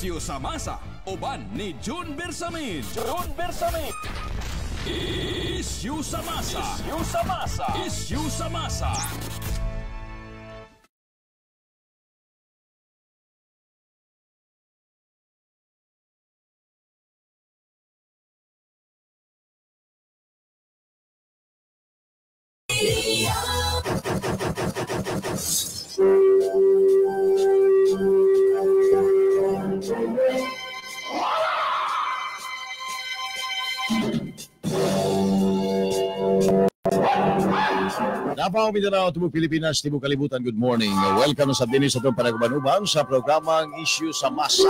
Isyu sa masa, uban ni June Bersamin. June Bersamin. Isyu sa masa. Isyu sa masa. Isyu sa masa. Davao, Mindanao, Tibok Pilipinas, Tibok Kalibutan, good morning. Welcome sa dinis atong panaguban-uban sa programang Issue sa Masa.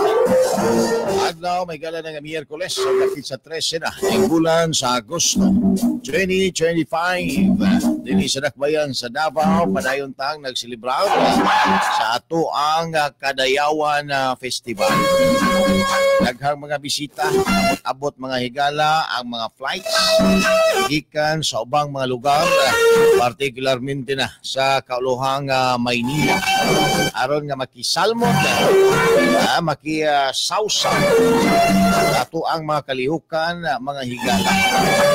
Adlaw, may gala ng Miyerkules sa sa 13 na, ang bulan sa Agosto 2025. Dinis sa Dakbayan sa Davao, padayon tang nagsilibrar sa ato ang Kadayawan Festival. Daghang mga bisita, abot-abot mga higala, ang mga flights, gikan sa ubang mga lugar, particularmente na sa kauluhang Maynila. Aron nga makisalmot, makisawsaw ato ang mga kalihukan, mga higala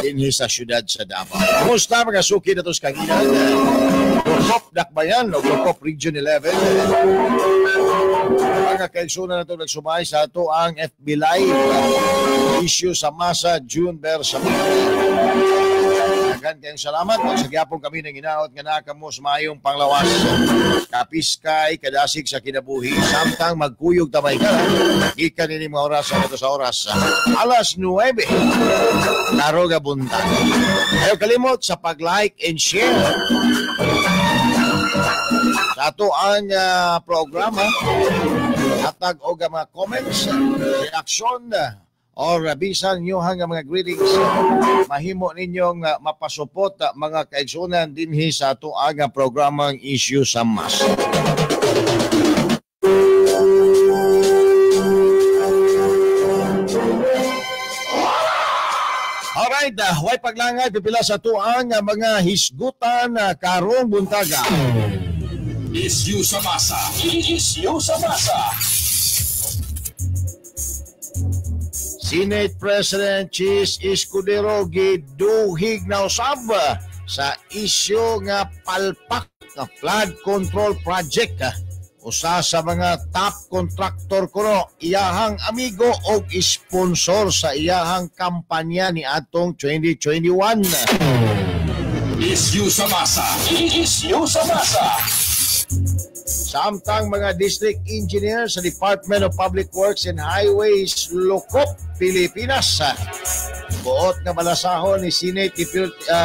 dinhi sa syudad sa Davao. Kumusta mga suki nato sa kaginan? Lukop Dakbayan o Lukop Region 11. Mga kaigsunan nato nagsumay sa ato ang FB Live Issue sa Masa June Bersamin. Daghan kayong salamat. Sa gyapon kami nang hinaot nga nakamo sa maayong panglawas. Kapiskay, kadasig sa kinabuhi. Samtang magkuyog tamay ka. Gikan ini mga oras sa sa oras. Alas 9. Karoga buntag. Ayaw kalimot sa pag-like and share. Sa ato ang programa, hatag og mga comments, reaksyon, or bisan nyo hanggang mga greetings, mahimo ninyong mapasupot mga kaigsunan dinhi sa ato ang programang Issue sa Masa. Alright, way paglangay pipila sa ato ang mga hisgutan karong buntaga. Issue sa Masa. Issue sa Masa. Senate President Chiz Escudero giduhig na usab sa isyu nga palpak nga flood control project. Usa sa mga top contractor kuno iyahang amigo og sponsor sa iyahang kampanya ni atong 2021. Issue sa masa. Issue sa masa. Samtang mga district engineer sa Department of Public Works and Highways, Lukop, Pilipinas. Buot nga balasahon ni Senate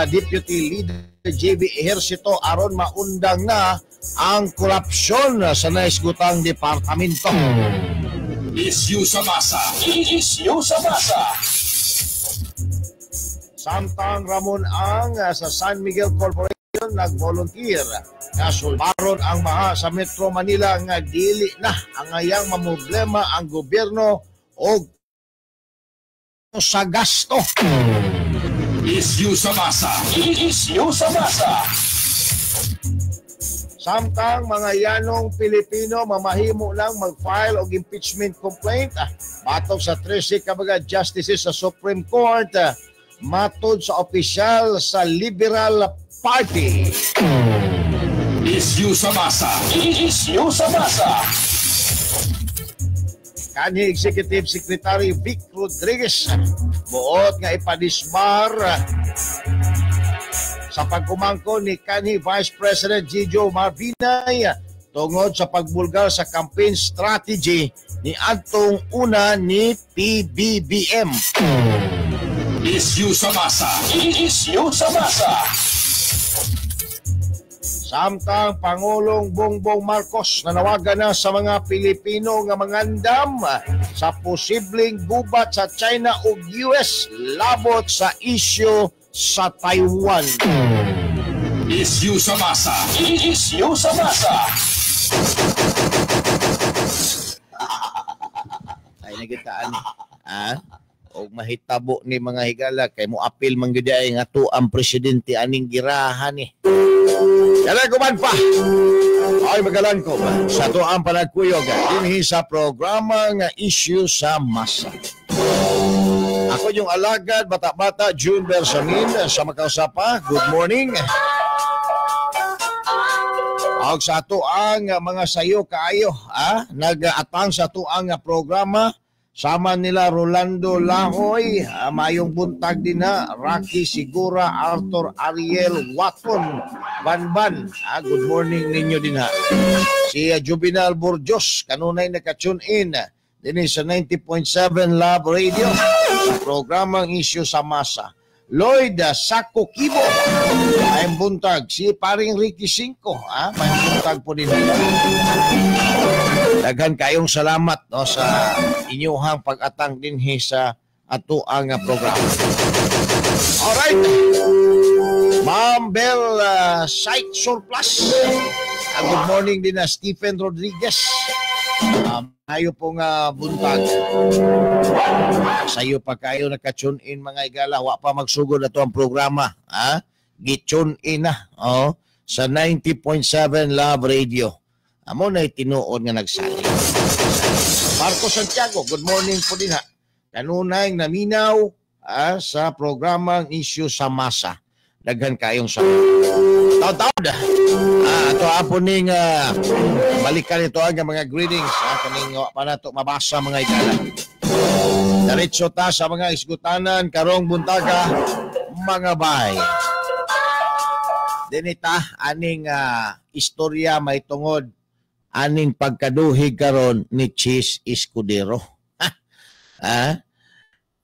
Deputy Leader JB Ejercito aron maundang na ang korupsyon sa naisgutang departamento. Issue sa masa. Issue sa masa. Samtang Ramon Ang sa San Miguel Corporation nagvolunteer nga sulbaron ang baha sa Metro Manila nga dili na angayang mamroblema ang gobyerno og sa gasto. Issue sa masa. Issue sa masa. Samtang mga yanong Pilipino mamahimo lang mag-file og impeachment complaint batok sa 13 ka mga justices sa Supreme Court matod sa opisyal sa Liberal Party. Issue sa masa. Issue sa masa. Kanhi Executive Secretary Vic Rodriguez buot nga ipadisbar sa pagkumangko ni kanhi Vice President Jijo Marbinay tungod sa pagbulgar sa campaign strategy ni adtong una ni PBBM. Issue sa masa. Issue sa masa. Samtang Pangulong Bongbong Marcos nanawagan na sa mga Pilipino nga mangandam sa posibleng gubat sa China ug US labot sa isyu sa Taiwan. Issue sa masa. Issue sa masa. Ay nagitaan ni. Ah? Og mahitabo ni mga higala kay mo apil man gyud ay nga to ang presidente aning girahan ni. Kaya kuman pa ay magalan ko sa tuang panagkuyog dinhi sa programa nga Issue sa Masa. Ako yung alagad, bata-bata, June Bersamin sa makausapa. Good morning. Og sa ato ang mga sayo kaayo, nag-atang sa ato ang programa, sama nila Rolando Lahoy, mayong buntag din na, Rocky Sigura, Arthur Ariel Waton, Banban. Good morning ninyo din ha. Si Juvenal Burjos, kanunay naka-tune in din sa 90.7 Love Radio sa programang Issue sa Masa. Lloyd Sako Kibo, mayong buntag. Si paring Ricky Cinco, mayong buntag po din. Daghan kayong salamat, no, sa inyuhang pag-atang dinhi sa ato ang programa. Alright. Ma'am Bell Site Surplus. Good morning din na Stephen Rodriguez. Ayo pong buntag. Sayo pa kayo naka-tune in mga igala, wa pa magsugod ato ang programa, ha? Gi-tune in na, oh, sa 90.7 Love Radio. Amo na tinuod nga nagsali. Marco Santiago, good morning po din ha. Kanunay naminaw sa programang Issue sa Masa. Daghan kayong sa taon-taon. Ato apo ning balikan ito ang mga greetings kaning pa nato mabasa mga igala. Diretso ta sa mga isgutanan karong buntaga mga bay. Dinita aning istorya may tungod aning pagkaduhig karon ni Chiz Escudero.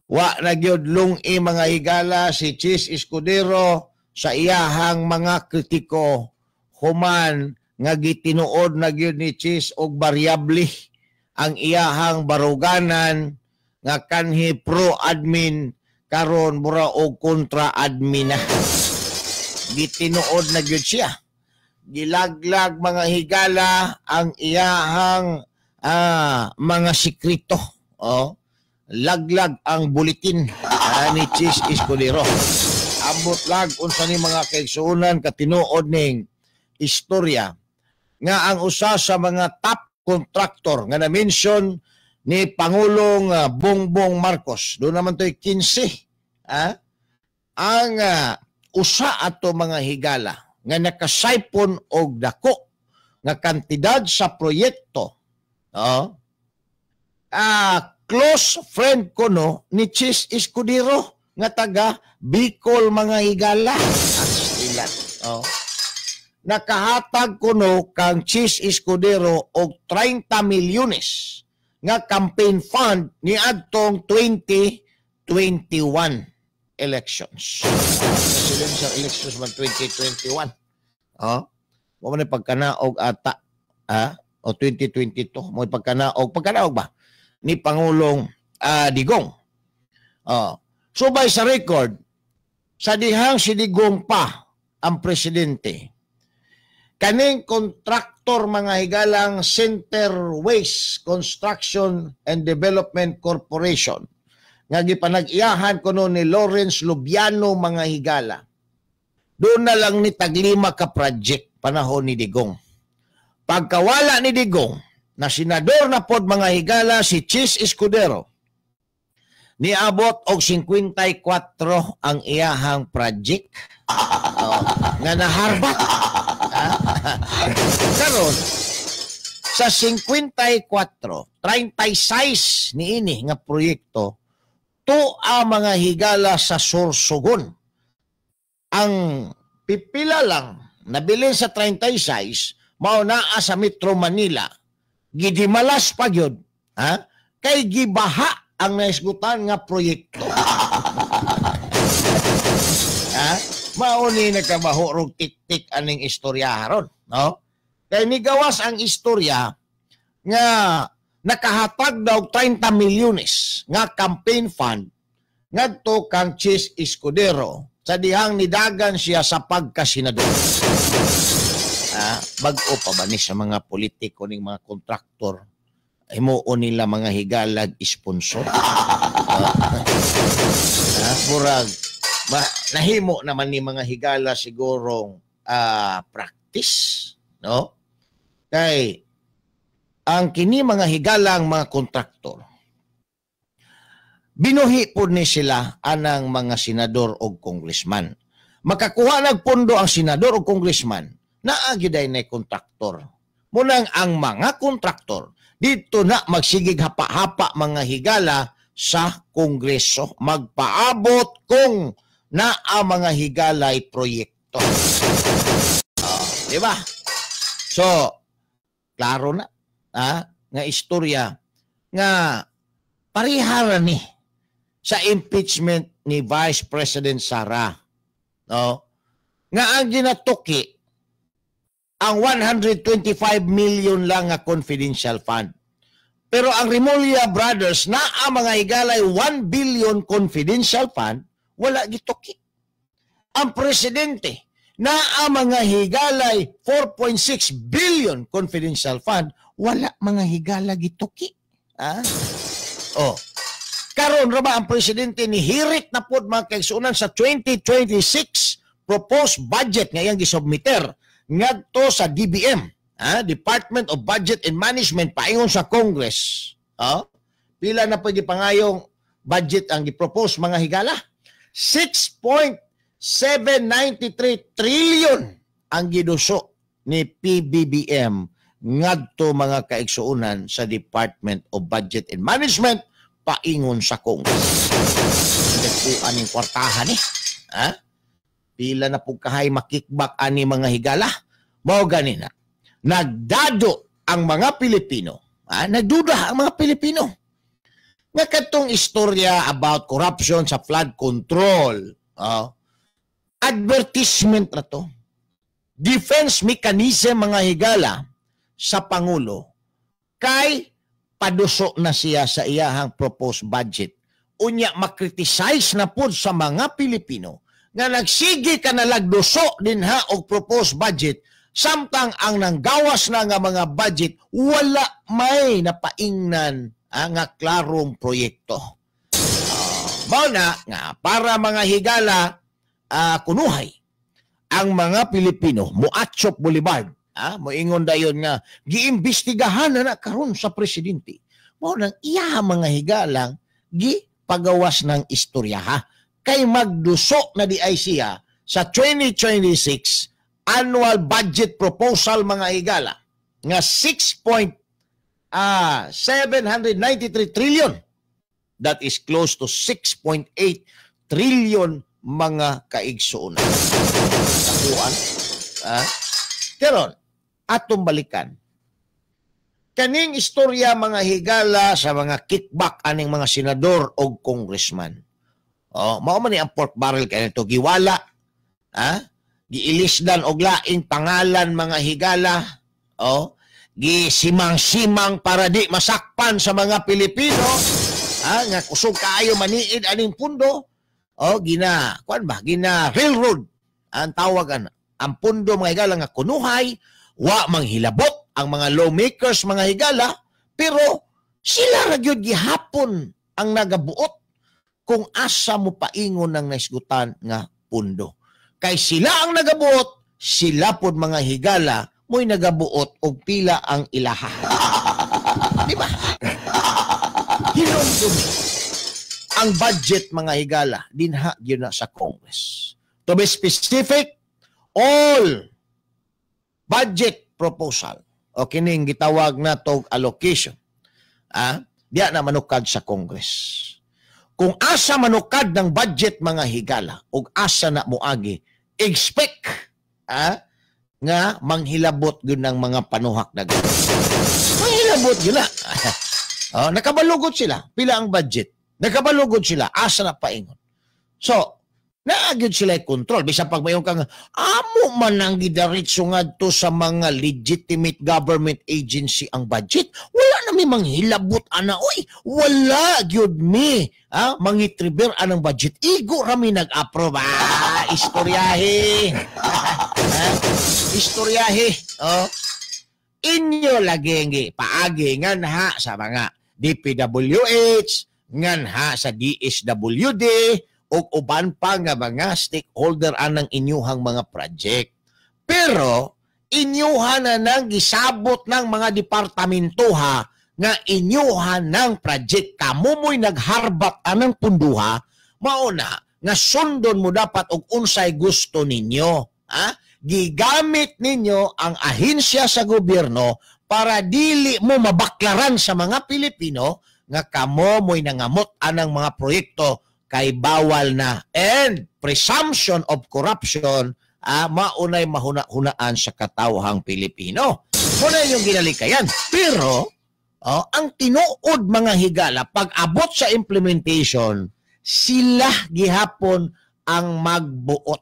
Wa na gyud lungi mga higala si Chiz Escudero sa iyahang mga kritiko human nga gitinuod na gyud ni Chiz og variable ang iyahang baruganan nga kanhi pro admin karon mura og kontra admin na. Gitinuod na gyud siya. Gilaglag mga higala ang iyahang mga sikrito. Oh, laglag ang bulitin ni Chiz Escudero. Ambot lag unsa ni mga kaigsuonan katinuod ning istorya nga ang usa sa mga top contractor nga na-mention ni Pangulong Bongbong Marcos. Doon naman to'y 15. Ang usa ato mga higala nga nakasaipon og dako nga kantidad sa proyekto. Close friend ko no ni Chiz Escudero nga taga Bicol mga higala. Oh. Nakahatag kuno kang Chiz Escudero og 30 milyones nga campaign fund ni adtong 2021 elections. Presidential elections man 2021. Oh, mo man pagkanaog ata o 2022 mo pagkanaog ba ni Pangulong Digong. Oh. Subay sa record sa dihang si Digong pa ang presidente, kaning kontraktor mga higalang Center Waste Construction and Development Corporation nga gipanag-iyahan kuno ni Lawrence Lubiano mga higala, doon na lang ni taglima ka project panahon ni Digong. Pagkawala ni Digong na senador na pod mga higala si Chiz Escudero, niabot og 54 ang iyahang project nga naharbat. Karon sa 54, 36 niini nga proyekto tuwa mga higala sa Sorsogon. Ang pipila lang nabilin sa 36 mao naa sa Metro Manila. Gidimalas pa gyud, kay gibaha ang naisgutan nga proyekto. Mao ni nagkabahurog tik-tik aning istorya haron, no? Kay nigawas ang istorya nga nakahatag daw 30 milyones nga campaign fund ngadto kang Chiz Escudero sa dihang nidagan siya sa pagkasenador. Bag-o pa ba ni sa mga politiko ning mga kontraktor, himuon nila mga higalag sponsor. Murag nahimo naman ni mga higala sigurong practice, no? Kay ang kini mga higalang mga kontraktor, binuhi po ni sila anang mga senador o congressman. Makakuha nagpundo ang senador o congressman, naa gyud na kontraktor. Munang ang mga kontraktor dito na magsigig hapa-hapa, mga higala, sa Kongreso, magpaabot kung naa, mga higalay, proyekto. Di ba? So, klaro na nga istorya nga parihara ni sa impeachment ni Vice President Sara. No? Nga ang ginatuki ang 125 million lang nga confidential fund. Pero ang Remulla Brothers na ang mga higalay 1 billion confidential fund, wala gituki. Ang presidente na ang mga higalay 4.6 billion confidential fund, wala, mga higala, gituki. Ah? Oh. Karon ra ba ang presidente ni hirit na pod, mga kaigsuonan, sa 2026 proposed budget nga iyang gisubmiter ngadto sa DBM, Department of Budget and Management, paingon sa Congress. Pila na pwede pangayong budget ang gipropose, mga higala? 6.793 trillion ang giduso ni PBBM ngadto, mga kaigsuonan, sa Department of Budget and Management paingon sa Congress. Dagkuan ning kwartahan eh. Ha? Pila na pug kahay ma-kickback ani, mga higala? Mao gani na. Nagdado ang mga Pilipino. Ha? Nagduda ang mga Pilipino nga katong istorya about corruption sa flood control, advertisement na to. Defense mechanism, mga higala, sa Pangulo kay paduso na siya sa iyahang proposed budget. Unya makriticize na pud sa mga Pilipino nga nagsige ka na lagduso dinha og proposed budget samtang ang nanggawas na nga mga budget wala may napaingnan nga klarong proyekto. Mao na nga para, mga higala, kunuhay ang mga Pilipino moatchop Boulevard, moingon dayon nga giimbestigahan na na karon sa presidente. Mao nang iya, mga higalang, gipagawas ng istorya ha kay magduso na di ay siya sa 2026 annual budget proposal, mga higala, nga 6 793 trillion. That is close to 6.8 trillion, mga kaigsuonan. Nakuan. Karon, atong balikan kaning istorya, mga higala, sa mga kickback aning mga senador o congressman. Oh, mao man ni ang pork barrel kay nito giwala, giilisdan og laing pangalan, mga higala, oh, gisimang-simang para di masakpan sa mga Pilipino, nga kusog kaayo maniid aning pundo. Oh, gina kuan ba, gina railroad ang tawag ana ang pundo, mga higala, nga kunuhay wa manghilabot ang mga lawmakers, mga higala, pero sila ra gyud gihapon ang nagabuot kung asa mo paingon ng naisgutan nga pundo. Kay sila ang nagabuot, sila pod, mga higala, mo'y nagabuot og pila ang ilaha. Di ba? Hinumdum ang budget, mga higala, dinha gyud na sa Congress. To be specific, all budget proposal o kining gitawag na tog allocation, diya na manukad sa Congress. Kung asa manukad ng budget, mga higala, ug asa na moagi, expect nga manghilabot gyud ng mga panuhak na. Manghilabot gyud na. Oh, nakabalugod sila pila ang budget. Nakabalugod sila asa na paingon. So, naa gyud sila control. Bisan pag mayon kang amo man ang gidiretso ngadto sa mga legitimate government agency ang budget, wala na mi manghilabot ana oy. Wala gyud mi mangitriber anang budget. Igo ra mi nag-approve. Ah, istoryahe. Ha? Istoryahe. Oh. Inyo lagi ngi paagi nganha sa mga DPWH, nganha sa DSWD, o uban pa nga mga stakeholder anang inyuhang mga project. Pero inyuha na nang gisabot ng mga departamentoha nga inyuha ng project. Kamo mo'y nagharbat anang punduha, mauna nga sundon mo dapat og unsay gusto ninyo. Ha? Gigamit ninyo ang ahensya sa gobyerno para dili mo mabaklaran sa mga Pilipino nga kamo mo'y nangamot anang mga proyekto kay bawal na. And presumption of corruption, maunay mahuna-hunaan sa katawhang Pilipino. Muna yung ginalikayan. Pero ang tinuod mga higala, pag abot sa implementation, sila gihapon ang magbuot.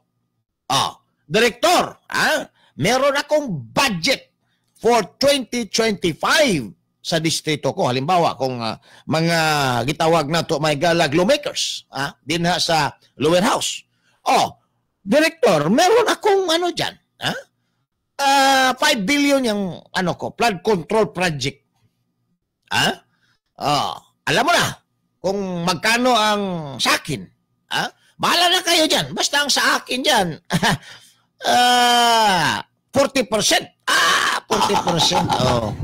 Direktor, meron akong budget for 2025 sa distrito ko. Halimbawa, kung mga gitawag na to may galag lawmakers, dinha sa lower house. Direktor, meron akong ano dyan, 5 billion yung ano ko, flood control project. Alam mo na kung magkano ang sa akin. Bahala na kayo dyan. Basta ang sa akin dyan, 40%. 40%. Oh.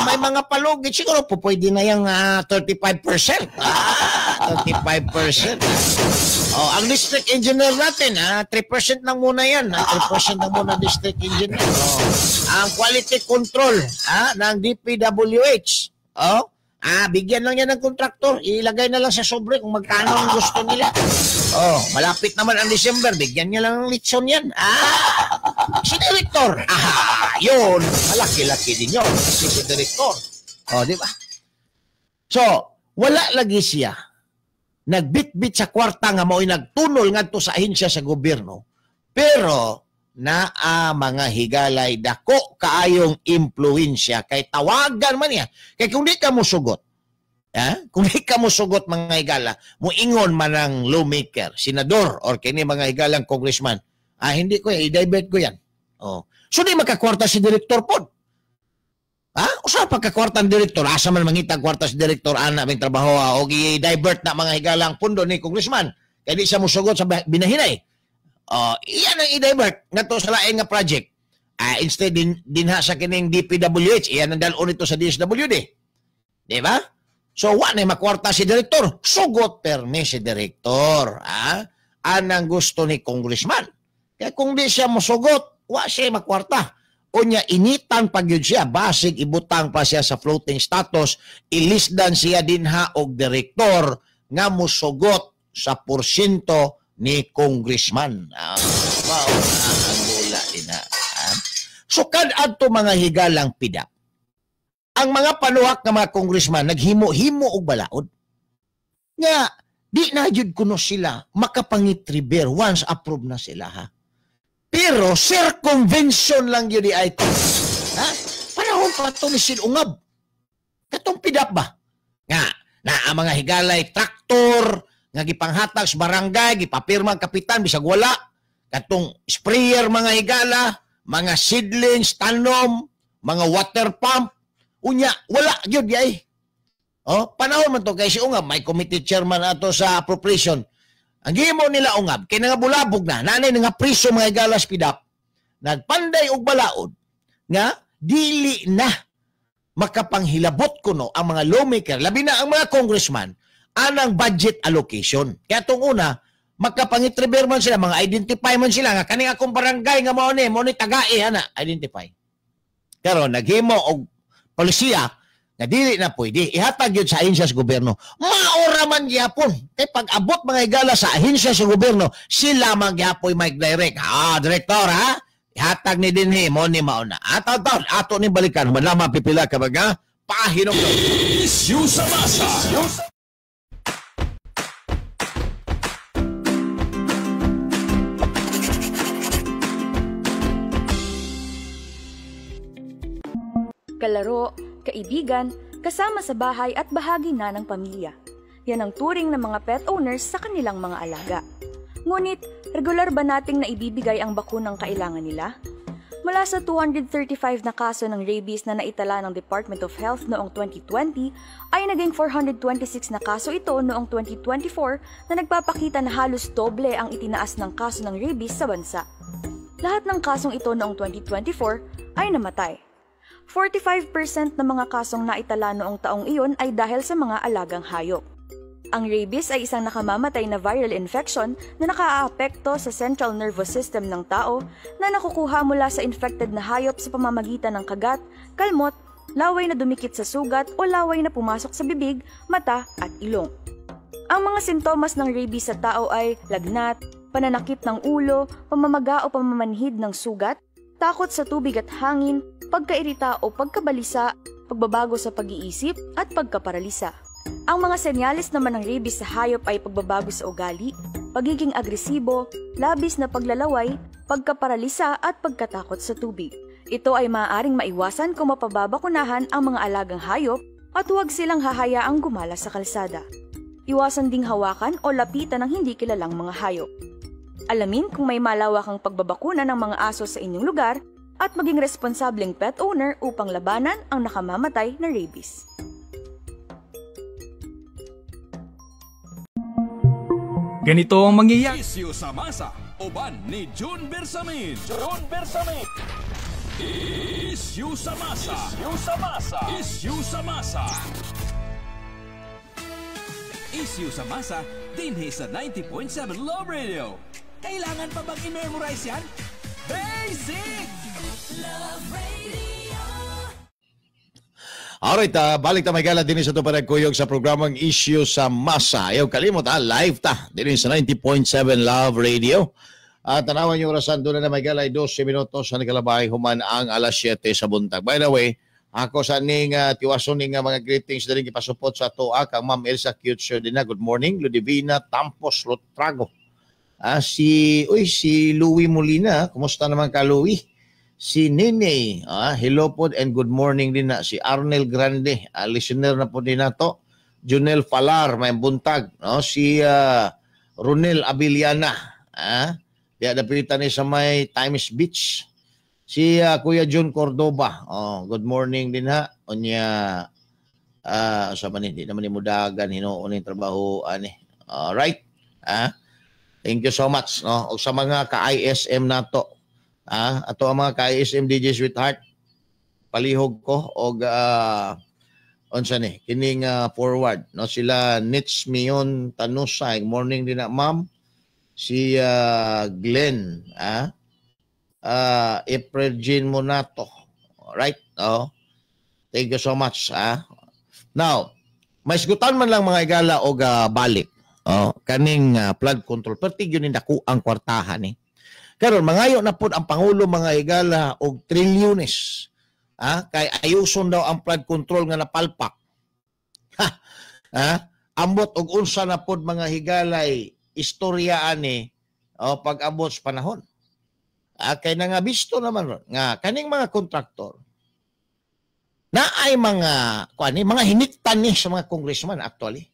May mga palugit. Siguro po pwede na yung 35%. 35%. Oh, ang district engineer natin, 3% lang muna yan. 3% lang muna district engineer. Oh. Ang quality control ng DPWH. Oh, bigyan lang yan ng kontraktor. Ilagay na lang sa sobre kung magkano ang gusto nila. Oh, malapit naman ang December. Bigyan niya lang ng litson yan. Si director. Yun. Malaki-laki din yun. Kasi si director. Oh, di ba? So, wala lagi siya nagbitbit sa kwarta nga mao'y nagtunol ngadto sa ahensya sa gobyerno. Pero naa mga higalay dako kaayong impluwensya kay tawagan man niya. Kay kung di ka mosugot, kung di ka mosugot mga higala, moingon man ang lawmaker, senador or kini mga higalang congressman, hindi ko yan, i-divert ko yan. Oh. So di makakwarta si direktor pod. Usa pagkakwarta ang direktor, asa man mangita kwarta si direktor ana may trabaho o i-divert na mga higalang pundo ni congressman kay di siya mosugot sa binahinay. Iyan ang i-divert ngadto sa lain nga project. Instead dinha sa kining DPWH, iyan ang dal-on nito sa DSWD. Di ba? So wa na makwarta si direktor, sugot permi si direktor. Anang gusto ni congressman. Kaya kung di siya mosugot, wa siya makwarta. Unya initan pag yun siya, basig ibutang pa siya sa floating status, ilisdan siya dinha og direktor nga mosugot sa porsyento ni congressman. Wow, ang gula din ha. So kad adto mga higalang PDAF, ang mga panuhak nga mga congressman naghimo-himo og balaod nga di na jud kuno sila makapangitriber once approved na sila ha. Pero circumvention lang yun di ay ito. Ha? Panahon pa ito ni Sinungab. Katong PDAF ba? Nga, na ang mga higalay traktor, nga gipanghatag sa barangay, gipapirma ang kapitan, bisag wala. Katong sprayer mga higala, mga seedlings, tanom, mga water pump. Unya, wala yun di ay. Oh, panahon man to kay si Ungab, may committee chairman ato sa appropriation. Ang gimo nila Ungab, kay nangabulabog na, nanay nga priso mga higalas PDAF, nagpanday og balaod nga dili na makapanghilabot kuno ang mga lawmaker, labi na ang mga congressman, anang budget allocation. Kaya itong una, makapangitriber man sila, mga identify man sila, nga kaning akong barangay nga mao ni tagae, ana, identify. Pero naghimo og polisiya nga dili na pwede, ihatag yun sa ahensya sa gobyerno. Maura man gyapon. Kay pag abot mga higala sa ahensya sa gobyerno, sila man gyapoy may direct. Direktor ha? Ihatag ni dinhi, mo ni mauna. Ato, ato ni balikan. Human pipila ka baga, pahinom. Issue sa masa. Kalaro, kaibigan, kasama sa bahay at bahagi na ng pamilya. Yan ang turing ng mga pet owners sa kanilang mga alaga. Ngunit, regular ba nating naibibigay ang bakunang kailangan nila? Mula sa 235 na kaso ng rabies na naitala ng Department of Health noong 2020, ay naging 426 na kaso ito noong 2024 na nagpapakita na halos doble ang itinaas ng kaso ng rabies sa bansa. Lahat ng kasong ito noong 2024 ay namatay. 45% ng mga kasong naitala noong taong iyon ay dahil sa mga alagang hayop. Ang rabies ay isang nakamamatay na viral infection na nakaaapekto sa central nervous system ng tao na nakukuha mula sa infected na hayop sa pamamagitan ng kagat, kalmot, laway na dumikit sa sugat o laway na pumasok sa bibig, mata at ilong. Ang mga sintomas ng rabies sa tao ay lagnat, pananakit ng ulo, pamamaga o pamamanhid ng sugat, takot sa tubig at hangin, pagkairita o pagkabalisa, pagbabago sa pag-iisip at pagkaparalisa. Ang mga senyales naman ng rabies sa hayop ay pagbabago sa ugali, pagiging agresibo, labis na paglalaway, pagkaparalisa at pagkatakot sa tubig. Ito ay maaaring maiwasan kung mapababakunahan ang mga alagang hayop at huwag silang hahayaang gumala sa kalsada. Iwasan ding hawakan o lapitan ng hindi kilalang mga hayop. Alamin kung may malawakang pagbabakuna ng mga aso sa inyong lugar at maging responsableng pet owner upang labanan ang nakamamatay na rabies. Ganito ang mangyayari. Isyu sa masa, uban ni June Bersamin. June Bersamin. Isyu sa masa. Isyu sa masa. Isyu sa masa. Isyu sa masa, dinhi sa 90.7 Love Radio. Kailangan pa bang i-memorize yan? Basic! Love Radio. Alright, balik ta may gala din sa ito kuyog sa programang Issue sa Masa. Ayaw kalimot, live ta din sa 90.7 Love Radio. At tanawan yung orasan doon na may gala ay 12 minutos sa nagkalabay human ang alas 7 sa buntag. By the way, ako sa ning tiwason ning mga greetings din gipasupot sa atoa kang Ma'am Elsa Cutcher din na. Good morning, Ludivina Tampos Lotrago. Si Louie Molina, kumusta naman ka, Louie? Si Nene, hello po and good morning din na. Si Arnel Grande, listener na po din nato. Junel Falar, may buntag. No? Si Ronel Abiliana, diya dapitan ni sa may Times Beach. Si Kuya John Cordoba, oh, good morning din ha. Unya, sa man, di naman ni mudagan, hinuon ni trabaho, ani. Alright, thank you so much. No? O sa mga ka-ISM nato, ato ang mga ka-ISM DJ Sweetheart, palihog ko og unsa ni kining forward, no? Sila Nits Mion Tanusay, morning din na ma'am. Si Glenn, April Jean Monato. Alright, oh. Thank you so much. Now, maisgutan man lang mga igala og balik. Oh, kaning flood control perti gyud ni dako ang kwartahan ni. Karon mangayo na pod ang pangulo mga higala og trilyones. Kay ayuson daw ang flood control nga napalpak. Ambot og unsa na pod mga higalay istorya ani pag-abot sa panahon. Kay nangabisto naman ron nga kaning mga kontraktor na ay mga kuan mga hiniktan ni sa mga congressman actually.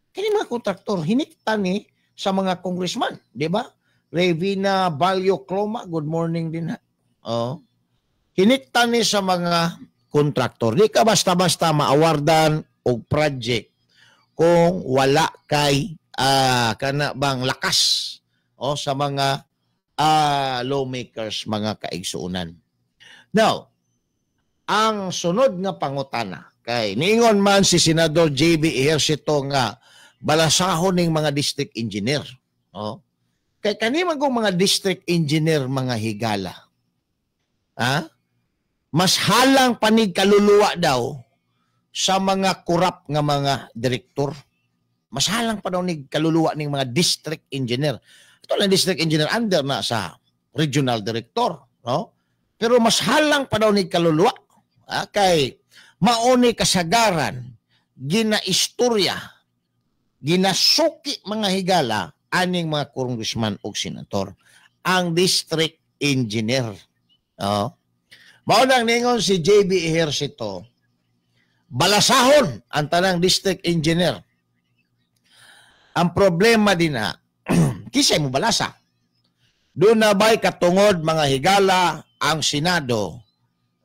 Kaning mga kontraktor hiniktan ni sa mga congressman, di ba? Revina Balyo Cloma, good morning din ha. Oh. Hiniktan ni sa mga kontraktor. Di ka basta-basta maawardan og project kung wala kay kana bang lakas sa mga lawmakers, mga kaigsuonan. Now, ang sunod nga pangutana kay niingon man si Senador JB Ejercito nga balasahon ning mga district engineer. Oh. Kay kani man kung mga district engineer mga higala. Mas halang panig kaluluwa daw sa mga kurap nga mga direktor. Mas halang pa daw ni kaluluwa ning mga district engineer. Ito lang district engineer under na sa regional director, no? Pero mas halang pa daw ni kaluluwa kay mauni kasagaran ginaistorya, ginasuki mga higala aning mga congressman o senator ang district engineer. Oh. Mao nang ningon si JB Ejercito, balasahon ang tanang district engineer. Ang problema din na, kisay mo balasa. Doon na ba'y katungod mga higala ang Senado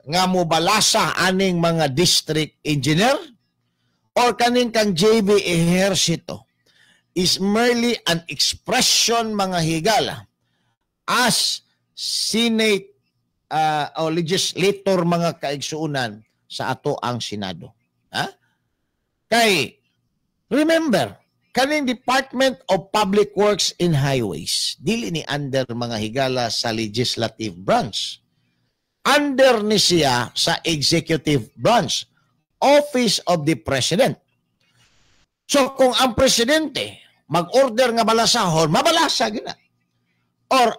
nga mo balasa aning mga district engineer or kaning kang JB Ejercito is merely an expression mga higala as Senate o legislator mga kaigsuonan sa ato ang Senado. Ha? Kay remember, kaning Department of Public Works and Highways dili ni under mga higala sa legislative branch. Under ni siya sa executive branch, Office of the President. So kung ang presidente mag-order nga balasahon, mabalasa gina. Or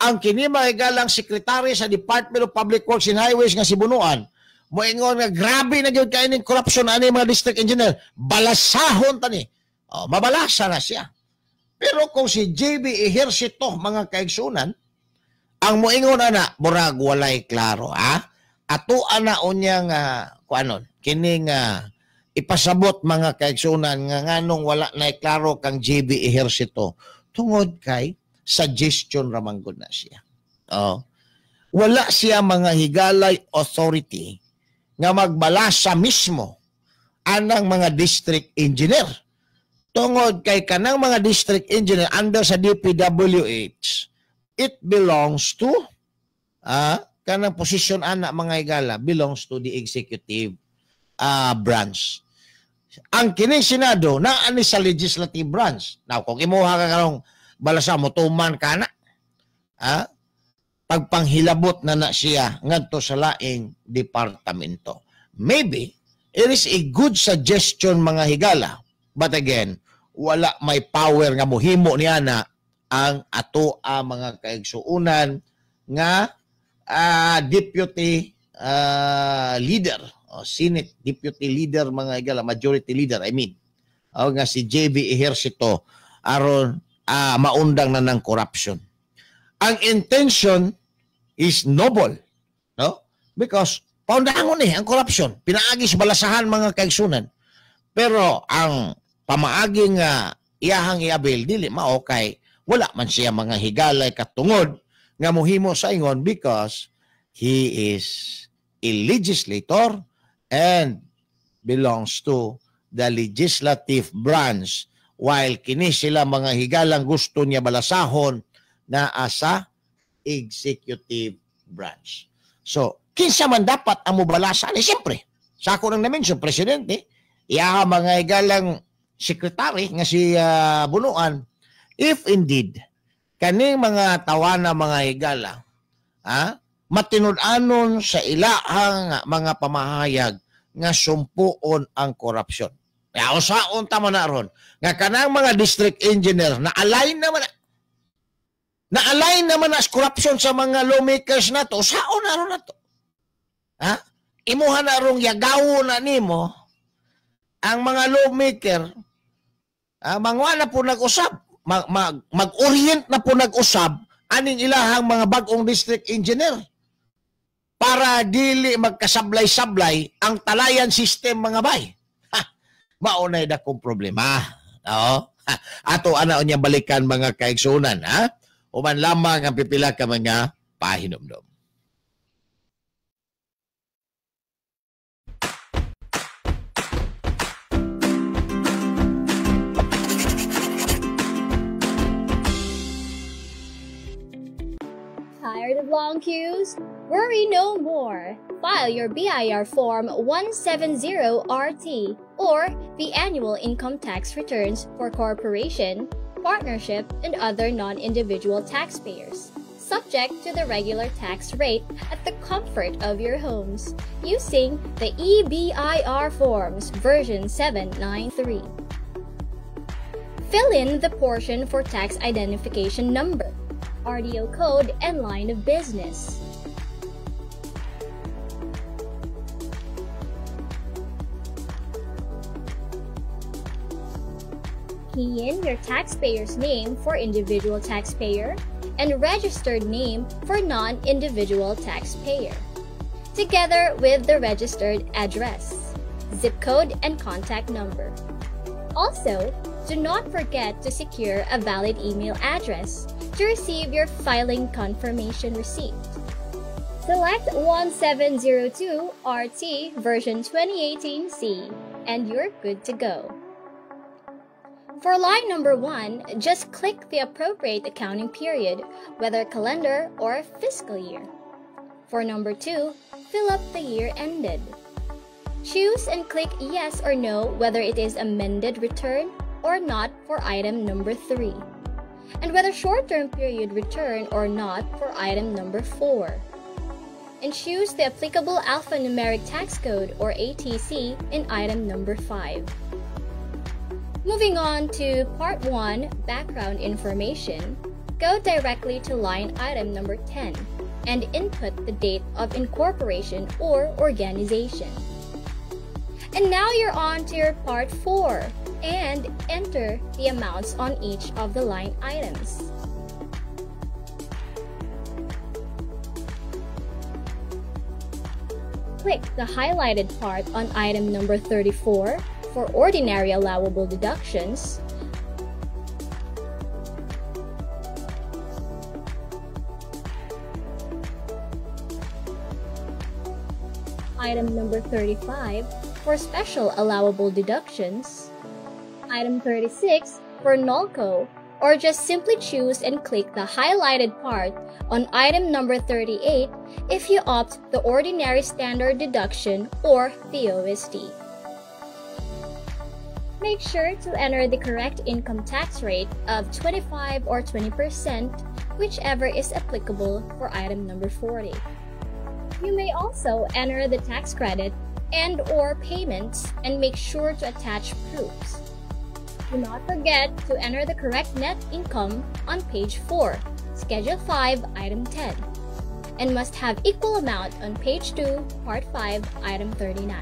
ang kini mga higalang sekretary sa Department of Public Works and Highways nga si Bunuan, moingon nga grabe na gyud kay ning corruption ani mga district engineer, balasahon tani. Oh, mabalasa na siya. Pero kung si JB Ejercito mga kaigsunan, ang moingon ana murag walay klaro, ha? Ato ana unya nga kuanon kining ipasabot mga kaigsunan nga nganong wala na klaro kang JB Ejercito tungod kay suggestion ra man gud na siya. Oh. Wala siya mga higalay authority nga magbalasa mismo anang mga district engineer. Tungod kay kanang mga district engineer under sa DPWH, it belongs to kanang posisyon ana mga higala belongs to the executive branch. Ang kining Senado naa ni sa legislative branch. Now kung imuha ka karong balasa mo tuman ka na, pagpanghilabot na na siya ngadto sa laing departamento. Maybe it is a good suggestion mga higala, but again, wala may power nga mohimo niya na ang ato mga kaigsuonan nga deputy leader o Senate deputy leader mga higala, majority leader I mean, o nga si JB Ejercito aron maundang na ng corruption. Ang intention is noble, no? Because paundangon ni ang corruption, pinaagi sa balasahan mga kaigsunan. Pero ang pamaagi nga iyahang iabil dili mao kay wala man siya mga higalay katungod nga mohimo sa ingon because he is a legislator and belongs to the legislative branch, while kini sila mga higalang gusto niya balasahon na asa executive branch. So, kinsa man dapat ang mobalasa ni siyempre, sa ako nang na-mention, presidente, iyaha mga higalang sekretary nga si Bunuan, if indeed kaning mga tawana mga higala matinud-anon sa ilahang mga pamahayag nga sumpuon ang korupsyon. Ya usaon ta man na ron nga kanang mga district engineer na align naman na align naman as corruption sa mga lawmakers nato, usaon na ron nato. Ha? Imuha na rong yagawo na nimo ang mga lawmaker, mangwa na po nag-usab, mag-orient na po nag-usab aning ilahang mga bagong district engineer para dili magkasablay-sablay ang talayan system mga bay. Maunay dakong problema. Oo. Ato ana unya balikan mga kaigsunan, ha? Uman lamang ang pipila ka mga pahinumdom. Tired of long queues? Worry no more. File your BIR Form 170RT or the annual income tax returns for corporation, partnership, and other non-individual taxpayers, subject to the regular tax rate at the comfort of your homes, using the eBIR Forms version 793. Fill in the portion for tax identification number, RDO code, and line of business. Key in your taxpayer's name for individual taxpayer and registered name for non-individual taxpayer, together with the registered address, zip code, and contact number. Also, do not forget to secure a valid email address to receive your filing confirmation receipt. Select 1702 RT version 2018C and you're good to go. For line number 1, just click the appropriate accounting period, whether calendar or fiscal year. For number 2, fill up the year ended. Choose and click yes or no whether it is amended return or not for item number 3, and whether short-term period return or not for item number 4. And choose the applicable alphanumeric tax code or ATC in item number 5. Moving on to Part 1, Background Information, go directly to line item number 10 and input the date of incorporation or organization. And now you're on to your Part 4 and enter the amounts on each of the line items. Click the highlighted part on item number 34 for ordinary allowable deductions, item number 35 for special allowable deductions, item 36 for NOLCO, or just simply choose and click the highlighted part on item number 38 if you opt the ordinary standard deduction or the OSD. Make sure to enter the correct income tax rate of 25 or 20%, whichever is applicable for item number 40. You may also enter the tax credit and or payments and make sure to attach proofs. Do not forget to enter the correct net income on page 4, Schedule 5, Item 10, and must have equal amount on page 2, Part 5, Item 39.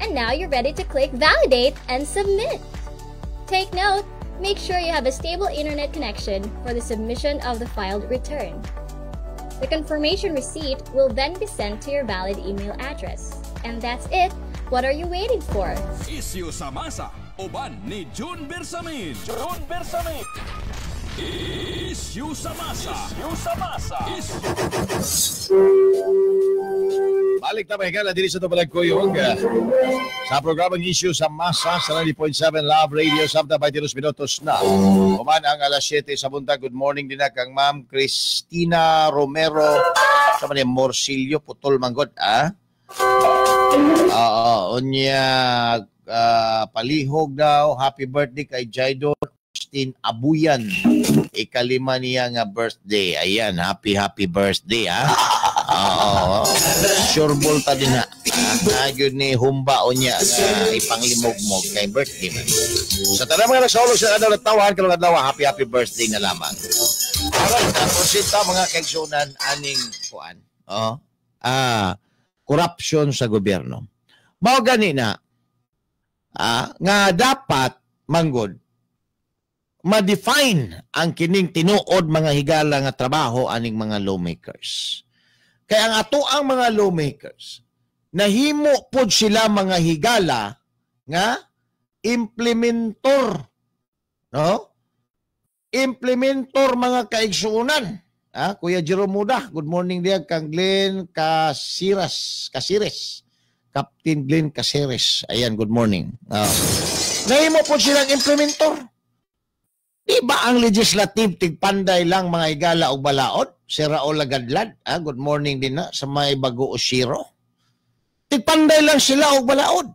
And now you're ready to click Validate and Submit. Take note, make sure you have a stable internet connection for the submission of the filed return. The confirmation receipt will then be sent to your valid email address. And that's it. What are you waiting for? Isyu sa masa, uban ni June Bersamin. June Bersamin. Isyu sa masa. Isyu sa masa. Balik na mahigala diri sa Tubalagkuyog sa programang Issue sa Masa sa 90.7 Love Radio samtang 22 minutos na. Human ang alas 7 sa buntag. Good morning din na kang Ma'am Cristina Romero sa man Morcillo Putol Manggod, ah. Oo, unya palihog daw, happy birthday kay Jaidon Austin Abuyan. Ikalima niya nga birthday. Ayan, happy happy birthday, ah. Oo. Sure ball ta din na. Nagyod ni humba o niya nga ipanglimog-mog kay birthday man. Sa tanan mga nagsaulog sa adlaw tawahan karong adlaw, happy happy birthday na lamang. Aron proceed ta mga kaigsuonan aning kuan. Oh. Corruption sa gobyerno. Mao gani na nga dapat manggod ma-define ang kining tinuod mga higala nga trabaho aning mga lawmakers. Kaya ang ato ang mga lawmakers, nahimo pod sila mga higala nga implementor, no? Implementor mga kaigsuonan. Ah, Kuya Jerome Muda, good morning diya kang Glenn Casiras, Casires. Captain Glenn Caceres. Ayan, good morning. Nahimo pod silang implementor. Di ba ang legislative tigpanday lang mga higala og balaod? Si Raul Lagadlad, good morning din na sa may Bago Oshiro. Tigpanday lang sila og balaod.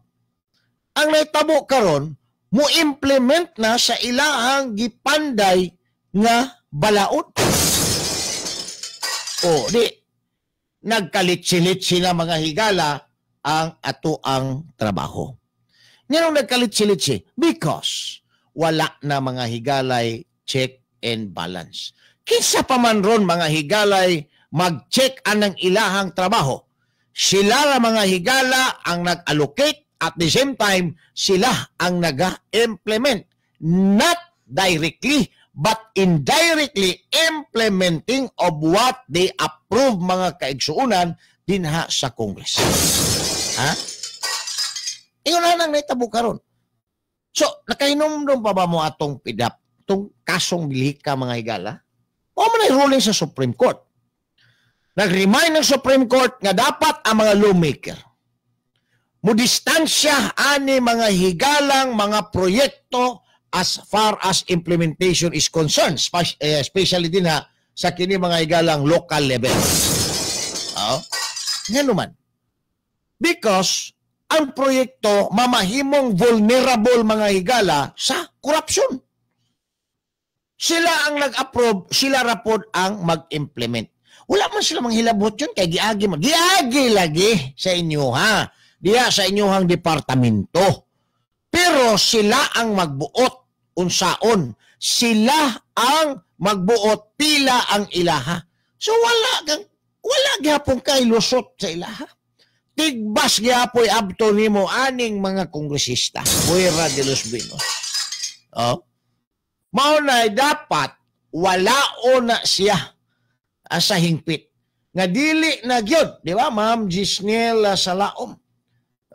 Ang naitabo karon, mo implement na sa ilahang gipanday nga balaod. O di nagkalitsi-litsi na mga higala ang ato ang trabaho. Nganong nagkalitsi-litsi? Because wala na mga higalay check and balance. Kinsa pa man ron mga higalay mag-check anang ilahang trabaho. Sila ra mga higala ang nag-allocate, at the same time sila ang naga-implement. Not directly but indirectly implementing of what they approve mga kaigsuonan dinha sa Congress. Ha? Ingon na nang naitabo karon. So, nakahinomdom pa ba mo atong pidap, itong kasong bilhika mga higala? O man ay ruling sa Supreme Court. Nag-remind ng Supreme Court nga dapat ang mga lawmaker mo distansya ani mga higalang mga proyekto as far as implementation is concerned, especially din ha sa kini mga higalang local level. Oh. Ngano man? Because ang proyekto mamahimong vulnerable, mga higala, sa corruption. Sila ang nag-approve, sila rapod ang mag-implement. Wala man sila manghilabot yun kay giagi man. Giagi lagi sa inyo ha. Diya sa inyong departamento. Pero sila ang magbuot unsaon. Sila ang magbuot pila ang ilaha. So wala gihapon kay lusot sa ilaha. Tigbas gihapoy abto nimo aning mga kongresista. Buwera de los Buenos. Oh. Mao na dapat wala o na siya sa hingpit. Nga dili na gyud, di ba, Ma'am Gisnel Salaom?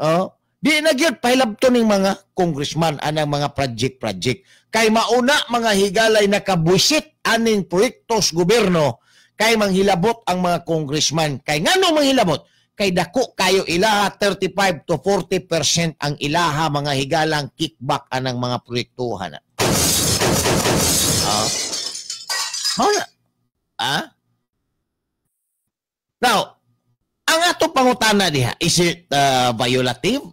Oh, di na gyud pahilabto ning mga congressman anang mga project-project. Kay mauna, mga higalay, nakabwisit aning proyekto sa gobyerno kay manghilabot ang mga congressman. Kay ngano manghilabot? Kay dako kayo ilaha, 35 to 40% ang ilaha, mga higalang kickback anang mga proyektuhan. Ah. Mao na. Ah? Now, ang ato pangutana diha, is it violative?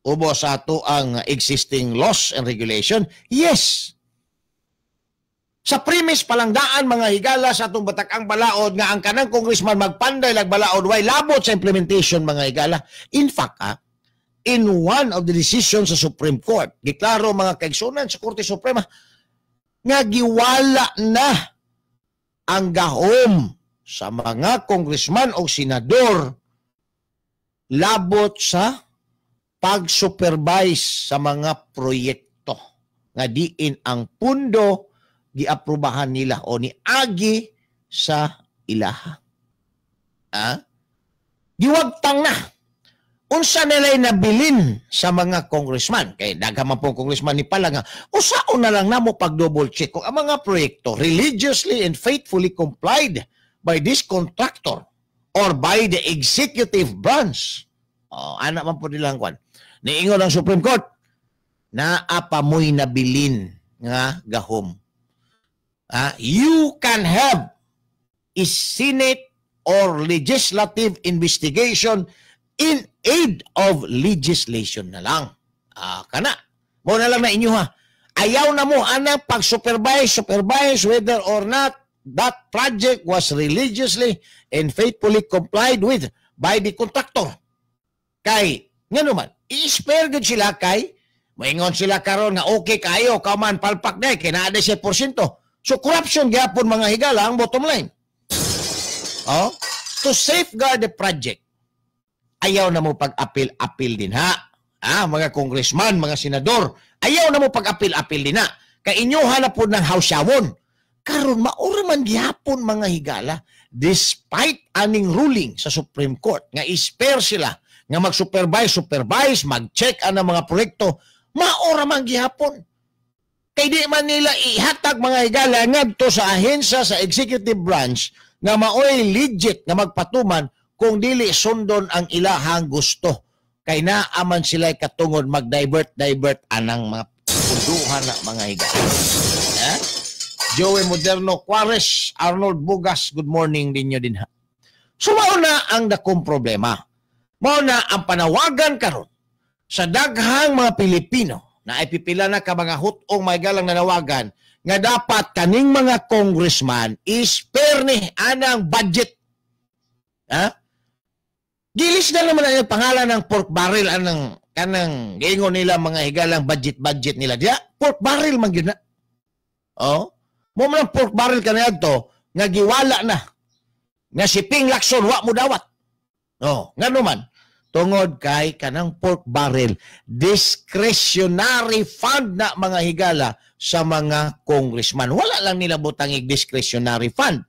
Ubo sa ato ang existing laws and regulation? Yes. Sa premise palangdaan, mga higala, sa atong batakang balaod nga ang kanang congressman magpanday lag balaod way labot sa implementation, mga higala. In fact, in one of the decisions sa Supreme Court, giklaro, mga kaigsunan, sa Korte Suprema nga giwala na ang gahom sa mga congressman o senador labot sa pag-supervise sa mga proyekto nga diin ang pundo giaprobahan nila o niagi sa ilaha. Ah? Giwagtang na. Unsa nila'y nabilin sa mga congressman? Kay daghan man pong congressman ni pala nga, usaon na lang namo pag double check kung ang mga proyekto religiously and faithfully complied by this contractor or by the executive branch. Oh, ana man po nilang kwan. Niingon ang Supreme Court, naa pa mo'y nabilin nga gahom. Ah, you can have a Senate or legislative investigation in aid of legislation na lang. Ah, kana. Mo na lang na inyo ha. Ayaw na mo anang pag-supervise, supervise whether or not that project was religiously and faithfully complied with by the contractor. Kay, nga naman, i-spare gud sila kay, maingon sila karon nga okay kayo, kauman palpak na, kay naa siya porsyento. So corruption gyapon, mga higala, ang bottom line. Oh, to safeguard the project, ayaw na mo pag-apil-apil din ha. Ah, mga congressman, mga senador, ayaw na mo pag-apil-apil din ha. Kay inyo hanap po ng hawsyawon. Karon maura man gihapon, mga higala, despite aning ruling sa Supreme Court nga i-spare sila nga mag-supervise, supervise, mag-check ang mga proyekto, maura man gihapon. Kay di man nila ihatag, mga higala, ngadto sa ahensya sa executive branch nga maoy legit nga magpatuman kung dili sundon ang ilahang gusto. Kay naaman sila katungod mag-divert divert anang mga punduhan na, mga higala. Eh? Joey Moderno Juarez, Arnold Bugas, good morning din nyo din ha. So mao na ang dakong problema. Mao na ang panawagan karon sa daghang mga Pilipino na ay pipila na ka mga hutong may galang nanawagan nga dapat kaning mga congressman is ni anang budget. Ha? Gilis na naman ang pangalan ng pork barrel anang kanang giingon nila, mga higalang, budget budget nila. Diya, pork barrel man gyud na. Oh, mo man pork barrel kaniadto nga giwala na nga si Ping Lacson wa mo dawat. Oh, ngano man? Tungod kay kanang pork barrel discretionary fund na, mga higala, sa mga congressman. Wala lang nila butang discretionary fund.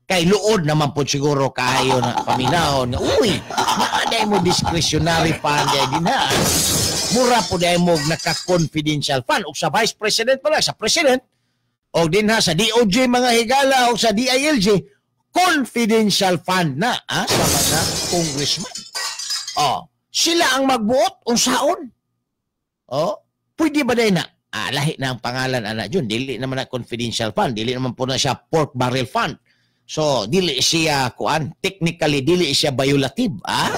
Kay luod naman po siguro kayo na paminahon nga, uy, maaday mo discretionary fund ay din ha. Mura po dahil mo naka-confidential fund. O sa vice president pala, sa president, o din ha sa DOJ, mga higala, o sa DILG, confidential fund na ha, sa mga congressman. Oh, sila ang magbuot unsaon. Oh, pwede ba dahil na? Lahi na ang pangalan ana jud, dili naman na confidential fund, dili naman po na siya pork barrel fund. So dili siya kuan, technically dili siya violative. Ah?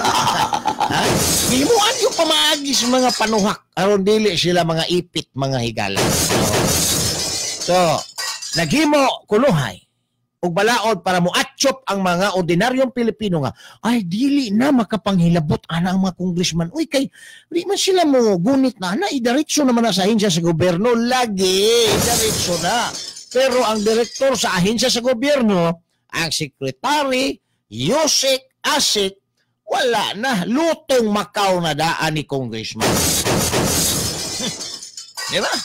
Ha? Gihimuan yung pamaagi sa mga panuhak aron dili sila mga ipit, mga higala. So naghimo kunuhay og balaod para moatchop ang mga ordinaryong Pilipino nga ay dili na makapanghilabot ana ang mga congressman. Uy, kay di man sila mo gunit na ana, idiretso naman na sa ahensya sa gobyerno lagi, idiretso na. Pero ang direktor sa ahensya sa gobyerno, ang sekretary, Yusek, Asik, wala na, lutong Macau na daan ni congressman. Di ba?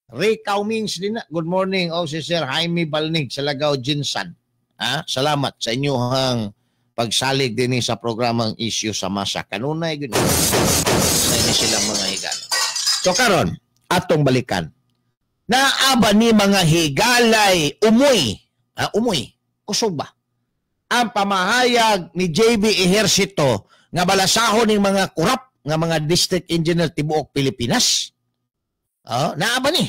Ray Kaumings din na. Good morning, oh, si Sir Jaime Balnig sa Lagaw, Jinsan. Ah, salamat sa inyong pagsalig din sa programang Issue sa Masa. Kanunay, gud. Ni sila mga higala. So karon, atong balikan. Naaba ni mga higalay umoy. Ah, umoy. Kusog ba? Ang pamahayag ni JB Ejercito nga balasahon ning mga kurap nga mga district engineer tibuok Pilipinas. Oh, naaba ni.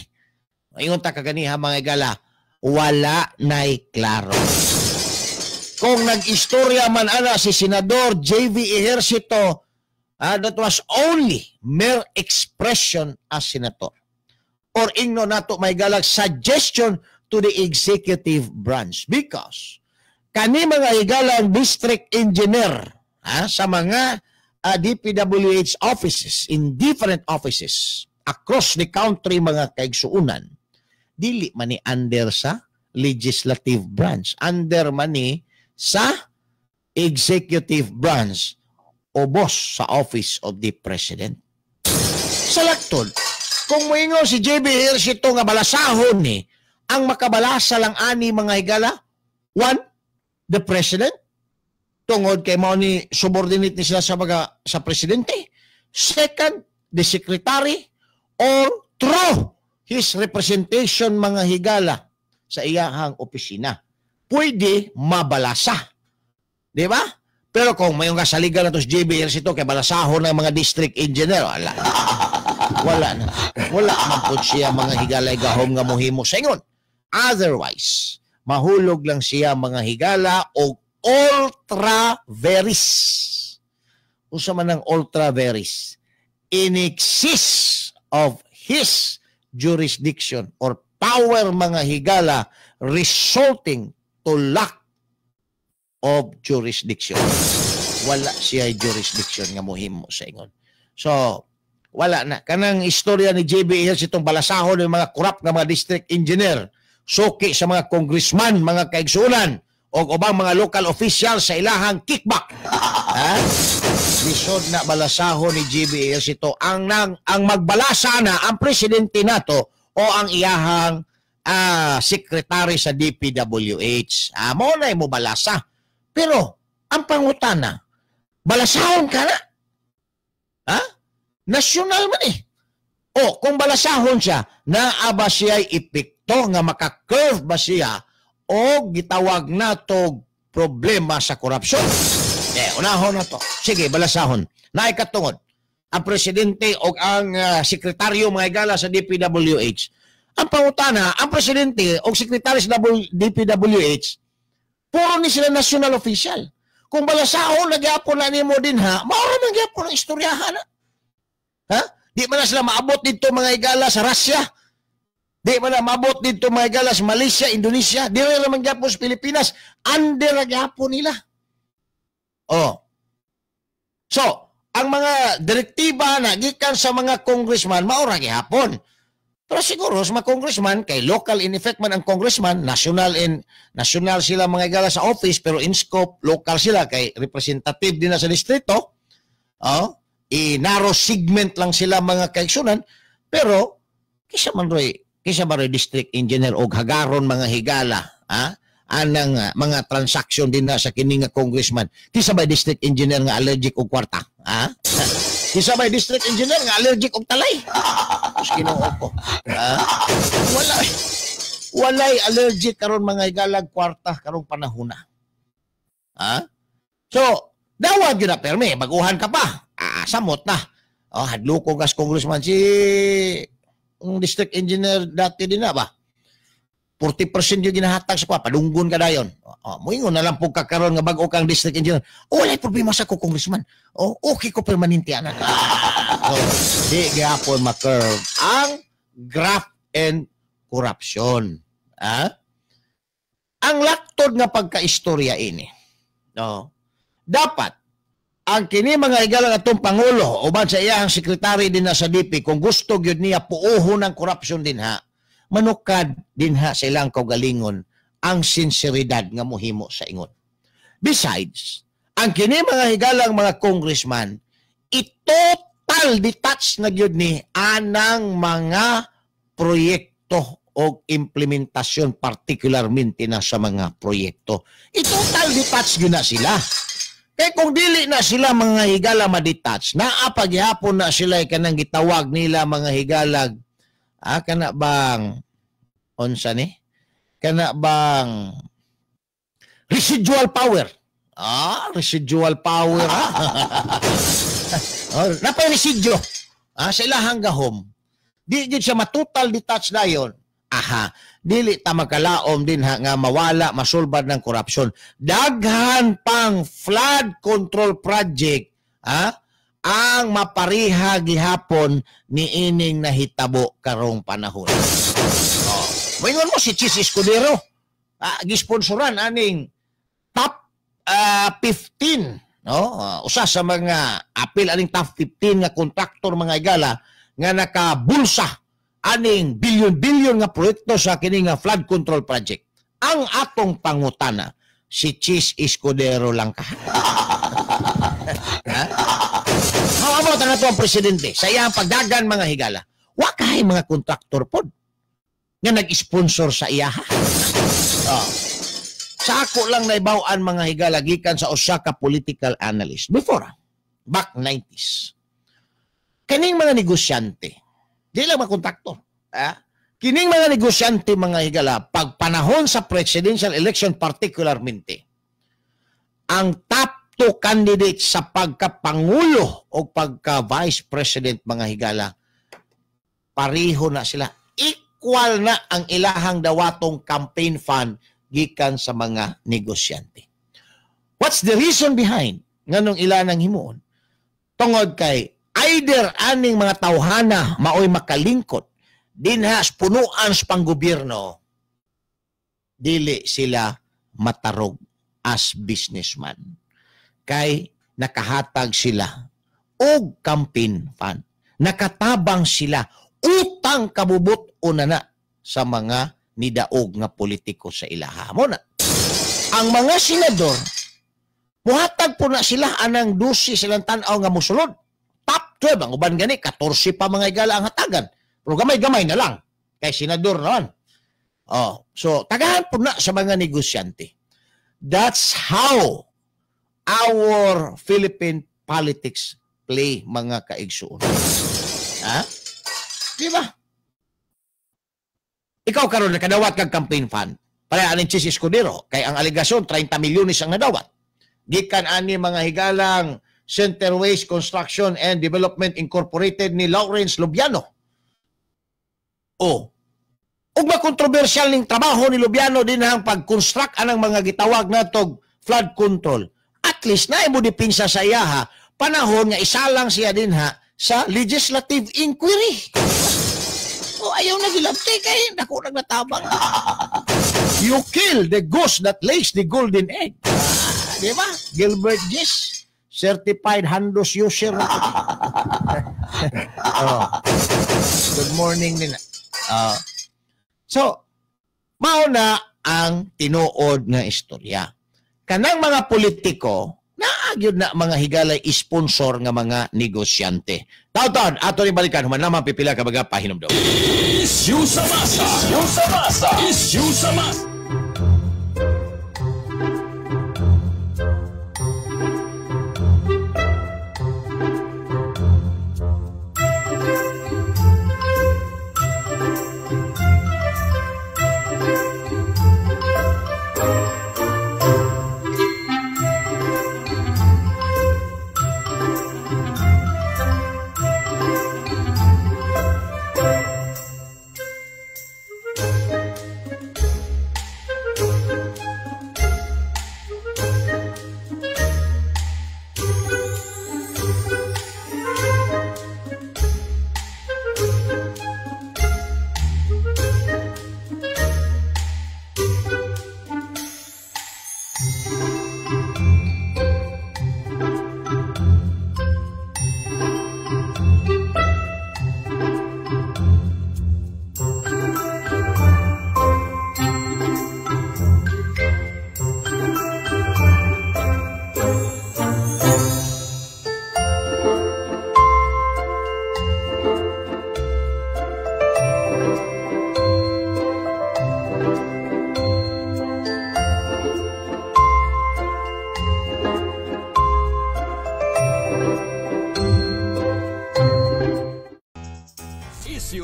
Ingon ta kaganiha mga higala, wala na'y klaro. Kung nag-istorya man ana si Senador JV Ejercito, that was only mere expression as senator. Or ingno nato may galag suggestion to the executive branch. Because kani mga higalang district engineer sa mga DPWH offices in different offices across the country mga kaigsuunan, dili man ni under sa legislative branch, under man ni sa executive branch o boss sa office of the president. Sa laktod, kung moingon si JB Ejercito nga balasahon ni, ang makabalasa lang ani mga higala, one, the president, tungod kay mao ni subordinate ni sila sa mga sa presidente. Second, the secretary, or through his representation mga higala sa iyahang opisina. Pwede mabalasa. Di ba? Pero kung may kasaligan na to si JB Ejercito kay balasahon ng mga district engineer, wala. Wala na. Wala man po siya mga higala gahom nga mohimo sa ingon. Otherwise, mahulog lang siya mga higala o ultra veris. Unsa man ang ultra veris? In excess of his jurisdiction or power mga higala, resulting to lack of jurisdiction. Wala siya jurisdiction nga mohimo sa ingon. So, wala na. Kanang istorya ni JB Ejercito itong balasahon ng mga korap nga mga district engineer, suki sa mga congressman, mga kaigsunan, o ubang mga local official sa ilahang kickback. Ha? Lisod na balasahon ni JB Ejercito ang magbalasa na ang presidente nato o ang iyahang sekretary sa DPWH. Mo na mo balasa. Pero ang pangutana, balasahon ka na? Ha? Nasyonal man eh. O kung balasahon siya, naa ba siya'y epekto nga maka-curve ba siya o gitawag na to problema sa korupsyon? Eh, unahon na to. Sige, balasahon. Naikatungod, ang presidente o ang sekretaryo mga higala sa DPWH. Ang pangutana, ang presidente o sekretaryo sa DPWH, puro ni sila national official. Kung balasahon, nagyapon na nimo din ha, maura nagyapon ang istoryahan ha. Ha? Di man na sila maabot dito mga higala sa Russia. Di man na maabot dito mga higala sa Malaysia, Indonesia. Di rin naman gyapon sa Pilipinas. Under na gyapon nila. Oh. So, ang mga direktiba na gikan sa mga congressman, maura gihapon. Pero siguro sa mga congressman, kay local in effect man ang congressman, national sila mga higala sa office, pero in scope, local sila, kay representative din na sa distrito. Oh, i-narrow segment lang sila mga kaigsunan, pero kisa man roy district engineer og hagaron mga higala, ha? Anang mga transaction din na sa kini nga congressman. Kisa ba district engineer nga allergic og kwarta, ha? Kisa ba district engineer nga allergic og talay? Tapos Ginoo ko. Ha? Wala. Walay allergic karon mga higalag kwarta karong panahona. Ha? So, dawag yun na perme, baguhan ka pa. Ah, samot na. Oh, hadloko gas congressman si Ang district engineer dati din na ba? 40% yung ginahatag sa kwa, padunggon ka dayon. Oh, moingon na lang po kakaroon nga bag-o kang district engineer. Oh, walay problema sa ko, congressman. Oh, okay ko permanente anak. So, di gihapon ma-curve ang graft and corruption. Ha? Ang laktod nga pagkaistorya ini. No. Dapat ang kini mga higalang atong pangulo uban sa iyang sekretary din na sa DP, kung gusto gyud niya puohon ang corruption din ha, manukad din ha sa ilang kaugalingon ang sinseridad nga mohimo sa ingon. Besides, ang kini mga higalang mga congressman, itotal detach na gyud ni anang mga proyekto o implementasyon, particularmente na sa mga proyekto. Itotal detach gyud na sila. Kaya kung dili na sila mga higala ma-detach, naa paghihapon na sila kanang gitawag nila mga higalag, kana bang unsa ni? Kana bang residual power? Ah, residual power. Oh, napay residyo. Sa ilahang gahom. Di gid siya matotal detach dayon. Aha, dili ta makalaom din ha nga mawala masulbad ng korupsyon. Daghan pang flood control project ang mapariha gihapon ni ining nahitabo karong panahon. Oh, moingon mo si Chis Escudero, gisponsoran aning top 15, no? Usa sa mga apil aning top 15 nga kontraktor mga igala nga nakabulsa aning bilyon-bilyon nga proyekto sa kini nga flood control project. Ang atong pangutana, si Chis Escudero lang ka. Ha? How about ang atong presidente sa iyang pagdagan mga higala? Wa kay mga kontraktor pod nga nag-sponsor sa iyaha. Oh. Sa ako lang naibaw-an mga higala gikan sa usa ka political analyst before, back 90s. Kaning mga negosyante, di lang mga kontraktor. Kining mga negosyante mga higala, pag panahon sa presidential election particularmente, ang top 2 candidates sa pagkapangulo o pagka-vice president mga higala, pareho na sila. Equal na ang ilahang dawatong campaign fund gikan sa mga negosyante. What's the reason behind nganong ila nang himuon? Tungod kay either aning mga tawhana maoy makalingkot dinha punuan sa panggobyerno, dili sila matarog as businessman. Kay nakahatag sila og campaign fund. Nakatabang sila utang kabubot una na sa mga nidaog nga politiko sa ilaha. Mo na ang mga senador muhatag po na sila anang 12 silang tan-aw nga mosulod. Top 12, ang uban gani, 14 pa mga igala ang hatagan. Pero gamay-gamay na lang. Kay senador naman. Oh, so, tagahan po na sa mga negosyante. That's how our Philippine politics play, mga kaigsuon. Ha? Di ba? Ikaw karon nakadawat kag campaign fund. Para aning Chis Escudero, kay ang aligasyon, 30 milyones ang nadawat. Gikan ani mga higalang Centerways Construction and Development Incorporated ni Lawrence Lubiano. O, ug makontrobersyal ning trabaho ni Lubiano din ang pag-construct anang mga gitawag natog flood control. At least na imo dipinsa sa iyaha panahon nga isalang siya dinha sa legislative inquiry. O ayaw na gilabti kay dako nagnatabang. You kill the goose that lays the golden egg. Di ba? Gilbert Gis, certified handos user. Oh. Good morning nila. So, mao na ang tinuod nga istorya. Kanang mga politiko, naagyod na mga higalay sponsor nga mga negosyante. Taon-taon, ato rin balikan, human naman pipila ka baga pahinomdom. Issue sa masa! Issue sa masa! Issue sa masa!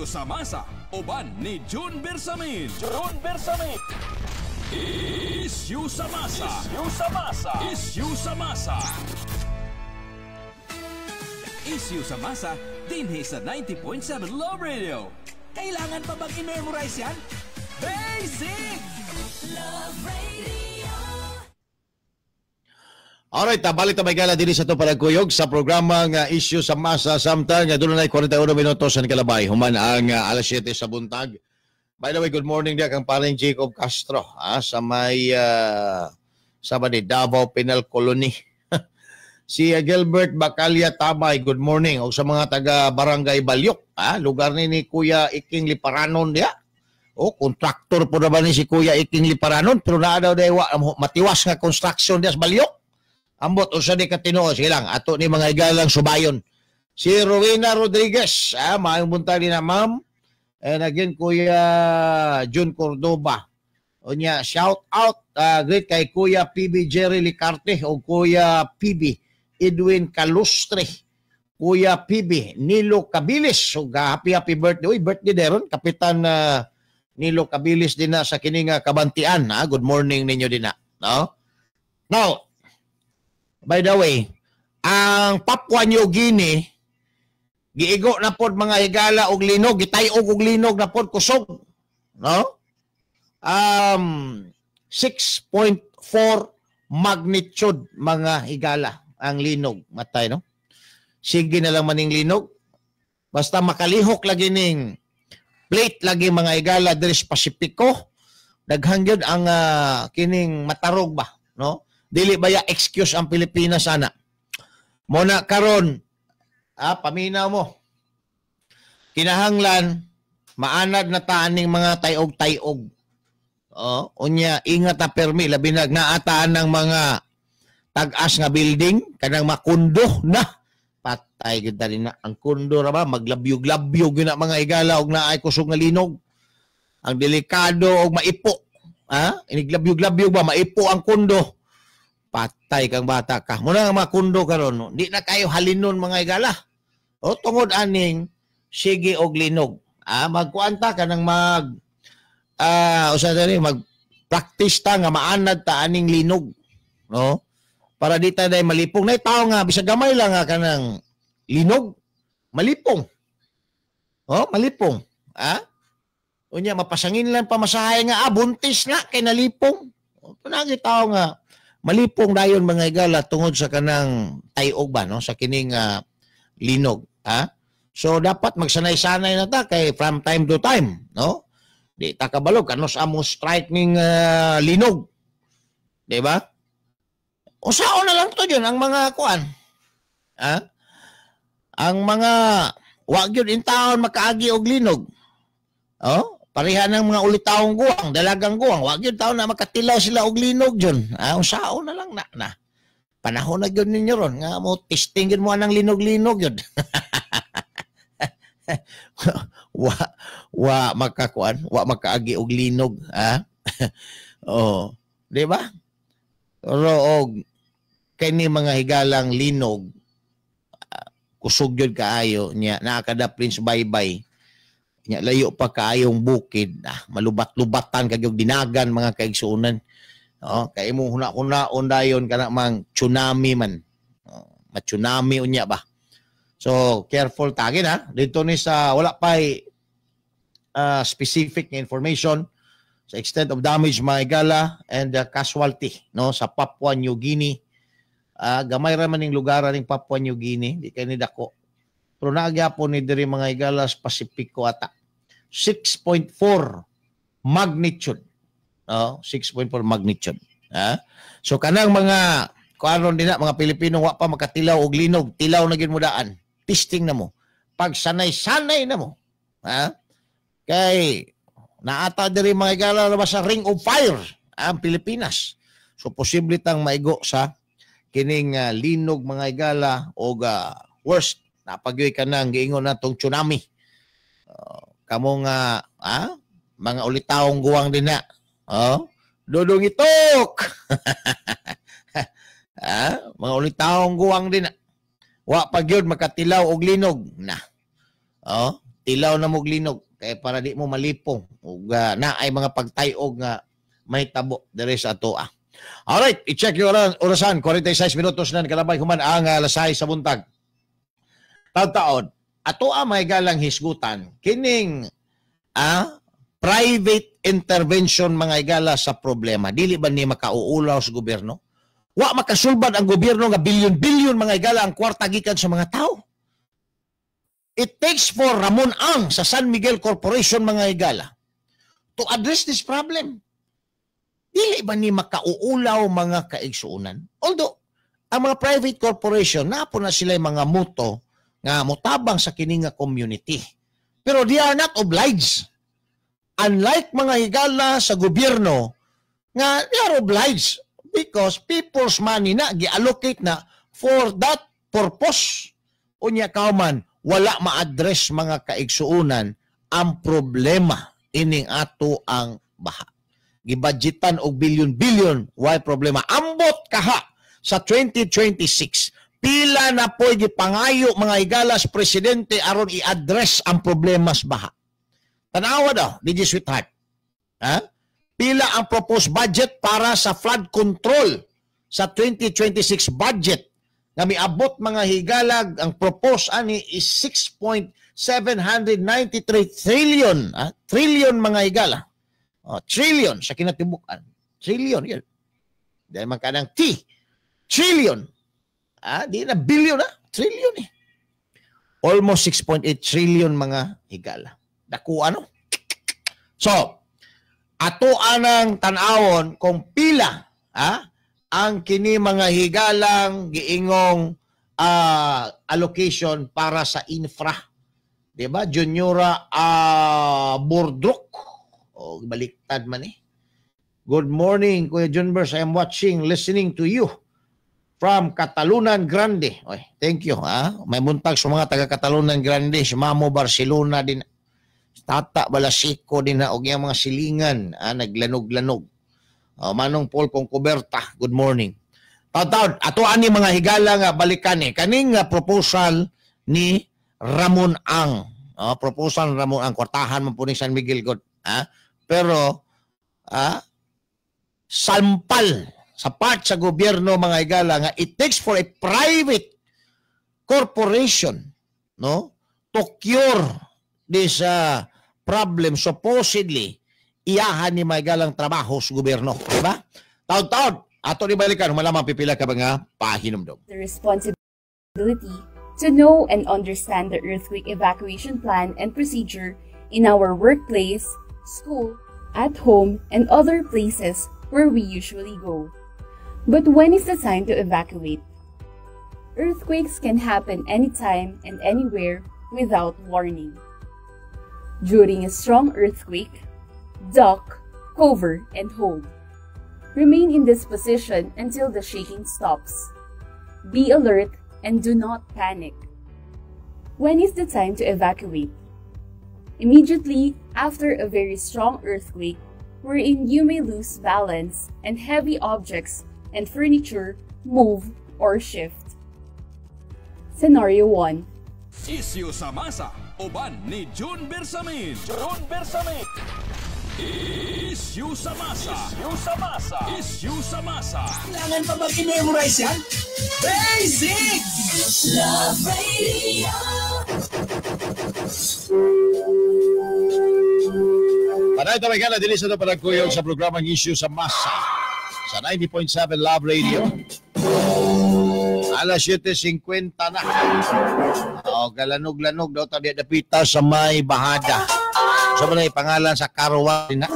Issue sa masa, uban ni June Bersamin. June Bersamin. Issue sa masa. Issue sa masa. Issue sa masa. Issue sa masa, dinhi sa 90.7 Love Radio. Kailangan pa bang i-memorize yan? Basic! Love Radio. Alright, balik ta mga higala diri sa ato palagkuyog sa programa nga Issue sa Masa, samtang nga duna 41 minutos sa kalabay human ang alas 7 sa buntag. By the way, good morning diya kang paring Jacob Castro sa may sa ba ni Davao Penal Colony. Si Gilbert Bacalia Tabay, good morning. O sa mga taga Barangay Balyok, lugar ni Kuya Iking Liparanon diya. O, kontraktor po na ba ni si Kuya Iking Liparanon? Pero naa daw diay matiwas nga construction diya sa Balyok. Ambot, usa ni katinuod. Sige lang, ato ni mga higalang subayon. Si Rowena Rodriguez, maayong buntag din na, ma'am. And again, Kuya Jun Cordoba. Unya, shout out, great kay Kuya PB Jerry Licarte o Kuya PB Edwin Calustre. Kuya PB Nilo Cabilis. So, happy happy birthday. Uy, birthday deron. Kapitan Nilo Cabilis din na sa kining kabantian. Ha? Good morning ninyo din na. No? Now, by the way, ang Papua New Guinea, giigo na pod mga higala og linog, gitay-og og linog na pod kusog. No? 6.4 magnitude mga higala ang linog. Matay, no? Sige na lang maning linog. Basta makalihok lagi ning plate lagi mga higala diri sa Pasipiko, daghan gyud ang kining matarog ba, no? Dili ba ya excuse ang Pilipinas ana? Muna karon, paminaw mo. Kinahanglan maanad na ta aning mga tayog-tayog. Oh, unya ingat na permi labi na naataan ng mga tag-as nga building kanang makundo na patay gyud ta na ang kundo ra ba maglabyog-labyog gyud na mga higala og naay kusog nga linog. Ang delikado og maipo. Ha? Iniglabyog-labyog ba maipo ang kundo. Patay kang bata ka. Muna nga mga kundo karon, no? Di na kayo halinon mga higala. O tungod aning sige og linog. Magkuan ta kanang mag usa diri mag practice ta nga maanad ta aning linog, no? Para di ta day malipong. Nay tao nga bisag gamay lang nga kanang linog, malipong. Oh, malipong. Unya mapasangin lang pamasahe nga buntis na kay nalipong. O, panagi tao nga malipong dayon mga higala tungod sa kanang tayog ba, no, sa kining linog, ha? So dapat magsanay-sanay na ta kay from time to time, no? Di ta kabalog kano sa among strike ning linog. Di ba? Usaon na lang to yun ang mga kuan. Ha? Ang mga wa gyud in taon makaagi og linog. Oh, pareha ng mga ulitawong guwang, dalagang guwang, wa gyud taon na makatilaw sila og linog jud. Usaon na lang na na. Panahon na gyud ninyo ron nga mo testing gyud mo anang linog-linog gyud. Wa wa makakuan, wa makaagi og linog, ha? Oh, di ba? Pero og kini mga higalang linog, kusog gyud kaayo nya naa kada Prince Baybay. Nya layo pa kaayong bukid, malubat-lubatan kag dinagan mga kaigsuonan. Oh, kay imong huna-hunaon dayon kana mang tsunami man. Oh, ma-tsunami unya ba? So careful tagin ha. Dito ni sa wala pay specific information sa extent of damage mga higala and casualty, no, sa Papua New Guinea. Gamay ra man ning lugar ning Papua New Guinea, di kay ni dako. Pero naagyapon ni diri mga higala sa Pasipiko ata. 6.4 magnitude. No, 6.4 magnitude. Ha? So kanang mga kuaron din na mga Pilipino wa pa makatilaw og linog, tilaw na gyud mo daan. Testing na mo. Pag sanay-sanay na mo. Ha? Kay naata diri mga higala ba sa Ring of Fire ang Pilipinas. So posible tang maigo sa kining linog mga higala og worst napagyoy ka nang giingon natong tsunami. Kamo nga mga ulitawong guwang din na. Oh, dudong itok. Mga ulitawong guwang din na. Wa pa gyud makatilaw og linog na. Oh, Tilaw na mo linog kay para di mo malipong ug naay mga pagtayog nga mahitabo diri sa atoa. Alright, i-check yung orasan, 46 minutos na kalabay human ang alas 6 sa buntag. Taon-taon, atoa may galang hisgutan kining private intervention mga higala sa problema. Dili ba ni makauulaw sa gobyerno? Wa makasulbad ang gobyerno nga bilyon-bilyon mga higala ang kwarta gikan sa mga tao. It takes for Ramon Ang sa San Miguel Corporation mga higala to address this problem. Dili ba ni makauulaw mga kaigsuonan? Although, ang mga private corporation, napo na sila mga muto nga motabang sa kini nga community. Pero they are not obliged. Unlike mga higala sa gobyerno, nga they are obliged because people's money na gi-allocate na for that purpose. Unya kauman, wala ma-address mga kaigsuonan ang problema ining ato ang baha. Gibudgetan og bilyon-bilyon, why problema? Ambot kaha sa 2026. Pila na po'y gipangayo mga higalas presidente aron i-address ang problema sa baha. Tanawa daw, DJ Sweetheart. Ha? Pila ang proposed budget para sa flood control sa 2026 budget nga miabot mga higalag ang propose ani is 6.793 trillion, ha? Trillion mga higala. Oh, trillion sa kinatibukan. Trillion yun. Dahil man kanang T. Trillion. Ah, di na billion ah. Trillion eh. Almost 6.8 trillion mga higala. Dako ano? So, ato anang tan-awon kung pila ang kini mga higalang giingong allocation para sa infra. Di ba? Juniora Bordrok. O, baliktad man eh. Good morning, Kuya Junbers. I am watching, listening to you from Catalunan Grande. Oy, thank you. Ha? May buntag sa mga taga Catalunan Grande. Si Mamo Barcelona din. Tata Balasiko din na. Og yung mga silingan. Ha? Naglanog-lanog. O, Manong Paul Concoberta. Good morning. Taon-taon, ato ani mga higala nga balikan eh. Kaning proposal ni Ramon Ang. O, proposal ni Ramon Ang. Kwartahan man po ni San Miguel God. Ha? Pero sampal sa part sa gobyerno mga higala nga it takes for a private corporation, no, to cure this problem supposedly iyahan ni mga higalang trabaho sa gobyerno, di ba? Taon-taon ato ni balikan malamang pipila ka mga pahinumdom. The responsibility to know and understand the earthquake evacuation plan and procedure in our workplace, school, at home, and other places where we usually go. But when is the time to evacuate? Earthquakes can happen anytime and anywhere without warning. During a strong earthquake, duck, cover, and hold. Remain in this position until the shaking stops. Be alert and do not panic. When is the time to evacuate? Immediately after a very strong earthquake, wherein you may lose balance and heavy objects and furniture move or shift. Scenario 1. Isyu sa masa, uban ni June Bersamin. June Bersamin. Isyu sa masa. Isyu sa masa. Isyu sa masa. Kailangan pa bang i-memorize yan? Basic! Love Radio. Panay tayo na dili sa panagkuyog sa programang Isyu sa Masa sa 90.7 Love Radio. Alas 7:50 na. O, galanog-lanog daw tayo dapita sa may bahada. So, manay pangalan sa Karawas na.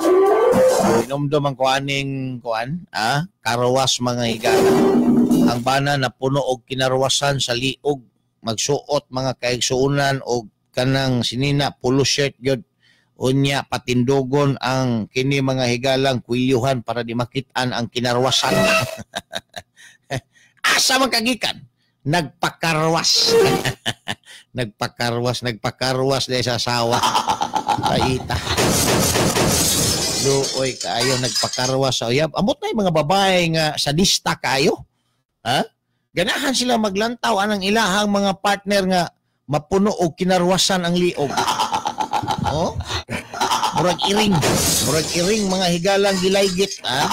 Inomdom ang kuaning kuan, Karawas mga higala. Ang bana na puno og kinarwasan sa liog, magsuot mga kaigsuonan og kanang sinina polo shirt gyud. Unya patindugon ang kini mga higalang kwilyuhan para di makitaan ang kinarwasan. Asa man kagikan? Nagpakarwas. Nagpakarwas dahil sa asawa. Paita. Luoy kaayo nagpakarwas sa uyab. Amot na yung mga babae nga sadista kaayo. Ha? Ganahan sila maglantaw anang ilahang mga partner nga mapuno og kinarwasan ang liog. Oh? Murag iring. Murag iring mga higalang gilaygit, ha?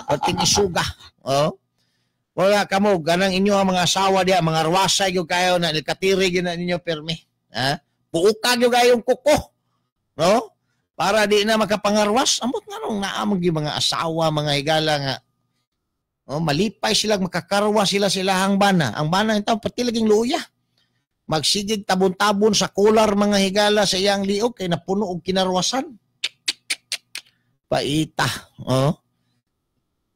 Pating isuga. Oh? Wala kamo ganang inyo ang mga asawa diya, mga ruwasay gyud kayo na katiri gyud na ninyo pirmi. Ha? Puuka gyud kayong kuko. No? Para di na makapangarwas, amot nganong naa man gyud mga asawa, mga higala nga oh, malipay sila, makakarwa sila silahang bana. Ang bana ito, pati laging luya. Magsigig tabon-tabon sa kular mga higala sa iyang liog kay napuno og kinarwasan. Paita. Oh.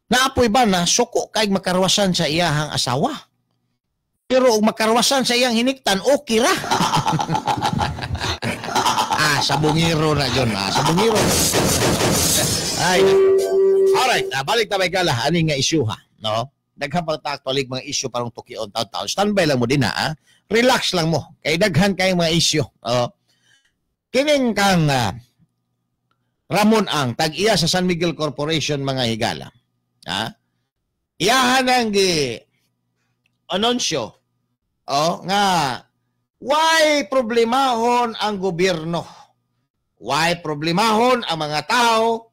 Naapoy ba na suko kay makarwasan sa iyahang asawa. Pero og makarwasan sa iyang hiniktan, okay ra. Ah, sabungiro na yun. Ah, sabungiro. Ay. Alright, balik na may gala. Ani nga issue ha? No? Daghan pa ta actually mga issue parang tukion taon-taon. Standby lang mo din ha. Relax lang mo. Kay daghan kay mga issue. Oh. Kining kang Ramon Ang tag-iya sa San Miguel Corporation mga higala. Ha? Iyahan ang gi anunsyo. Oh, nga why problemahon ang gobyerno? Why problemahon ang mga tao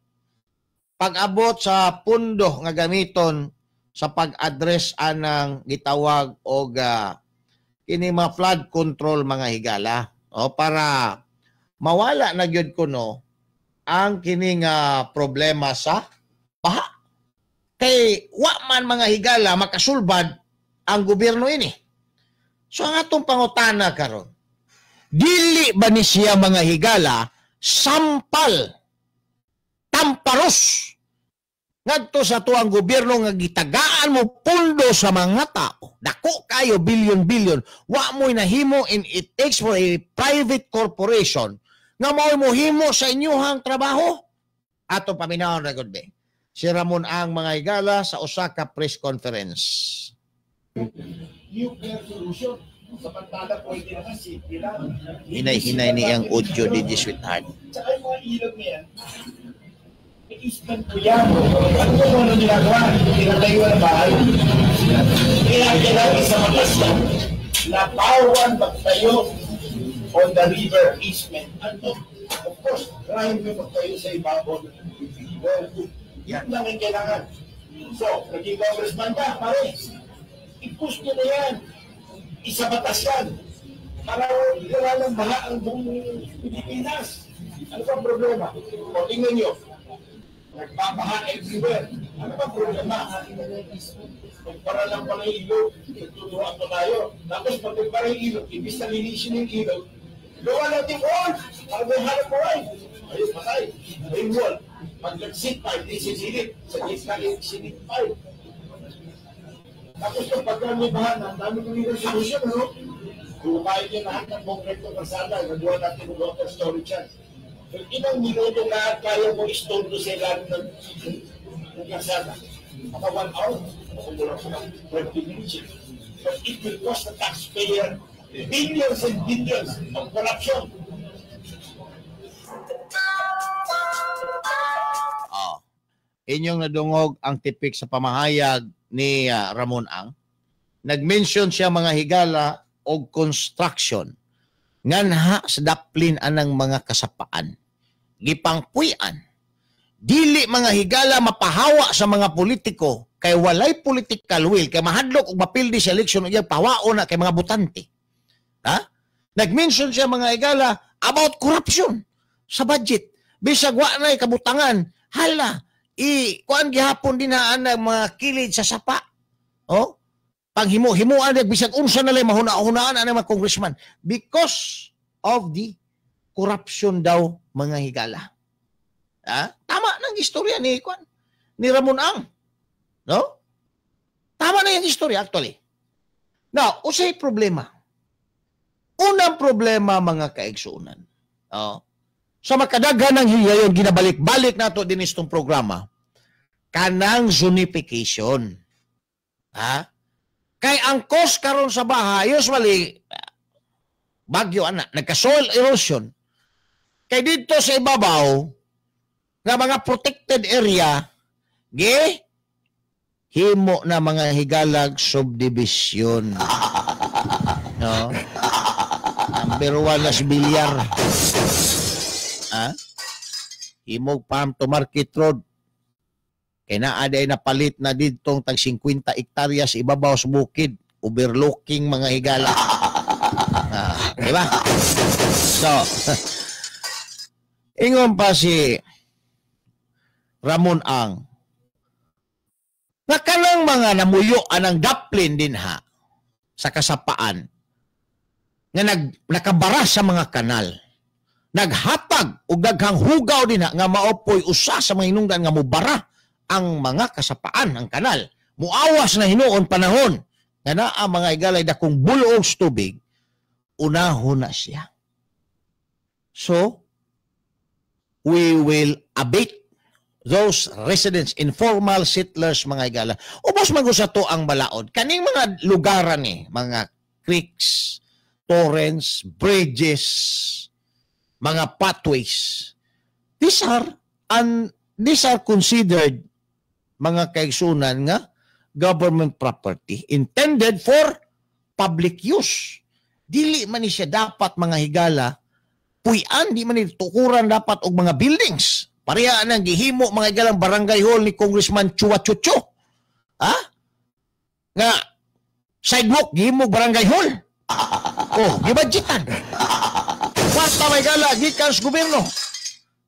pag-abot sa pundo nga gamiton sa pag-address anang gitawag og kini mga flood control mga higala, o para mawala na gyud kuno ang kini nga problema sa baha. Kay wa man mga higala makasulbad ang gobyerno ini. So ang atong pangutana karon, dili ba ni siya mga higala sampal tamparos ngadto sa tuang gobyerno nga gitagaan mo pundo sa mga tao? Dako kayo, bilyon-bilyon, wa mo'y nahimo, and it takes for a private corporation nga mao'y mohimo sa inyuhang trabaho. Ato paminawon na gud be si Ramon Ang mga higala sa usa ka press conference. Nuclear solution. Samantala pwede naman simple lang. Hinay-hinay niyang audio DJ Sweetheart. Tsaka yung mga ilog niya, easement po yan. Ano po ano ginagawa? Tinatayuan ng bahay. Kaya kailangan sa matas lang na bawal magtayo on the river easement. Ano? Of course, crime yung magtayo sa ibabaw ng river. Yan lang ang kailangan. So, naging congressman ka, pare. I-push nyo na yan. Isa batas yan. Para wala lang baha ang buong Pilipinas. Ano ba problema? O, tingnan nyo. Nagbabaha everywhere. Ano ba problema? Pagpara lang pala yung ilog, nagtuturuan pa tayo. Tapos pag nagpara yung ilog, ibig na linisin yung ilog, gawa natin wall! Para may hanap buhay. Ayun, patay. May wall. Pag nag-sit pipe, di sisilip. Sa gitna yung sinit pipe. Tapos yung pagka may baha na, ang dami kong yung solution, ano? Bukain niya lahat ng konkreto kalsada. Nagawa natin ng water storage yan. Ilang minuto na kaya mo i-store doon sa ilalim ng kalsada? Baka 1 hour, baka kulang sa 20 minutes. But it will cost the taxpayer billions and billions of corruption. Oh. Inyong nadungog ang tipik sa pamahayag ni Ramon Ang. Nag-mention siya mga higala og construction. Nganha sa daplin anang mga kasapaan. Gipangpuy-an. Dili mga higala mapahawa sa mga politiko kay walay political will, kay mahadlok og mapildi sa eleksyon ug pahawaon na kay mga botante. Ha? Nag-mention siya mga higala about corruption sa budget. Bisag wa nay kabutangan, hala, i kuan gihapon din na ang mga kilid sa sapa. Oh? Panghimo-himuan bisag unsa na lang mahuna-hunaan ang mga congressman because of the corruption daw mga higala. Ha? Tama nang istorya ni kuan ni Ramon Ang. No? Tama na yung istorya actually. Now, usay problema. Unang problema mga kaigsuonan. Oh. Sa makadaghan ng higayon ginabalik-balik nato din itong programa kanang zonification. Ha? Kay ang cost karon sa baha, usually bagyo ana, nagka-soil erosion. Kay dito sa ibabaw nga mga protected area, gi himo na mga higalag subdivision. No? Number 1 na si bilyar. Himog Farm to Market Road. Kay naa day napalit na didtong tag 50 hektaryas ibabaw sa bukid, overlooking, mga higala. Ah, di ba? So, ingon pa si Ramon Ang nga kanang mga namuyo anang daplin dinha sa kasapaan nga nakabara sa mga kanal, naghatag og daghang hugaw dinha nga maopoy usa sa mga hinungdan nga mubara ang mga kasapaan, ang kanal, muawas na hinuon panahon nga naa, mga higalay, dakong buloog sa tubig, unahon na siya. So we will abate those residents, informal settlers, mga higala. Ubos man sa to ang balaod. Kaning mga lugaran ni, mga creeks, torrents, bridges, mga pathways. These are considered, mga kaigsunan, nga government property intended for public use. Dili man ni siya dapat, mga higala, puy-an, di man ni tukuran dapat og mga buildings. Pareha nang gihimo, mga higalang, barangay hall ni Congressman Chua Chucho. Ha? Nga sidewalk gihimo barangay hall. Oh, gibudgetan. Kwarta may gala gikan sa gobyerno.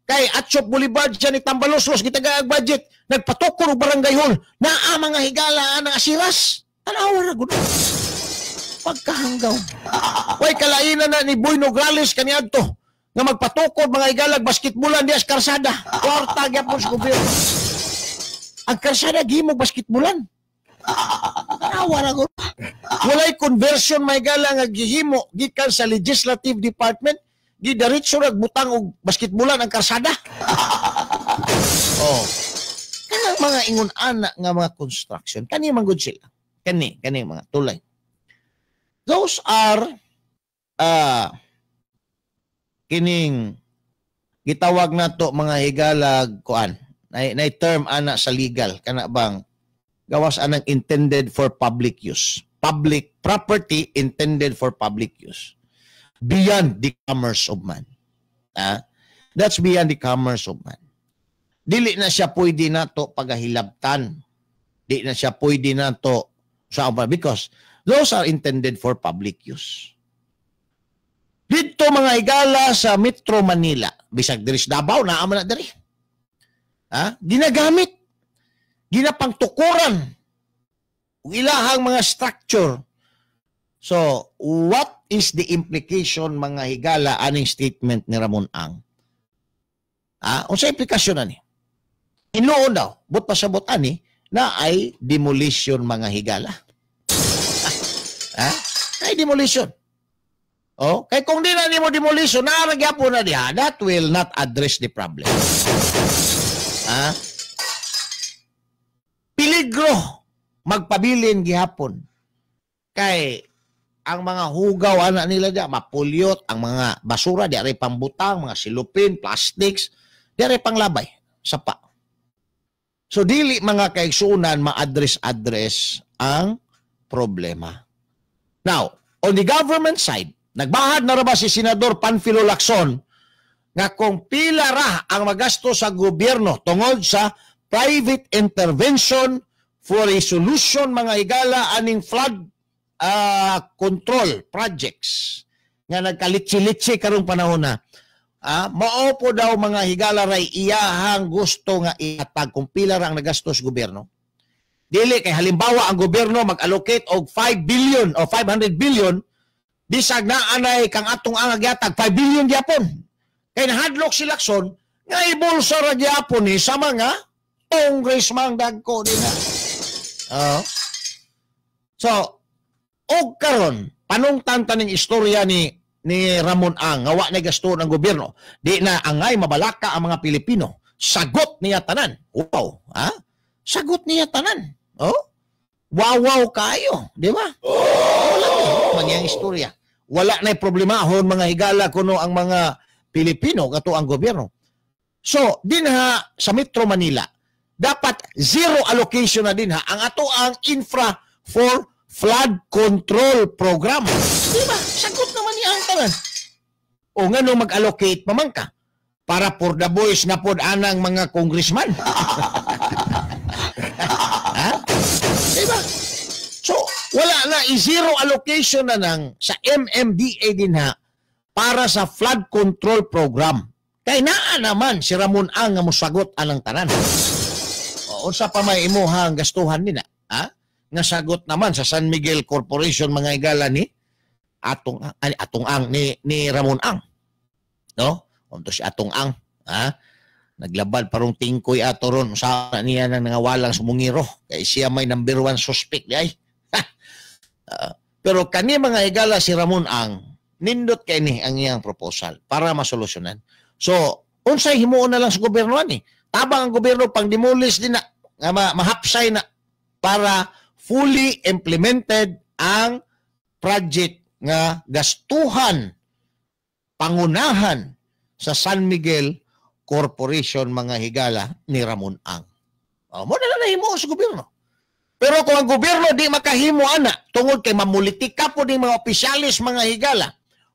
Kay Atop Boulevard siya ni Tambaloslos gitaga ang budget, nagpatukor og barangay hall. Naa, mga higala, ang asiras. Tanawa ra gud. Pagkahanggaw. Way kalainan na ni Boy Nograles kaniadto nga magpatukod, mga higalag, basketbolan diya sa karsada. Kwarta gyapon sa gobyerno. Ang karsada gihimo basketbolan. Tanawa ra gud. Walay conversion, may gala, nga gihimo gikan sa legislative department, gidiretso rag butang og basketbolan ang karsada. Oh. Kanang mga ingon ana nga mga construction, kani man gud sila. Kani, kani mga tulay. Those are kining gitawag nato, mga higalag, kuan na term ana sa legal, kana bang gawas anang intended for public use, public property intended for public use, beyond the commerce of man. Ah, that's beyond the commerce of man. Dili na siya pwede nato pagahilabtan, di na siya pwede nato sa, because those are intended for public use. Dito, mga higala, sa Metro Manila, bisag diri sa Davao, naa man na diri. Ha? Ginagamit. Ginapangtukuran ug ilahang mga structure. So, what is the implication, mga higala, aning statement ni Ramon Ang? Ah, unsa implikasyon ani? Hinuon daw, but pasabot ani na ay demolition, mga higala. Ha? Ay demolition. Oh, kay kung di na nimo demolition, naa ra gyapon na diha, that will not address the problem. Ha? Peligro magpabilin gihapon. Kay ang mga hugaw ana nila diya, mapulyot, ang mga basura, di aray pambutang, mga silupin, plastics, di aray panglabay, sapa. So dili, mga kaigsunan, ma-address-address ang problema. Now, on the government side, nagbahad na ra ba si Senador Panfilo Lacson nga kung pila ra ang magasto sa gobyerno tungod sa private intervention for a solution, mga higala, aning flood control projects nga nagkalitsi-litsi karong panahon na, mao po daw, mga higala, ray iyahang gusto nga ihatag kung pila ra ang nagastos gobyerno? Dili kay halimbawa ang gobyerno mag-allocate og 5 billion o 500 billion, bisag na anay kang atong ang gyatag 5 billion gyapon, kay nahadlok si Lacson nga ibulsa ra gyapon ni sa mga congressman dagko dinha. Oh. So, og karon panungtan taning istorya ni Ramon Ang nga wa na gasto ng gobyerno. Di na angay mabalaka ang mga Pilipino. Sagot niya tanan. Wow, ha? Sagot niya tanan. Oh? Wow, wow kayo, di ba? Wala mangyang istorya. Wala na problemahon, mga higala, kuno ang mga Pilipino kato ang gobyerno. So, dinha sa Metro Manila, dapat zero allocation na dinha ang ato ang infra for flood control program. Di ba? Sagot naman niya ang tanan. O ngano mag-allocate pa man ka? Para for the boys na pod anang mga congressman. Ha? Diba? So, wala na. I-zero allocation na nang sa MMDA din ha para sa flood control program. Kay naa naman si Ramon Ang nga mosagot anang tanan. O, unsa pa may imuha ang gastuhan nila? Ha? Nga sagot naman sa San Miguel Corporation mga higala ni Atong Atong Ang ni Ramon Ang. No? Unto si Atong Ang, ha? Naglabad parong tingkoy ato ron sa niya nang nangawalang sumungiro kay siya may number 1 suspect di ay. Pero kani mga higala si Ramon Ang nindot kay ni ang iyang proposal para masolusyonan. So, unsay himuon na lang sa gobyerno ani? Tabang ang gobyerno pang demolis din na nga mahapsay na para fully implemented ang project nga gastuhan pangunahan sa San Miguel Corporation mga higala ni Ramon Ang. O, mo na lang nahimo sa gobyerno. Pero kung ang gobyerno di makahimo ana tungod kay mamulitika po din mga opisyalis mga higala,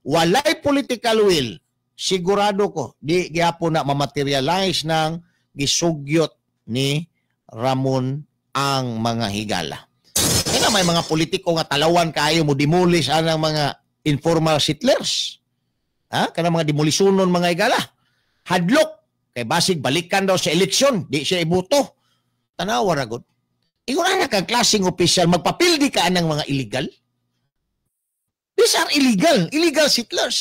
walay political will, sigurado ko di gyapon na mamaterialize ng gisugyot ni Ramon Ang mga higala. Kaya may mga politiko nga talawan kayo mo demolis anang mga informal settlers. Ha? Kana mga demolisunon mga higala. Hadlok kay basig balikan daw sa eleksyon, di siya ibuto. Tanawa ra gud. Ingon ana kang klaseng opisyal, magpapildi ka anang mga illegal? These are illegal, illegal settlers.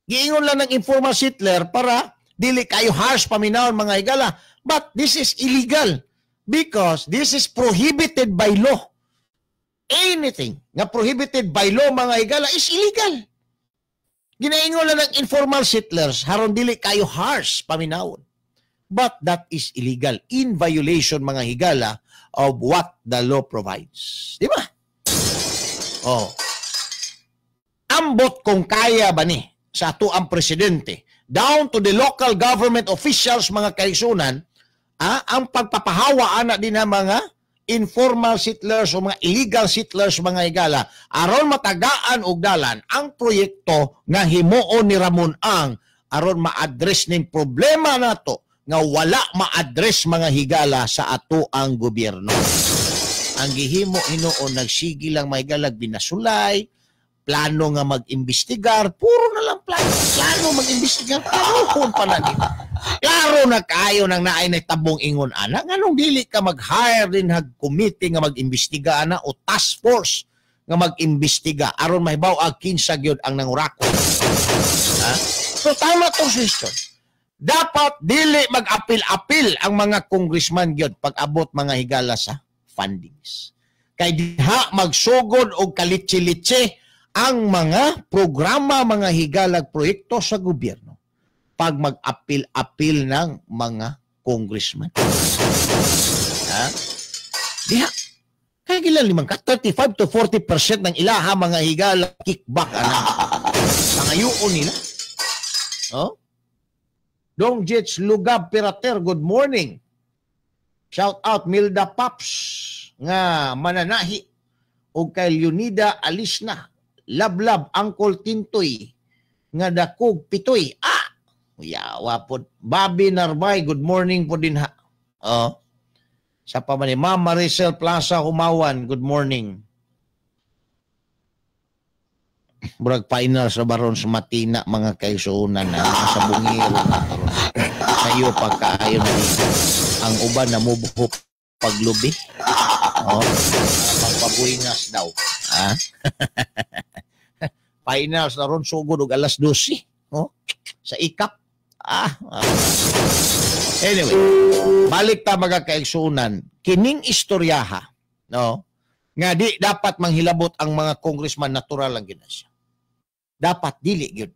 Giingon lang ng informal settler para dili kayo harsh paminawon mga higala. But this is illegal because this is prohibited by law. Anything nga prohibited by law mga higala is illegal. Ginaingon lang ng informal settlers haron dili kayo harsh paminawon. But that is illegal, in violation mga higala of what the law provides. Di ba? Oh. Ambot kung kaya ba ni sa ato ang presidente down to the local government officials mga kaigsunan, ang pagpapahawa ana din na mga informal settlers o mga illegal settlers mga higala aron matagaan og dalan ang proyekto nga himuon ni Ramon Ang aron ma-address ning problema nato nga wala ma-address mga higala sa ato ang gobyerno. Ang gihimo hinuon nagsigi lang mga higala binasulay, plano nga mag-imbestigar, puro na lang plano. Plano mag-imbestigar, plano pa na din. Klaro na kayo nang naay na tabong ingon ana, nganong dili ka mag-hire din hag committee nga mag-imbestiga ana o task force nga mag-imbestiga aron mahibaw ag kinsa gyud ang nangurakot. Ha? So tama tong suggestion. Dapat dili mag-apil-apil ang mga congressman gyud pag-abot mga higala sa fundings. Kay diha magsugod og kalitsi-litsi ang mga programa, mga higalag proyekto sa gobyerno pag mag-apil-apil ng mga congressman. Ha? Diha. Kaya gilan limang ka, 35 to 40% ng ilaha mga higala kickback ana. Pangayuon nila. Oh? Dong Jits Lugab Pirater, good morning. Shout out Milda Paps nga mananahi og kay Leonida Alisna. Lablab Uncle Tintoy nga dakog pitoy. Ah! Yawa po. Bobby Narbay, good morning po din ha. Oh. Sa pa man ni Ma'am Maricel Plaza Humawan, good morning. Murag final sa Baron sa Matina mga kaisunan na sa bungiro na karon. Sayo pagkaayo na dito. Ang uban na mubuhok paglubi. Oh, pagpabuhingas daw. Ha? Finals na ron sugod og alas 12. Oh, sa ikap. Ah. Anyway, balik ta mga kaigsunan, kining istoryaha, no? Nga di dapat manghilabot ang mga congressman, natural lang gyud siya. Dapat dili gyud.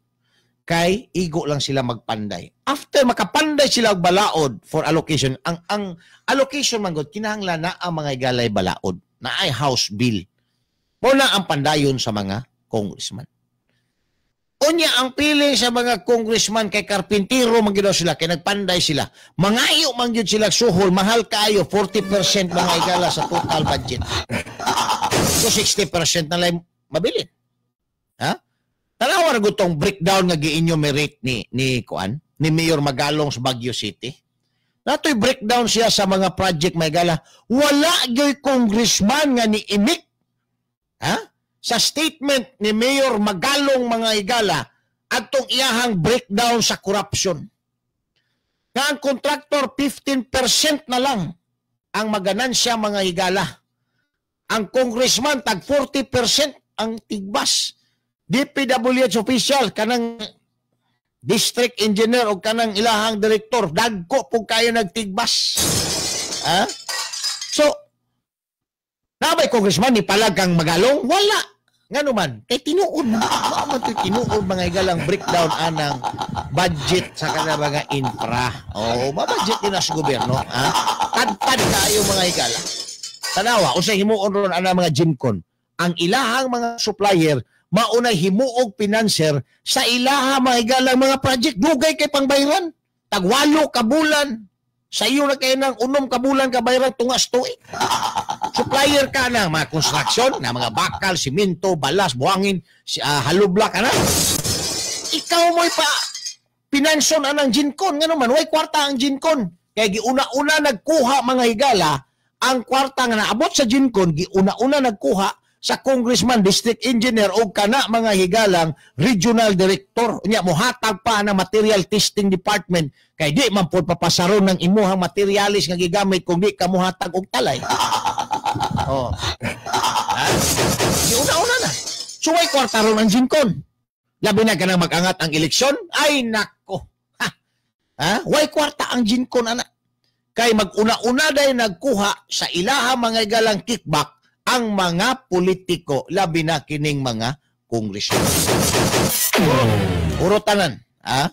Kay igo lang sila magpanday. After makapanday sila og balaod for allocation, ang allocation man gud kinahanglan na ang mga igalay balaod, na ay house bill. Mo na ang pandayon sa mga congressman. Unya ang pili sa mga congressman kay karpintero man gyud sila, kay nagpanday sila. Mangayo man gyud sila suhol, mahal kaayo 40% mga igala sa total budget. So 60% na lang mabilin. Ha? Tanawa ra gud tong breakdown nga gi-enumerate ni kuan ni Mayor Magalong sa Baguio City. Natoy breakdown siya sa mga project mga higala. Wala gyoy congressman nga ni imik, ha? Sa statement ni Mayor Magalong mga higala atong iyahang breakdown sa corruption. Nga ang contractor 15% na lang ang maganansya mga higala. Ang congressman tag 40% ang tigbas. DPWH official kanang district engineer o kanang ilahang direktor dagko pug kayo nagtigbas. Ha? So nabay congressman ni palag kang Magalong? Wala. Ngano man kay tinuod mao man to'y tinuod mga higalang breakdown anang budget sa kanang mga infra. Oh, ma-budget din na sa gobyerno, ha? Tadtad kayo mga higala. Tanawa unsay himuon ron anang mga GenCon. Ang ilahang mga supplier maunay himuog financer sa ilaha mga higalang mga project. Dugay kay pangbayran. Tag 8 ka bulan. Sa iyo na kayo ng 6 ka bulan kabayran tungas tuig. Supplier ka na mga construction, na mga bakal, simento, balas, buhangin, halubla ka na. Ikaw mo'y pa pinanson anang GenCon. Ngano man, way kwarta ang GenCon. Kaya giuna-una nagkuha mga higala, ang kwarta nga naabot sa GenCon, giuna-una nagkuha sa congressman, district engineer o kana mga higalang regional director. Unya mohatag pa na material testing department kay di man pod papasaron ng imuhang materialis nga gigamit kung di ka mohatag og talay. Oh. Ha? Giuna-una na. So way kwarta ron ang GenCon. Labi na kanang mag-angat ang eleksyon. Ay nako. Ha? Ha? Way kwarta ang GenCon ana. Kay mag-una-una day nagkuha sa ilaha mga higalang kickback ang mga politiko, labi na kining mga kongresyon. Hurot tanan, ha?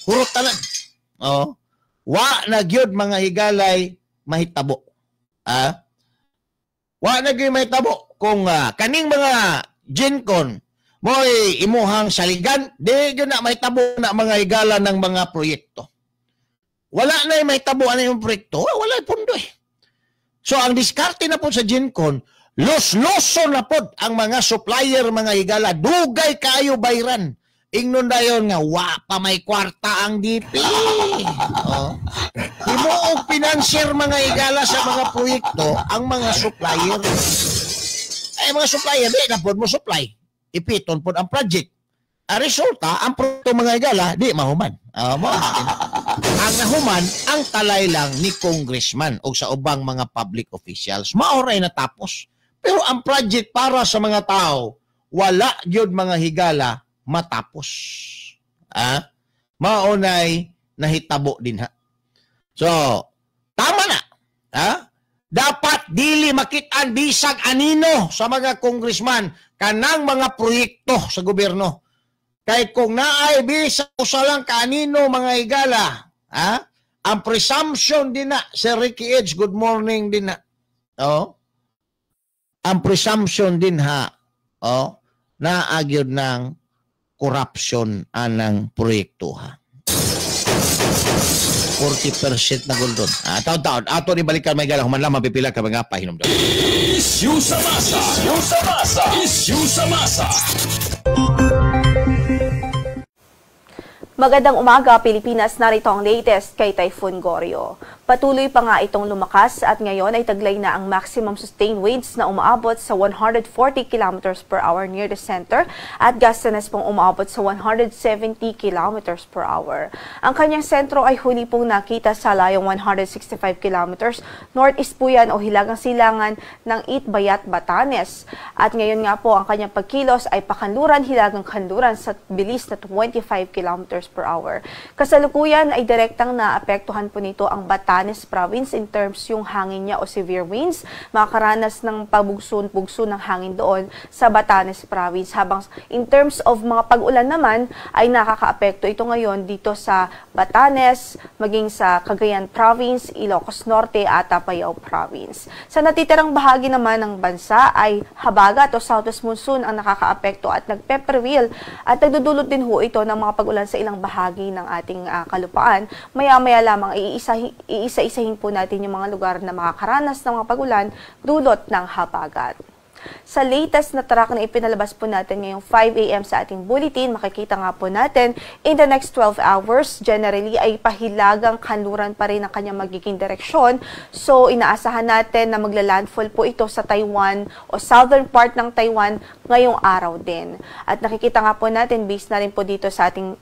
Hurot tanan. Oh. Wa na gyud mga higalay mahitabo. Ha? Wa na gyud mahitabo kung kaning mga GenCon mo'y imuhang saligan, di gyud na mahitabo na mga higala ng mga proyekto. Wala na mahitabo ana yung proyekto, wala pondo eh. So ang diskarte na po sa GenCon, los-loso na po ang mga supplier mga higala, dugay kayo bayran. Ingnon dayon nga wa pa may kwarta ang DP. Oh. Himuog financier mga higala sa mga proyekto ang mga supplier. Ay mga supplier di na pod mo supply. Ipiton pod ang project. Ang resulta, ang proyekto mga higala di mahuman. Mo. Ang nahuman, ang talay lang ni congressman o sa ubang mga public officials. Maoray natapos. Pero ang project para sa mga tao, wala gyud mga higala matapos. Ah, maunay nahitabo din ha. So, tama na. Ah? Dapat dili makit-an bisag anino sa mga congressman kanang mga proyekto sa gobyerno. Kay kung naay bisag usa lang kaanino mga higala, ha? Ang presumption din na, Sir Ricky Edge, good morning din na. Oh. Ang presumption din ha, oh, naagyod ng corruption anang proyekto ha. 40% na goldon. Ah, taon-taon. Ato ni balikan may gala human lamang pipila ka mga pahinomdom. Issue sa masa. Issue sa masa. Issue sa masa. Magandang umaga, Pilipinas. Narito ang latest kay Typhoon Gorio. Patuloy pa nga itong lumakas at ngayon ay taglay na ang maximum sustained winds na umaabot sa 140 km per hour near the center at gusts pong umaabot sa 170 km per hour. Ang kanyang sentro ay huli pong nakita sa layong 165 km northeast po yan o hilagang silangan ng Itbayat, Batanes. At ngayon nga po ang kanyang pagkilos ay pakanluran, hilagang kanluran sa bilis na 25 km per hour. Kasalukuyan ay direktang naapektuhan po nito ang Batanes Province in terms yung hangin niya o severe winds. Makakaranas ng pabugso-bugso ng hangin doon sa Batanes Province. Habang in terms of mga pag-ulan naman ay nakakaapekto ito ngayon dito sa Batanes, maging sa Cagayan Province, Ilocos Norte at Apayao Province. Sa natitirang bahagi naman ng bansa ay habagat o southwest monsoon ang nakakaapekto at nagpe-prevail at nagdudulot din ho ito ng mga pag-ulan sa ilang bahagi ng ating kalupaan. Maya-maya lamang iisa-isahin po natin yung mga lugar na makakaranas ng mga pag-ulan dulot ng habagat. Sa latest na track na ipinalabas po natin ngayong 5 a.m. sa ating bulletin, makikita nga po natin in the next 12 hours, generally ay pahilagang kanluran pa rin ang kanyang magiging direksyon. So, inaasahan natin na magla-landfall po ito sa Taiwan o southern part ng Taiwan ngayong araw din. At nakikita nga po natin, based na rin po dito sa ating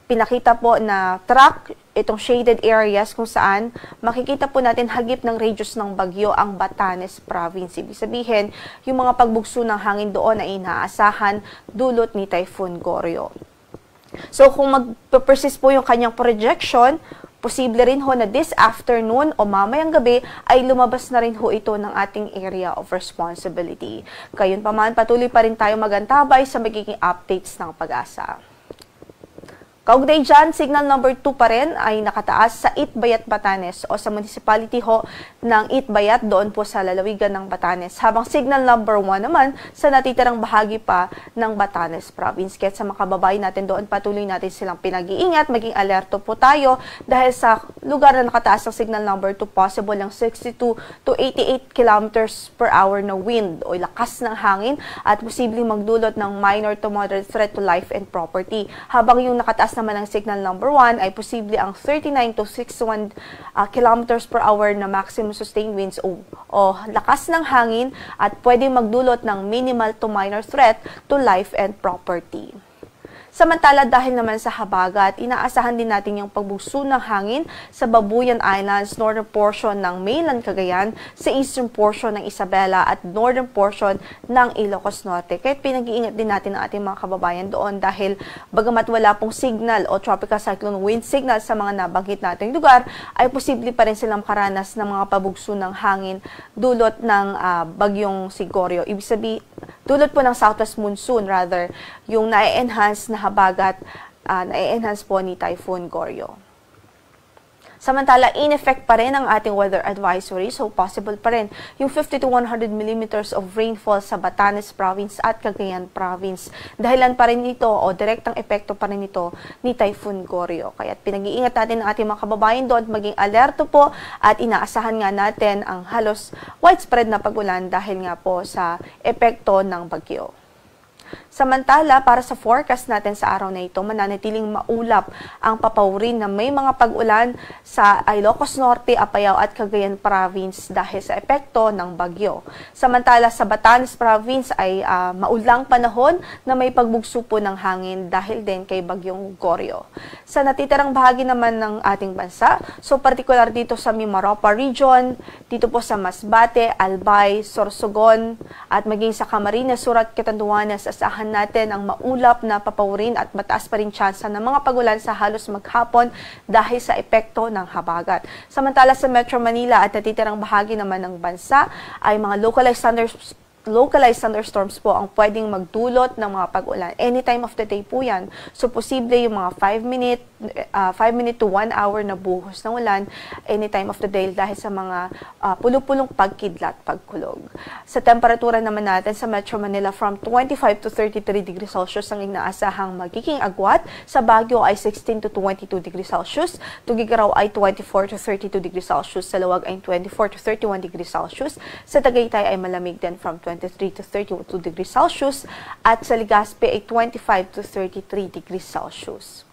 pinakita po na track, itong shaded areas kung saan makikita po natin hagip ng radius ng bagyo ang Batanes Province. Ibig sabihin, yung mga pagbugso ng hangin doon ay inaasahan dulot ni Typhoon Gorio. So kung mag-persist po yung kanyang projection, posible rin ho na this afternoon o mamayang gabi ay lumabas na rin ho ito ng ating area of responsibility. Gayunpaman, patuloy pa rin tayo magantabay sa magiging updates ng PAGASA. Kaugnay dyan, signal number 2 pa rin ay nakataas sa Itbayat, Batanes o sa municipality ho ng Itbayat doon po sa lalawigan ng Batanes. Habang signal number 1 naman sa natitirang bahagi pa ng Batanes Province. Kaya sa mga kababayan natin doon, patuloy natin silang pinag-iingat, maging alerto po tayo dahil sa lugar na nakataas ang signal number 2, possible ang 62 to 88 kilometers per hour na wind o lakas ng hangin at posibleng magdulot ng minor to moderate threat to life and property. Habang yung nakataas naman ang signal number 1 ay posible ang 39 to 61 kilometers per hour na maximum sustained winds o lakas ng hangin at pwedeng magdulot ng minimal to minor threat to life and property. Samantala, dahil naman sa habagat, inaasahan din natin yung pagbugso ng hangin sa Babuyan Islands, northern portion ng mainland Cagayan, sa eastern portion ng Isabela at northern portion ng Ilocos Norte. Kaya pinag-iingat din natin ang ating mga kababayan doon dahil bagamat wala pong signal o tropical cyclone wind signal sa mga nabanggit nating lugar, ay posible pa rin silang makaranas ng mga pabugso ng hangin dulot ng bagyong si Gorio. Ibig sabihin, dulot po ng southwest monsoon rather, yung na-enhance na habagat, na-enhance po ni Typhoon Gorio. Samantala, in effect pa rin ang ating weather advisory, so possible pa rin yung 50 to 100 millimeters of rainfall sa Batanes Province at Cagayan Province. Dahilan pa rin ito o direktang epekto pa rin ito ni Typhoon Gorio. Kaya pinag-iingat natin ang ating mga kababayan doon, maging alerto po at inaasahan nga natin ang halos widespread na pag-ulan dahil nga po sa epekto ng bagyo. Samantala, para sa forecast natin sa araw na ito, mananatiling maulap ang papawrin na may mga pag-ulan sa Ilocos Norte, Apayao at Cagayan Province dahil sa epekto ng bagyo. Samantala, sa Batanes Province ay maulang panahon na may pagbugso po ng hangin dahil din kay Bagyong Gorio. Sa natitirang bahagi naman ng ating bansa, so partikular dito sa Mimaropa Region, dito po sa Masbate, Albay, Sorsogon, at maging sa Camarines Sur at Catanduanes, asahan natin ang maulap na papawrin at mataas pa rin tsansa ng mga pagulan sa halos maghapon dahil sa epekto ng habagat. Samantala sa Metro Manila at natitirang bahagi naman ng bansa ay mga localized thunderstorms po ang pwedeng magdulot ng mga pag-ulan. Any time of the day po yan. So, posible yung mga 5 minute to 1 hour na buhos ng ulan any time of the day dahil sa mga pulupulong pagkidlat, pagkulog. Sa temperatura naman natin sa Metro Manila, from 25 to 33 degrees Celsius ang inaasahang magiging agwat. Sa Baguio ay 16 to 22 degrees Celsius. Tuguegarao ay 24 to 32 degrees Celsius. Sa Laoag ay 24 to 31 degrees Celsius. Sa Tagaytay ay malamig din from 23 to 32 degrees Celsius at sa Legazpi ay 25 to 33 degrees Celsius.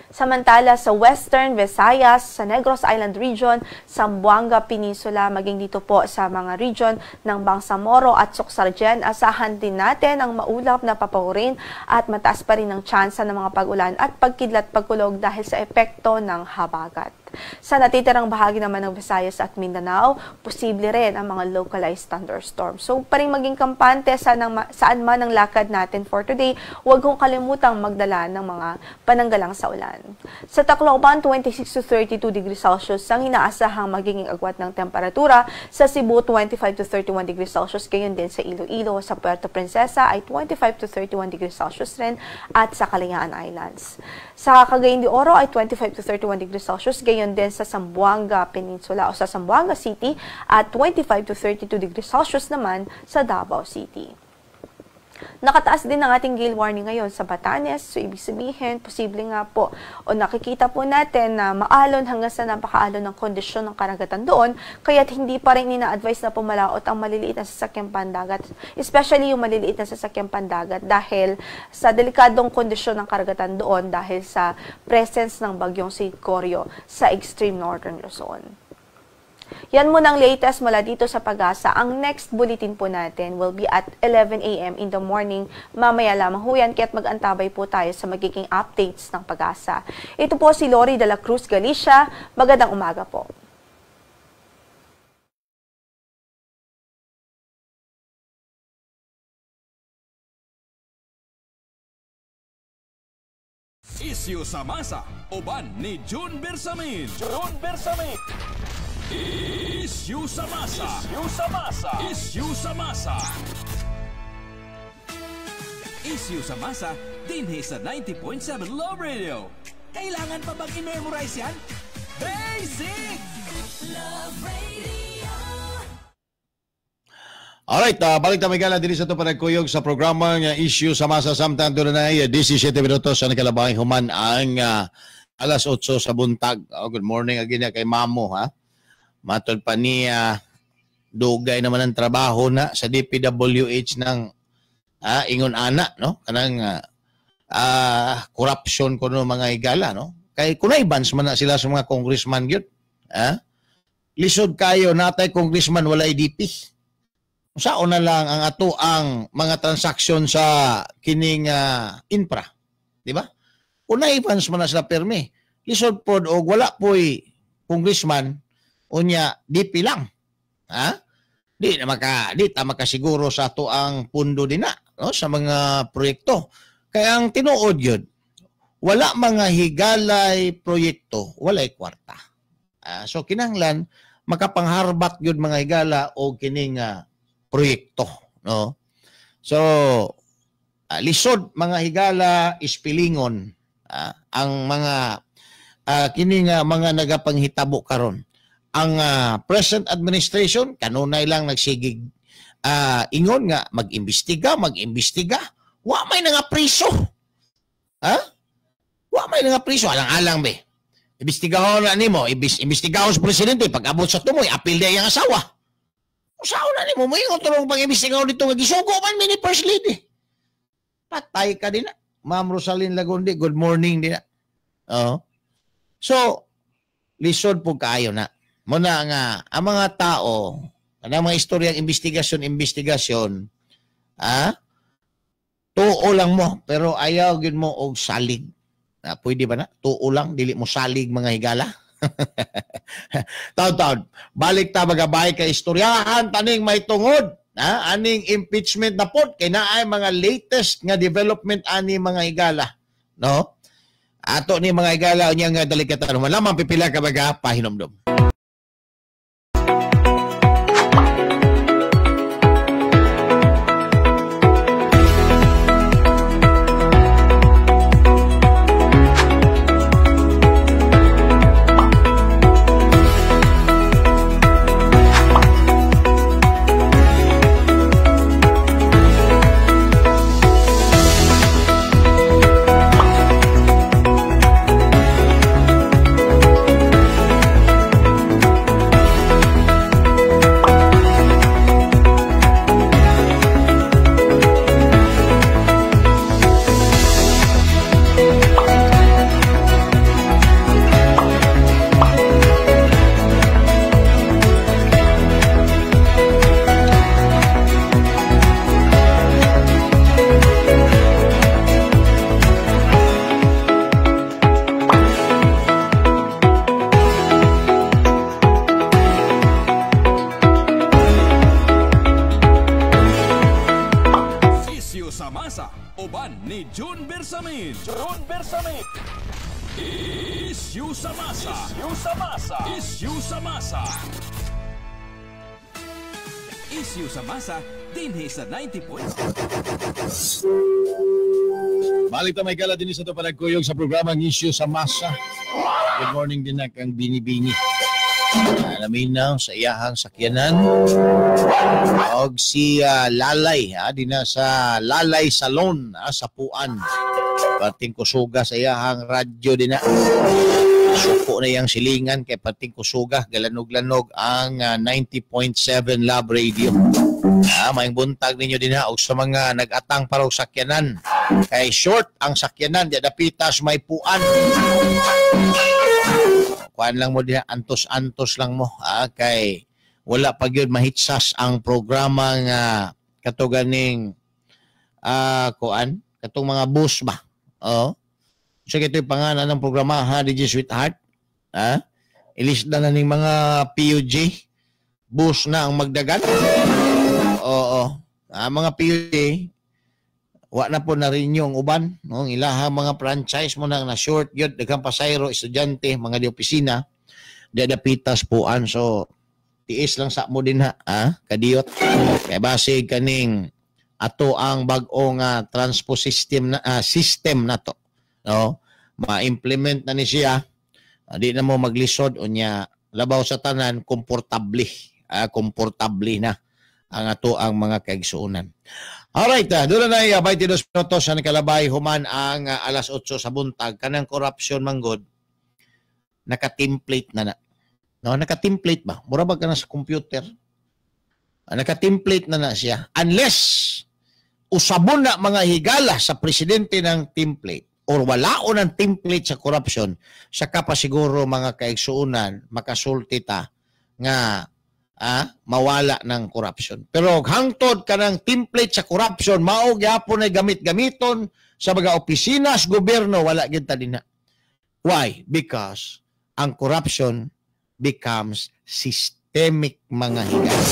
Samantala sa Western Visayas, sa Negros Island Region, Zamboanga Peninsula, maging dito po sa mga region ng Bangsamoro at Soccsksargen, asahan din natin ang maulap na papawirin at mataas pa rin ang tsansa ng mga pag-ulan at pagkidlat pagkulog dahil sa epekto ng habagat. Sa natitirang bahagi naman ng Visayas at Mindanao, posible rin ang mga localized thunderstorms. So, paring maging kampante saan man ang lakad natin for today, huwag kong kalimutang magdala ng mga pananggalang sa ulan. Sa Tacloban, 26 to 32 degrees Celsius ang inaasahang magiging agwat ng temperatura. Sa Cebu, 25 to 31 degrees Celsius. Gayon din sa Iloilo, sa Puerto Princesa ay 25 to 31 degrees Celsius rin at sa Kalayaan Islands. Sa Cagayan de Oro ay 25 to 31 degrees Celsius. Gayon din sa Zamboanga Peninsula o sa Zamboanga City at 25 to 32 degrees Celsius naman sa Davao City. Nakataas din ang ating gale warning ngayon sa Batanes. So, ibig sabihin, posible nga po o nakikita po natin na maalon hanggang sa napakaalon ng kondisyon ng karagatan doon. Kaya't hindi pa rin ina-advise na pumalaot ang maliliit na sasakyang pandagat, especially yung maliliit na sasakyang pandagat dahil sa delikadong kondisyon ng karagatan doon dahil sa presence ng bagyong si Gorio sa extreme northern Luzon. Yan muna ang latest mula dito sa Pag-asa. Ang next bulletin po natin will be at 11 a.m. in the morning. Mamaya lamang ho yan, kaya't mag-antabay po tayo sa magiging updates ng Pag-asa. Ito po si Lori de la Cruz Galicia. Magandang umaga po. Isyu sa masa, uban ni June Bersamin. June Bersamin. Isyu sa masa. Isyu sa masa. Isyu sa masa. Isyu sa masa dinhi sa 90.7 Love Radio. Kailangan pa bang i-memorize yan? Basic! Love Radio. Alright, balik ta migala dinhi sa ato panagkuyog sa programa nga Isyu sa Masa samtang dunay 17 minutos sa nakalabay human ang alas 8 sa buntag. Oh, good morning again kay Mamo ha. Matod pa niya, dugay naman ang trabaho na sa DPWH ng ingon ana, no? Kanang corruption kuno mga higala, no? Kay kunay bans man na sila sa mga congressman gyud. Ha? Lisod kayo natay congressman walay DP. Sao na lang ang ato ang mga transaksyon sa kining infra, di ba? Kunay bans man na sila permi. Lisod pod og wala poy congressman unya DP lang. Ha? Di na maka di ta makasiguro sa ato ang pundo din na, no, sa mga proyekto. Kaya ang tinuod yun, wala mga higalay proyekto, walay kwarta. So kinahanglan makapangharbat yun mga higala o kining proyekto, no? So lisod mga higala ispilingon ang mga kining mga nagapanghitabo karon. Ang present administration kanunay lang nagsigig ingon nga mag-imbestiga, wa may nga priso. Ha? Wa may nga priso, alang-alang be. Imbestigahon na nimo, imbestigahon sa presidente pag abot sa tumoy, apil day ang asawa. Usaon na nimo moingon tulong pag-imbestigahon dito nga gisugo man mi ni First Lady. Patay ka din na. Ma'am Rosalyn Lagundi, good morning din na. Oh. So lisod po kaayo na. Muna nga, ang mga tao, ang mga istoryang investigasyon, tuo lang mo, pero ayaw gin mo og salig. Pwede ba na? Tuo lang, dili mo salig mga higala. Taon-taon, balik ta magabay kay istoryahan, taning may tungod, aning impeachment na pod, kay naay mga latest nga development ani mga higala. No? Ato ni mga higala, unya nga dalikatan, lamang pipila ka baga, pahinomdom. Isyu sa masa dinhi sa 90. Balik ta may gala din sa ito panagkuyog sa programang Isyu sa Masa. Good morning din na kang binibini. Naminaw sa iyahang sakyanan. Og si Lalay, dina sa Lalay Salon, sa Puan. Pating kusuga sa iyahang radyo dina. Suko na iyang silingan kay pating kusuga, galanog-lanog ang 90.7 Love Radio. Maayong buntag ninyo dinha og sa mga nag-atang para og sakyanan. Kay short ang sakyanan di dapitas may Puan. Kuan lang mo dinha, antos-antos lang mo, kay wala pa gyud mahitsas ang programa nga kato ganing kuan katong mga bus ba. Oh. So ito yung pangalan ng programa, ha, DJ Sweetheart. Ha? Ilisda na ning mga PUG. Bus na ang magdagan. Oo. Mga PUG, wa na po na rin yung uban. No? Ang ilahang mga franchise mo na short yun. Daghang pasayro, estudyante, mga di opisina. Di dapitas puan. So, tiis lang sa mo din, ha, ha? Kadiyot. Kaya basig kaning ato ang bag-ong transpo system na, system na to. No, ma-implement na ni siya, di na mo maglisod unya labaw sa tanan komportable, komportable na ang ato ang mga kaigsuonan. Alright, doon na 22 minutos sa nakalabay human ang alas 8 sa buntag. Kanang corruption manggod naka-template na na. No, naka-template ba? Mura ba ka na sa computer? Naka-template na na siya. Unless usabon na mga higala sa presidente ng template or wala o ng template sa corruption, saka pa siguro mga kaigsuonan makasulti ta nga mawala ng corruption. Pero hangtod ka ng template sa corruption, mao gyapon ay gamit-gamiton sa mga opisina sa gobyerno, wala gyud ta dinha. Why? Because ang corruption becomes systemic, mga higala.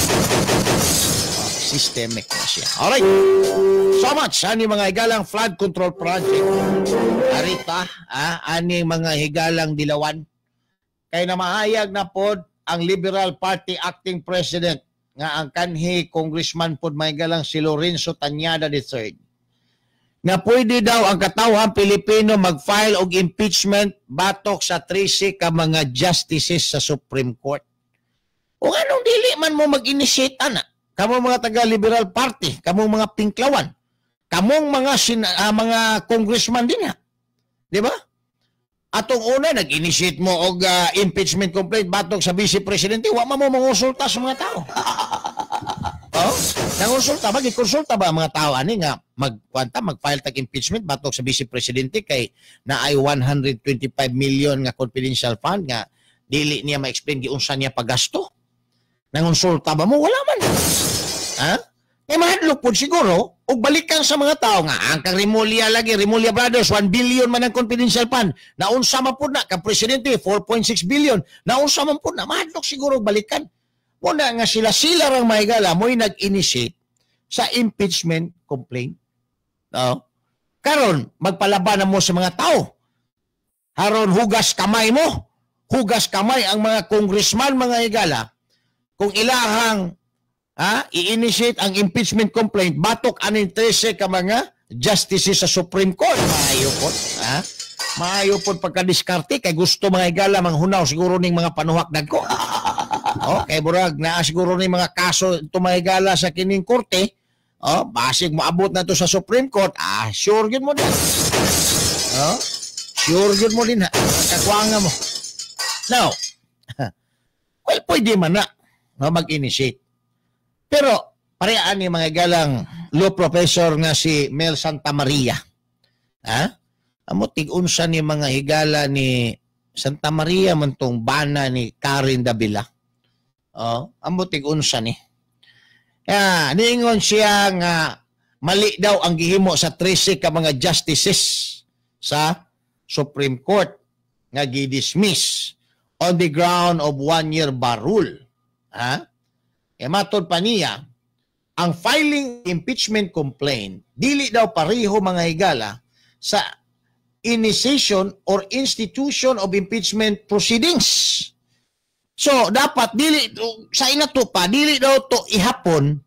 Systemic na siya. Alright. So much ani mga higalang flood control project. Arita, ani mga higalang dilawan. Kay na mahayag na pod ang Liberal Party acting president nga ang kanhi congressman pod mga higalang si Lorenzo Tañada III. Na pwede daw ang katawhan Pilipino mag-file og impeachment batok sa 13 ka mga justices sa Supreme Court. O anong dili man mo mag-initiate ana? Kamong mga taga-Liberal Party, kamong mga pinklawan, kamong mga mga congressman din, ha. Di ba? Atong una nag-initiate mo og impeachment complaint batok sa vice presidente, wa man mo mangonsulta sa mga tao. Oh, nangonsulta ba, gikonsulta ba ang mga tao ani nga magkwanta, mag-file tag impeachment batok sa vice presidente kay naay 125 million nga confidential fund nga dili niya ma-explain giunsa niya paggasto? Nangonsulta ba mo? Wala man. Ha? Eh mahadlok po siguro og balikan sa mga tao nga ang kang Remulla lagi, Remulla Brothers, 1 billion man ang confidential fund. Naunsa man po na kang presidente 4.6 billion. Naunsa man po na, mahadlok siguro og balikan. Muna nga sila rang mahigala mo'y nag-initiate sa impeachment complaint. No? Karon magpalaban na mo sa mga tao. Haron hugas kamay mo. Hugas kamay ang mga congressman, mga higala, kung ilahang i-initiate ang impeachment complaint batok aning 13 ka mga justices sa Supreme Court. Maayo po. Ha? Maayo po pagkadiskarte kay gusto mga higala manghunaw siguro ning mga panuhak dagko. Oh, kay burag naa siguro ning mga kaso ito mga higala sa kining korte. Oh, basig moabot na to sa Supreme Court. Sure gyud mo din. Oh, sure gyud mo din, ha. Kakuanga mo. Now, well, pwede man na, no, mag-initiate. Pero parehaan ni mga galang law professor nga si Mel Santa Maria. Ha? Amo tig-unsa ni mga higala ni Santa Maria man tong bana ni Karen Davila. Oh, amo tig-unsa ni. Niingon siya nga mali daw ang gihimo sa 13 ka mga justices sa Supreme Court nga gi-dismiss on the ground of 1-year bar rule. Ha? E matod pa niya, ang filing impeachment complaint dili daw pareho mga higala sa initiation or institution of impeachment proceedings. So dapat dili sa ina to pa dili daw to ihapon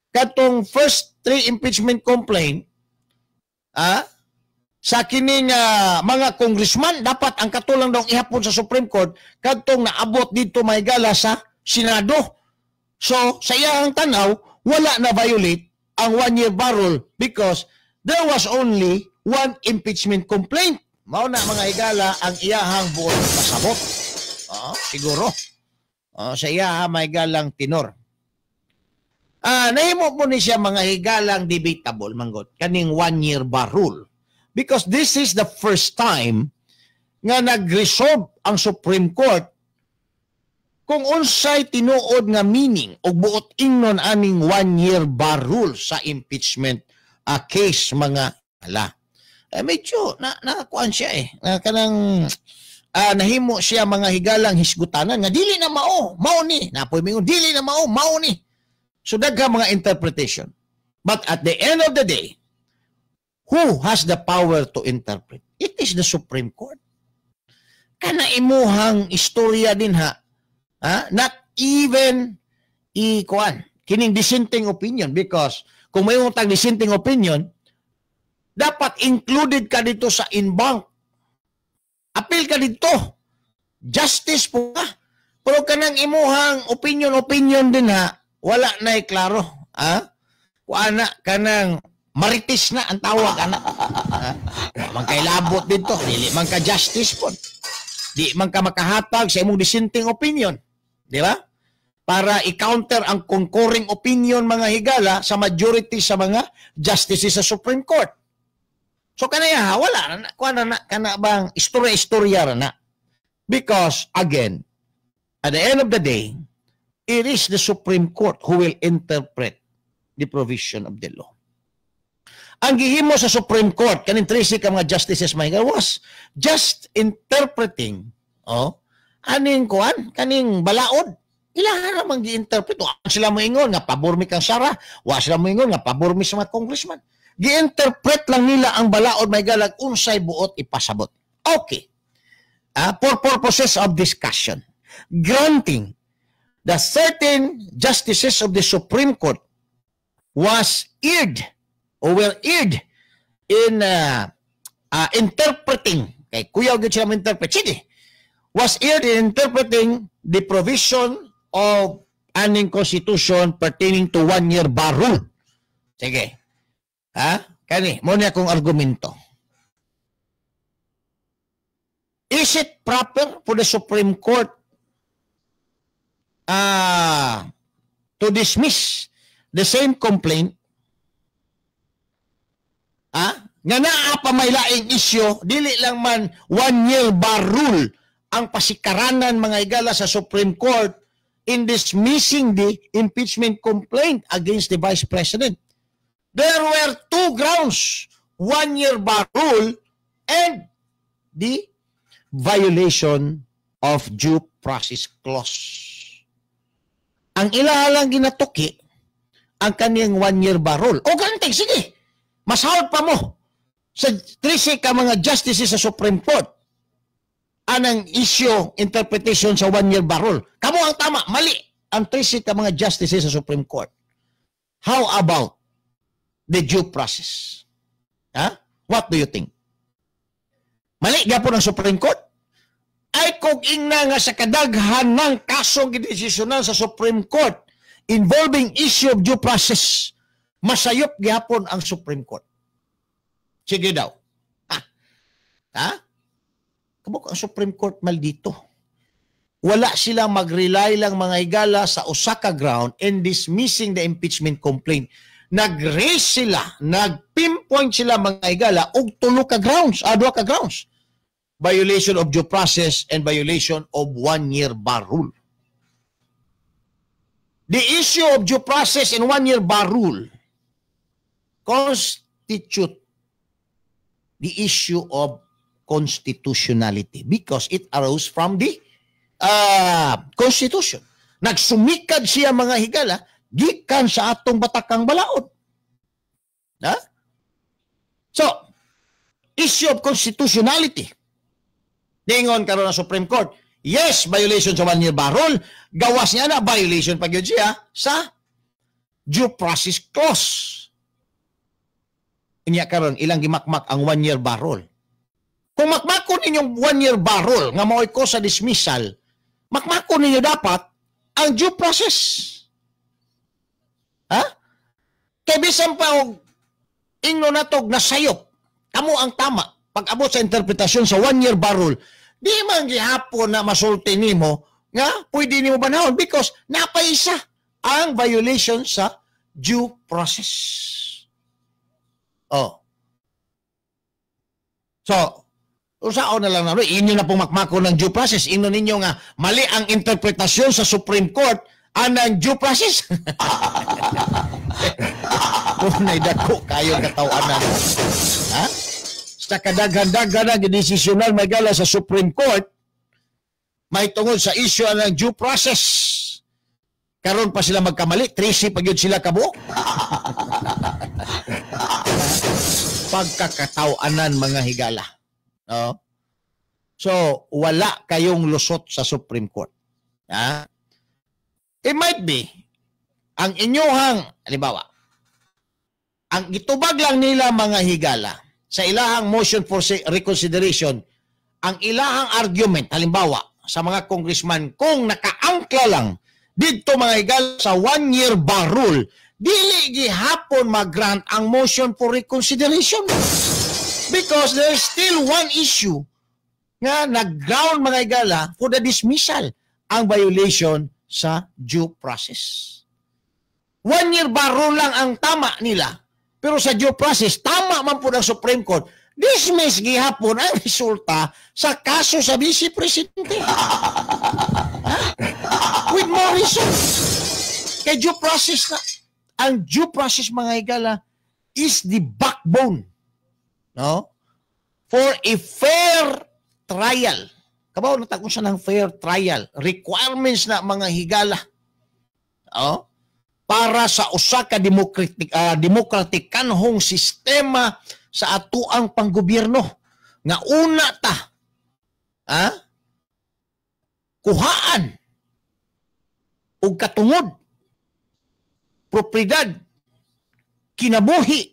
katong first three impeachment complaint, Sa kining mga congressman, dapat ang katulang daw ihapon sa Supreme Court kadtong naabot dito, mahigala, sa Senado. So sa iyang tanaw, wala na violate ang 1 year bar rule because there was only one impeachment complaint. Mao na, mga higala, ang iyahang buot pasabot. Oh, siguro. Oh, sa iyaha may galang tinor. Nahimo po ni siya, mga higalang, debatable manggod kaning 1 year bar rule because this is the first time nga nag-resolve ang Supreme Court kung unsay tinuod nga meaning o buot ingnon aning 1 year bar rule sa impeachment case, mga ala. Eh, medyo na nakakuan siya eh. Na kanang nahimo siya, mga higalang, hisgutanan nga dili na mao, mao ni. Napoy mingon dili na mao, mao ni. So daghan mga interpretation. But at the end of the day, who has the power to interpret? It is the Supreme Court. Kana imuhang istorya din ha? Not even i kuan kining dissenting opinion, because kung may tag dissenting opinion, dapat included ka dito sa en banc. Appeal ka dito. Justice po ka. Pero kanang imuhang opinion opinion din ha, wala na klaro. Ha? Kuana kanang marites na ang tawag ana. Ha? Man kay labot dito, dili man ka justice po. Di man ka makahatag sa imong dissenting opinion. Di ba? Para i-counter ang concurring opinion, mga higala, sa majority sa mga justices sa Supreme Court. So kanaya wala na kuan na kana bang istorya-istorya ra na. Because again, at the end of the day, it is the Supreme Court who will interpret the provision of the law. Ang gihimo sa Supreme Court kaning 13 ka mga justices, mga was just interpreting, oh, aning kuan kaning balaod. Ilahan naman gi-interpret. Wa sila moingon nga pabor mi kang Sara, wa sila moingon nga pabor mi sa mga congressman. Gi-interpret lang nila ang balaod, may galag, unsay buot ipasabot. Okay. For purposes of discussion, granting the 13 justices of the Supreme Court was erred or were erred in interpreting, kay kuyaw gyud sila interpret, sige, was erred in interpreting the provision of aning constitution pertaining to 1 year bar rule. Sige. Ha? Kani, mo ni akong argumento. Is it proper for the Supreme Court to dismiss the same complaint? Ah? Nga naa pa may laing isyu, dili lang man 1 year bar rule ang pasikaranan, mga igala, sa Supreme Court in dismissing the impeachment complaint against the Vice President. There were two grounds, 1 year bar rule and the violation of due process clause. Ang ilahalang ginatuki, ang kaniyang 1 year bar rule. O ganti, sige, masahod pa mo sa 13 ka mga justices sa Supreme Court anang issue interpretation sa 1 year bar rule. Kamo ang tama, mali ang 13 ka mga justices sa Supreme Court. How about the due process? Ha? What do you think? Mali gyapon ang Supreme Court? Ay kung ingna nga sa kadaghan ng kasong gidesisyonan sa Supreme Court involving issue of due process, masayop gyapon ang Supreme Court. Sige daw. Ha? Ha? Kabuk ang Supreme Court maldito. Wala silang mag-rely lang, mga higala, sa usa ka ground in dismissing the impeachment complaint. Nag-raise sila, nag-pinpoint sila, mga higala, og tulo ka grounds, duha ka grounds. Violation of due process and violation of 1 year bar rule. The issue of due process and 1 year bar rule constitute the issue of constitutionality because it arose from the Constitution. Nagsumikad siya, mga higala, gikan sa atong batakang balaod. Ha? So, issue of constitutionality. Ningon karon ang Supreme Court, yes, violation sa 1 year bar rule, gawas niya na violation pa gyud siya sa due process clause. Unya karon ilang gimakmak ang 1 year bar rule. Kung makmakon ninyong 1 year bar rule nga mao'y cause sa dismissal, makmakon ninyo dapat ang due process. Ha? Kay bisan pa og ingno natog nasayop, kamo ang tama pag abot sa interpretasyon sa 1 year bar rule, di man gihapon na masulti nimo nga pwede nimo banhawon because napaisa ang violation sa due process. Oh. So, usaon na lang na, inyo na pong makmako ng due process. Inyo ninyo nga, mali ang interpretasyon sa Supreme Court anang due process. Kung dako kayo katawanan. Ha? Sa kadaghan-daghan na gidesisyonan magala sa Supreme Court, may tungod sa issue ng due process. Karon pa sila magkamali, 13 pa gyud sila kabuok. Pagkakatawanan, mga higala. No? So, wala kayong lusot sa Supreme Court. Ha? It might be, ang inyuhang, halimbawa, ang gitubag lang nila, mga higala, sa ilahang motion for reconsideration, ang ilahang argument, halimbawa, sa mga congressman, kung nakaangkla lang didto, mga higala, sa 1 year bar rule, dili gihapon mag-grant ang motion for reconsideration. Because there's still one issue nga nag-ground, mga higala, for the dismissal, ang violation sa due process. 1 year bar rule lang ang tama nila. Pero sa due process, tama man po ng Supreme Court, dismiss gihapon ang resulta sa kaso sa Vice Presidente. Ha? With more reason. Kay due process na. Ang due process, mga higala, is the backbone, no, for a fair trial. Kabaw na ta unsa ng fair trial. Requirements na, mga higala. Oh? Para sa usa ka democratic kanhong sistema sa atuang panggobyerno nga una ta kuhaan og katungod, propriedad, kinabuhi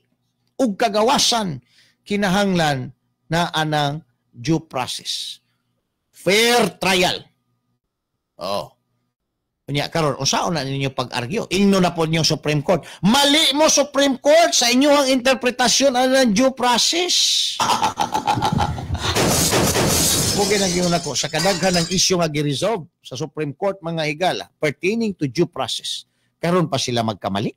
ug kagawasan, kinahanglan na anang due process, fair trial. Oh. Unya karon, unsaon na ninyo pag-argue? Ingno na po niyo Supreme Court, mali mo, Supreme Court, sa inyong interpretasyon ang due process. Mugay nang giingon ako, sa kadaghan ng issue nga gi-resolve sa Supreme Court, mga higala, pertaining to due process, karon pa sila magkamali.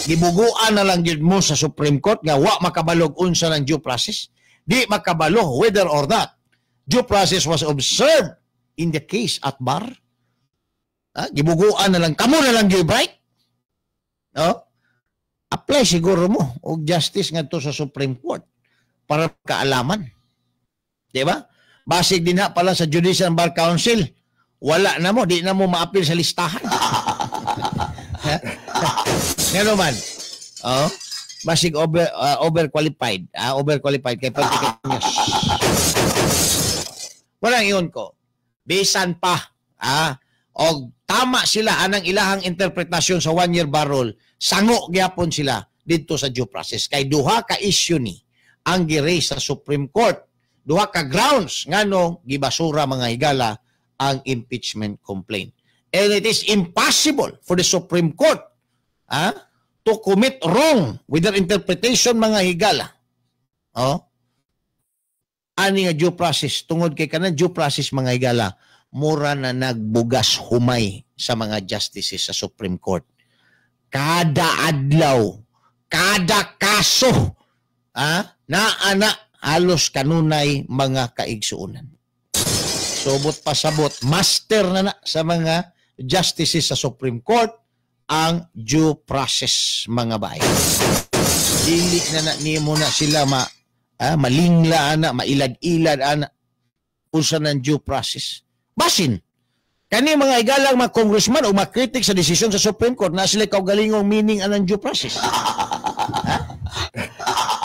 Gibuguan na lang gyud mo sa Supreme Court nga wa makabalog unsa ng due process, di makabalo whether or not due process was observed in the case at bar. Ha? Gibuguan na lang. Kamo na lang gyud bright. No? Apply siguro mo og justice ngadto sa Supreme Court para kaalaman. Di ba? Basig din ha pala sa Judicial Bar Council, wala na mo, di na mo maapil sa listahan. Ngano man? Oh, basig overqualified. Ah, overqualified kay pati news. Walang ingon ko. Bisan pa og tama sila anang ilahang interpretasyon sa 1 year bar rule, sango gyapon sila didto sa due process kay duha ka issue ni ang gi-raise sa Supreme Court, duha ka grounds nganong gibasura, mga higala, ang impeachment complaint. And it is impossible for the Supreme Court to commit wrong with their interpretation, mga higala, oh, ani nga due process, tungod kay kanang due process, mga higala, mura na nagbugas humay sa mga justices sa Supreme Court. Kada adlaw, kada kaso, naa na halos kanunay, mga kaigsuonan. Subot pasabot, master na na sa mga justices sa Supreme Court ang due process, mga bay. Dili na na nimo na sila malingla ana, mailad-ilad ana unsa ng due process. Basin kani mga igalang mga congressman o mga critic sa desisyon sa Supreme Court na sila kaugalingong meaning anang due process. Ha?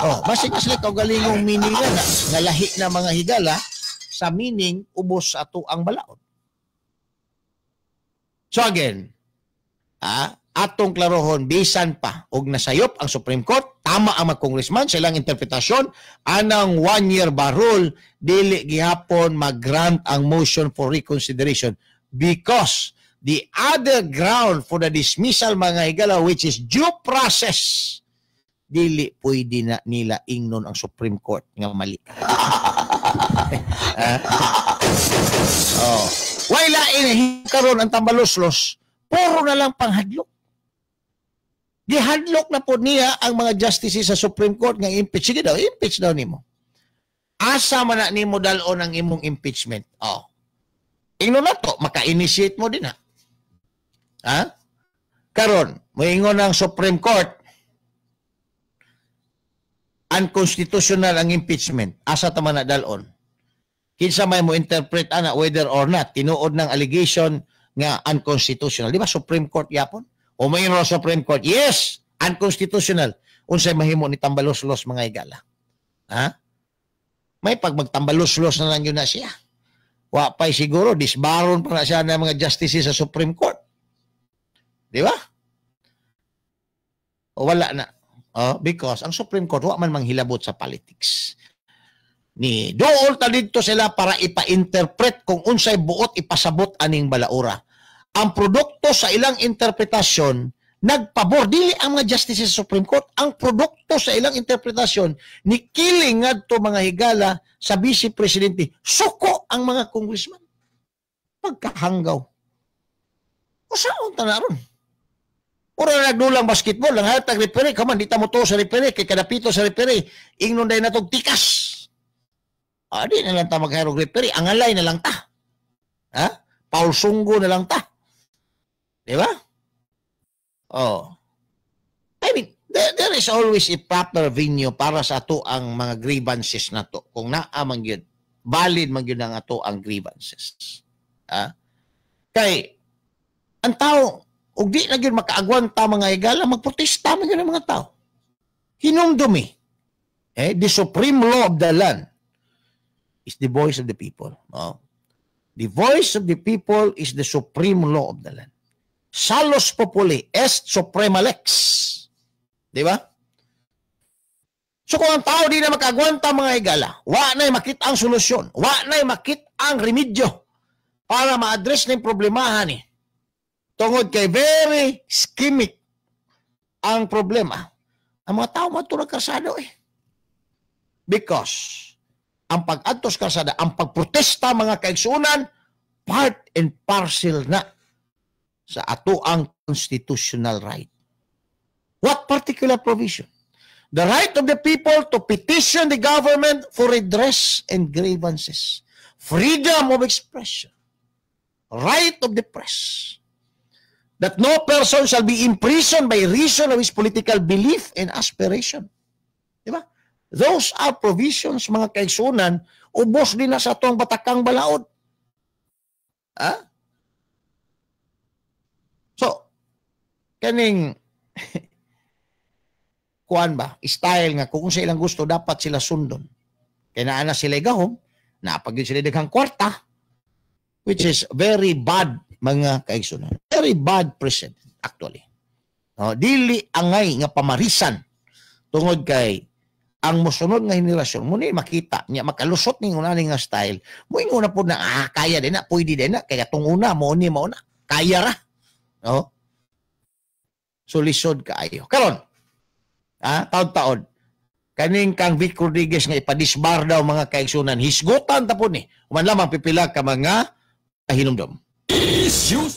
Oh, basin na sila kaugalingong meaning na nga lahi na, mga higala, sa meaning ubos sa ato ang balaod. So again, atong klarohon, bisan pa og nasayop ang Supreme Court, tama. Tama ang mga congressman sa ilang interpretasyon anang 1 year bar rule, dili gihapon mag-grant ang motion for reconsideration because the other ground for the dismissal, mga higala, which is due process, dili pwede na nila ingnon ang Supreme Court nga mali. Ah? Oh. Way lain karon ang tambaloslos, puro na lang panghadlok. Gihadlok na po niya ang mga justices sa Supreme Court nga impeach. Sige daw, impeach daw nimo. Asa man na nimo dal-on ang imong impeachment? Oh. Ingnon na to, maka-initiate mo din ha. Ha? Karon, moingon ang Supreme Court, unconstitutional ang impeachment. Asa ta man na dal-on? Kinsa may mo interpret ana whether or not tinuod ng allegation nga unconstitutional? Di ba Supreme Court yapon? O may Supreme Court, yes, unconstitutional. Unsay mahimo ni Tambaloslos, mga higala? Ha? May pag magtambaloslos na lang yun na siya. Wa pa'y siguro, disbaron pa na siya ng mga justices sa Supreme Court. Di ba? O wala na. Oh, because ang Supreme Court wa man manghilabot sa politics. Ni dool ta didto sila para ipa-interpret kung unsay buot ipasabot aning balaura. Ang produkto sa ilang interpretasyon nagpabor, dili ang mga justices sa Supreme Court, ang produkto sa ilang interpretasyon ni kiling ngadto, mga higala, sa vice presidente. Suko ang mga congressman. Pagkahanggaw. O saan ta na ron? Ura nagdulang basketball, ang hatag referee, kaman, di ta mo sa referee, kay kadapito sa referee, ingnon day natog tikas. Ah, di na lang ta mag-hire referee, angalay na lang ta. Ha? Paul Sunggo na lang ta. Di ba? Oh. I mean, there is always a proper venue para sa ato ang mga grievances na to. Kung naa man gyud, valid man gyud ang ato ang grievances. Ha? Kay ang tao ug di na gyud makaagwanta, mga higala, magprotesta man gyud ang mga tao. Hinumdumi. Eh, the supreme law of the land is the voice of the people. No? The voice of the people is the supreme law of the land. Salus populi est suprema lex. Di ba? So kung ang tao di na makaagwanta, mga higala, wa na'y makita ang solusyon, wa na'y makita ang remedyo para ma-address na yung problemahan ni. Tungod kay very schemic ang problema. Ang mga tao matulog karsado eh. Because ang pag-adtos karsada, ang pagprotesta, mga kaigsunan, part and parcel na sa ato ang constitutional right. What particular provision? The right of the people to petition the government for redress and grievances. Freedom of expression. Right of the press. That no person shall be imprisoned by reason of his political belief and aspiration. Di ba? Those are provisions, mga kaigsunan, ubos din na sa atong batakang balaod. Ha? So, kaning kuan ba, style nga kung sa ilang gusto dapat sila sundon. Kay naa na sila gahom, napag sila daghang kwarta, which is very bad, mga kaigsunan. Very bad precedent actually. No, dili angay nga pamarisan tungod kay ang mosunod nga henerasyon mo ni makita niya makalusot ning una nga style mo, ingon na pud na, ah, kaya din na, pwede din na, kaya tong una mo ni mao na kaya ra, no? So lisod kaayo karon. Ah, taod-taod kaning kang Vic Rodriguez nga ipadisbar daw, mga kaigsunan, hisgutan ta pud ni human lamang pipila ka mga kahinumdom. Issues.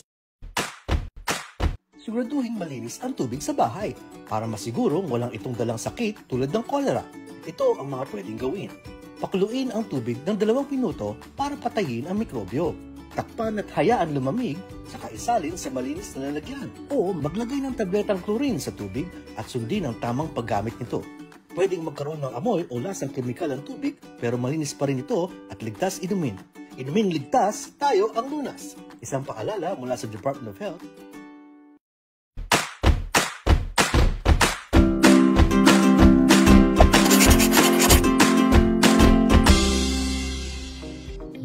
Siguraduhin malinis ang tubig sa bahay para masigurong walang itong dalang sakit tulad ng cholera. Ito ang mga pwedeng gawin. Pakuluin ang tubig ng 2 minuto para patayin ang mikrobyo. Takpan at hayaan lumamig, saka isalin sa malinis na lalagyan. O maglagay ng tabletang chlorine sa tubig at sundin ang tamang paggamit nito. Pwedeng magkaroon ng amoy o lasang kemikal ang tubig, pero malinis pa rin ito at ligtas inumin. Inuming ligtas, tayo ang lunas. Isang paalala mula sa Department of Health.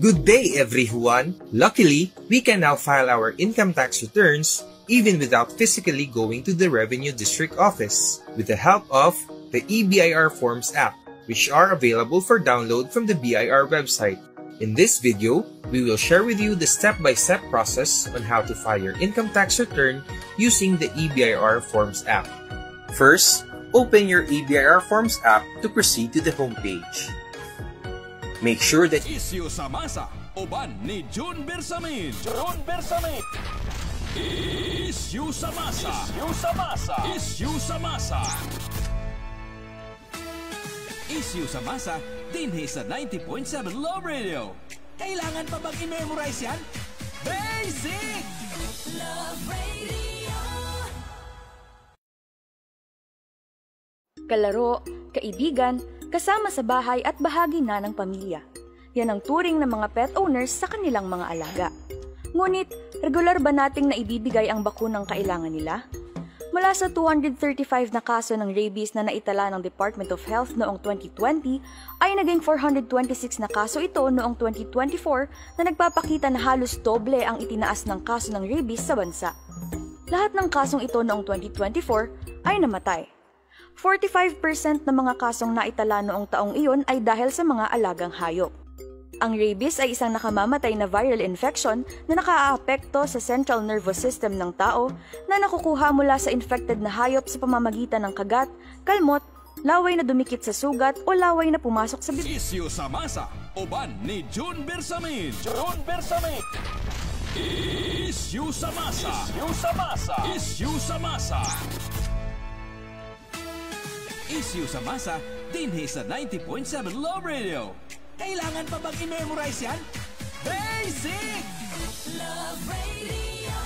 Good day, everyone! Luckily, we can now file our income tax returns even without physically going to the Revenue District Office with the help of the eBIRForms app, which are available for download from the BIR website. In this video, we will share with you the step-by-step process on how to file your income tax return using the eBIRForms app. First, open your eBIRForms app to proceed to the homepage. Make sure that Isyu sa masa, uban ni June Bersamin. June Bersamin. Isyu sa masa. Isyu sa masa. Isyu sa masa. Isyu sa masa, dinhi sa 90.7 Love Radio. Kailangan pa bang i-memorize yan? Basic! Love Radio. Kalaro, kaibigan, kasama sa bahay at bahagi na ng pamilya. Yan ang turing ng mga pet owners sa kanilang mga alaga. Ngunit, regular ba nating naibibigay ang bakunang kailangan nila? Mula sa 235 na kaso ng rabies na naitala ng Department of Health noong 2020, ay naging 426 na kaso ito noong 2024 na nagpapakita na halos doble ang itinaas ng kaso ng rabies sa bansa. Lahat ng kasong ito noong 2024 ay namatay. 45% ng mga kasong naitala noong taong iyon ay dahil sa mga alagang hayop. Ang rabies ay isang nakamamatay na viral infection na nakaaapekto sa central nervous system ng tao na nakukuha mula sa infected na hayop sa pamamagitan ng kagat, kalmot, laway na dumikit sa sugat o laway na pumasok sa bibig. Isyu sa masa, uban ni June Bersamin. June Bersamin. Isyu sa masa. Isyu sa masa. Isyu sa masa. Isyu sa masa, dinhi sa 90.7 Love Radio. Kailangan pa bang i-memorize yan? Basic! Love Radio.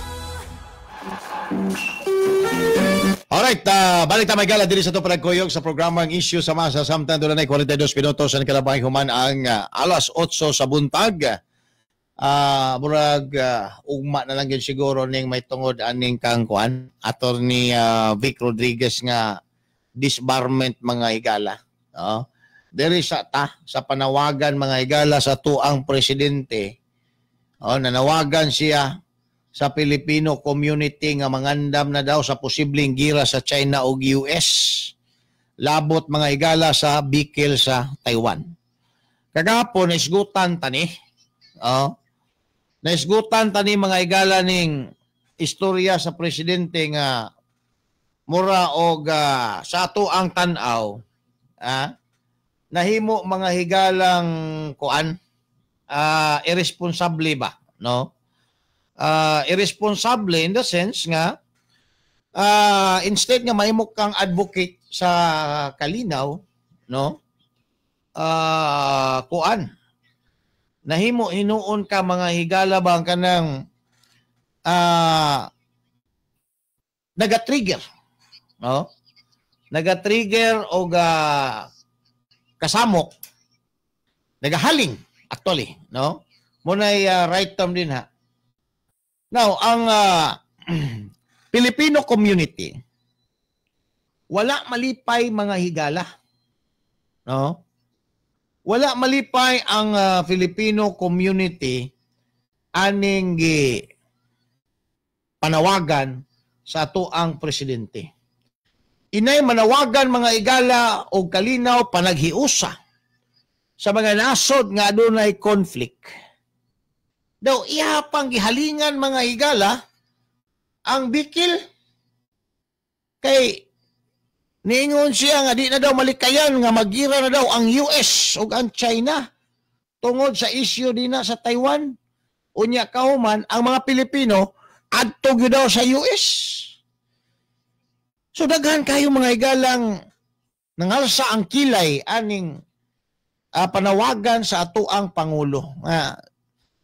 Alright, balik ta may gala diri sa to panagkuyog sa programang Issue sa Masa samtang dunay 42 minutos sa kalabay human ang alas 8 sa buntag. Murag ugma na lang yun siguro ning may tungod aning kang kuan Attorney Vic Rodriguez nga disbarment mga higala. No? Diri sa ta sa panawagan mga higala sa tuang presidente. Oh, nanawagan siya sa Filipino community nga mangandam na daw sa posibleng gira sa China o US. Labot mga higala sa bikil sa Taiwan. Kagapon naisgutan tani. Oh, naisgutan tani mga higala ning istorya sa presidente nga mura og sa ato ang tan-aw, nahimo mga higalang kuan irresponsable ba, no? Irresponsable in the sense nga instead nga mahimo kang advocate sa kalinaw, no? Kuan nahimo hinuon ka mga higala ba ang kanang naga-trigger, no? Naga-trigger og kasamok, nagahaling actually, no? Munay right term din ha. Now, ang Filipino community wala malipay mga higala, no? Wala malipay ang Filipino community aning panawagan sa atoang presidente. Inay manawagan mga igala og kalinaw panaghiusa sa mga nasod nga adunay conflict. Daw iha pang gihalingan mga higala ang bikil kay niingon siya nga di na daw malikayan nga magira na daw ang US ug ang China tungod sa issue dinha sa Taiwan. Unya kahuman ang mga Pilipino adto gyud daw sa US. So daghan kayo mga higalang nangalsa ang kilay aning panawagan sa atoang pangulo.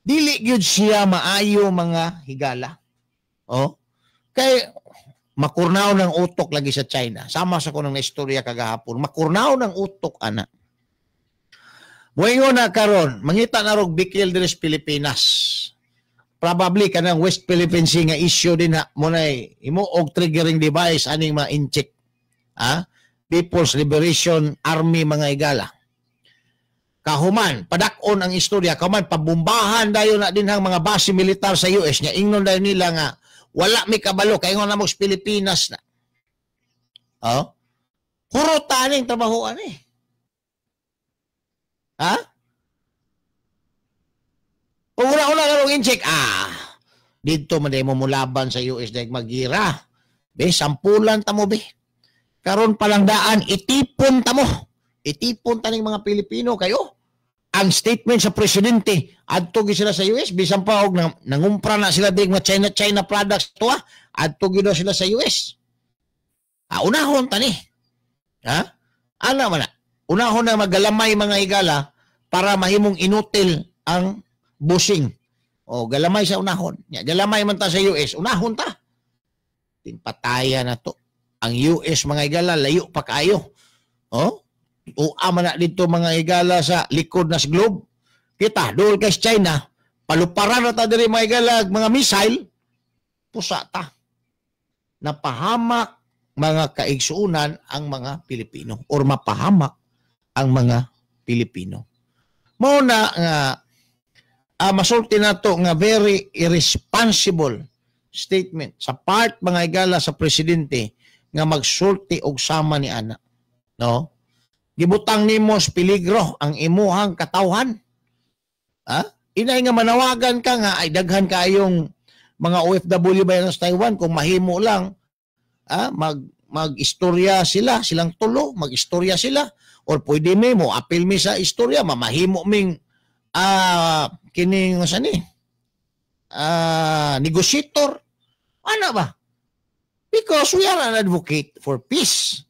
Dili gyud siya maayo mga higala. Oh, kay makurnaw ng utok lagi sa China. Sama sa kunang istorya kagahapon, makurnaw ng utok ana. Moingon na karon, mangita na rog bikil diri sa Pilipinas. Probably kanang West Philippine Sea nga issue din ha, munay imo og triggering device aning mga incheck. People's Liberation Army mga higala. Kahuman padak-on ang istorya, kahuman pabombahan dayon na din ang mga base militar sa US nya ingnon dayon nila nga wala mi kabalo kay ingon na mo sa Pilipinas na. Oh. Hurutan ning trabahoan eh. Ha? Kung una-una karong Intsik, dito man mo mulaban sa US dahil magira. Be, sampulan ta mo, be. Karon palang daan, itipon ta mo. Itipon ta ning mga Pilipino kayo. Ang statement sa presidente, adto gyud sila sa US, bisan pa og nangumpra na sila dig mga China products to, adto gyud sila sa US. Unahon ta ni. Ha? Ana man na. Unahon na magalamay mga higala para mahimong inutil ang busing. O galamay sa unahon. Ya, galamay man ta sa US, unahon ta. Tinpataya na to. Ang US mga higala layo pa kaayo. Oh? Ua man na dito mga higala sa likod na sa globe. Kita dool kay China, paluparan na ta diri mga higala mga missile, pusa ta. Napahamak mga kaigsuunan ang mga Pilipino or mapahamak ang mga Pilipino. Mao na nga masulti nato nga very irresponsible statement sa part mga higala sa presidente nga magsulti og sama ni ana. No? Gibutang nimo sa peligro ang imuhang katawhan. Ha? Inay nga manawagan ka nga ay daghan kaayong mga OFW ba sa Taiwan kung mahimo lang mag-istorya sila, silang tulo, mag-istorya sila or pwede mi mo apil mi sa istorya, mamahimo ming kining sa ni negotiator. Ano ba? Because we are an advocate for peace.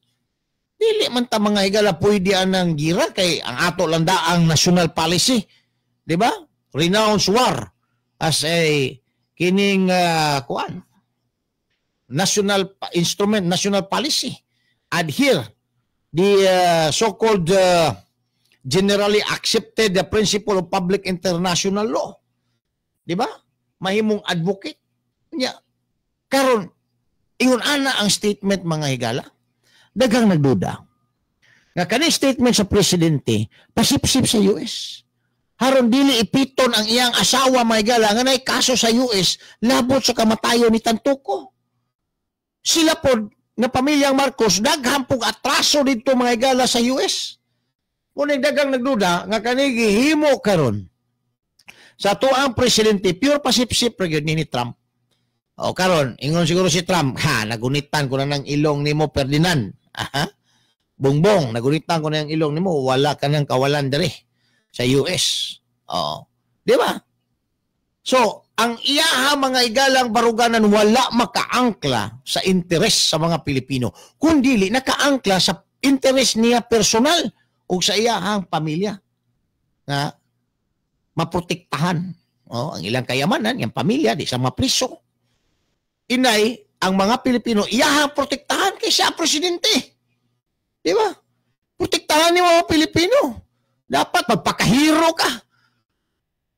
Dili man ta mga higala pwede anang gira kay ang ato lang daang national policy, di ba? Renounce war as a kining kuan national instrument, national policy. Adhere the so-called generally accepted the principle of public international law. Di ba? Mahimong advocate. Nya karon ingon ana ang statement mga higala. Daghang nagduda nga kani statement sa presidente pasipsip sa US. Haron dili ipiton ang iyang asawa mga higala nga nay kaso sa US labot sa kamatayon ni Tantuco. Sila pod nga pamilyang Marcos daghang pug atraso didto mga higala sa US. Ngunit daghang nagduda nga kani gihimo karon sa tuang presidente pure pasipsip ra gyud ni Trump. O karon ingon siguro si Trump, ha, nagunitan ko na ng ilong nimo Ferdinand. Aha. Bongbong, nagunitan ko na ng ilong nimo, wala ka nang kawalan diri sa US. O, di ba? So, ang iyaha mga igalang baruganan wala makaangkla sa interes sa mga Pilipino, kundi nakaangkla sa interes niya personal o sa iyahang pamilya na maprotektahan. O, ang ilang kayamanan, yung pamilya, di sa mapriso. Inay, ang mga Pilipino, iyahang protektahan kaysa presidente. Di ba? Protektahan ni mga Pilipino. Dapat magpakahiro ka.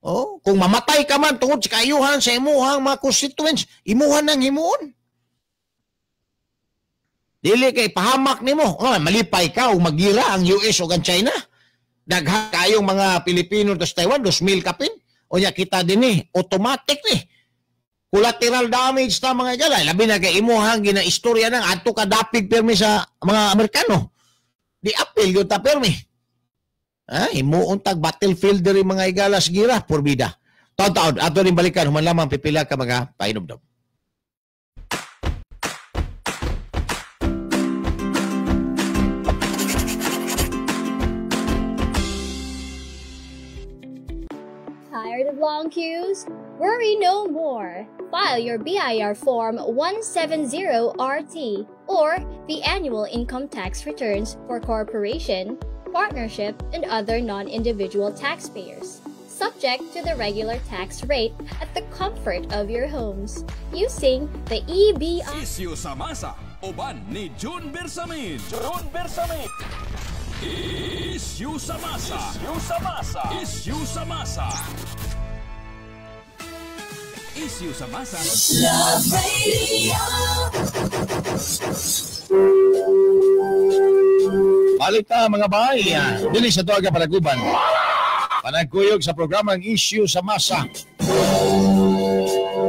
Oh, kung mamatay ka man tungod sa kaayuhan sa imuhang mga constituents, imuhan ng himuon. Dili kay pahamak nimo. Oh, malipay ka o magira ang US o ang China. Daghan kayong mga Pilipino sa Taiwan, 2,000 kapin. O nya kita din eh, automatic ni. Collateral damage ta mga igala. Labi na kay imuhang ginaistorya nang adto ka dapig pirmi sa mga Amerikano. Di appeal yun ta pirmi. Ha, himuon tag battlefield diri mga igala sa gira porbida. Taon-taon ato ning balikan human lamang pipila ka mga pahinumdom. Tired of long queues? Worry no more. File your BIR Form 170RT or the annual income tax returns for corporation, partnership, and other non-individual taxpayers, subject to the regular tax rate at the comfort of your homes, using the EBI. Isyu sa masa, uban ni June Bersamin. June Bersamin. Isyu sa masa. Isyu sa masa. Isyu sa masa. Isyu sa masa. Love Radio. Balik ta mga bahay. Dili sa tuwaga panaguban. Panagkuyog sa programang Issue sa Masa.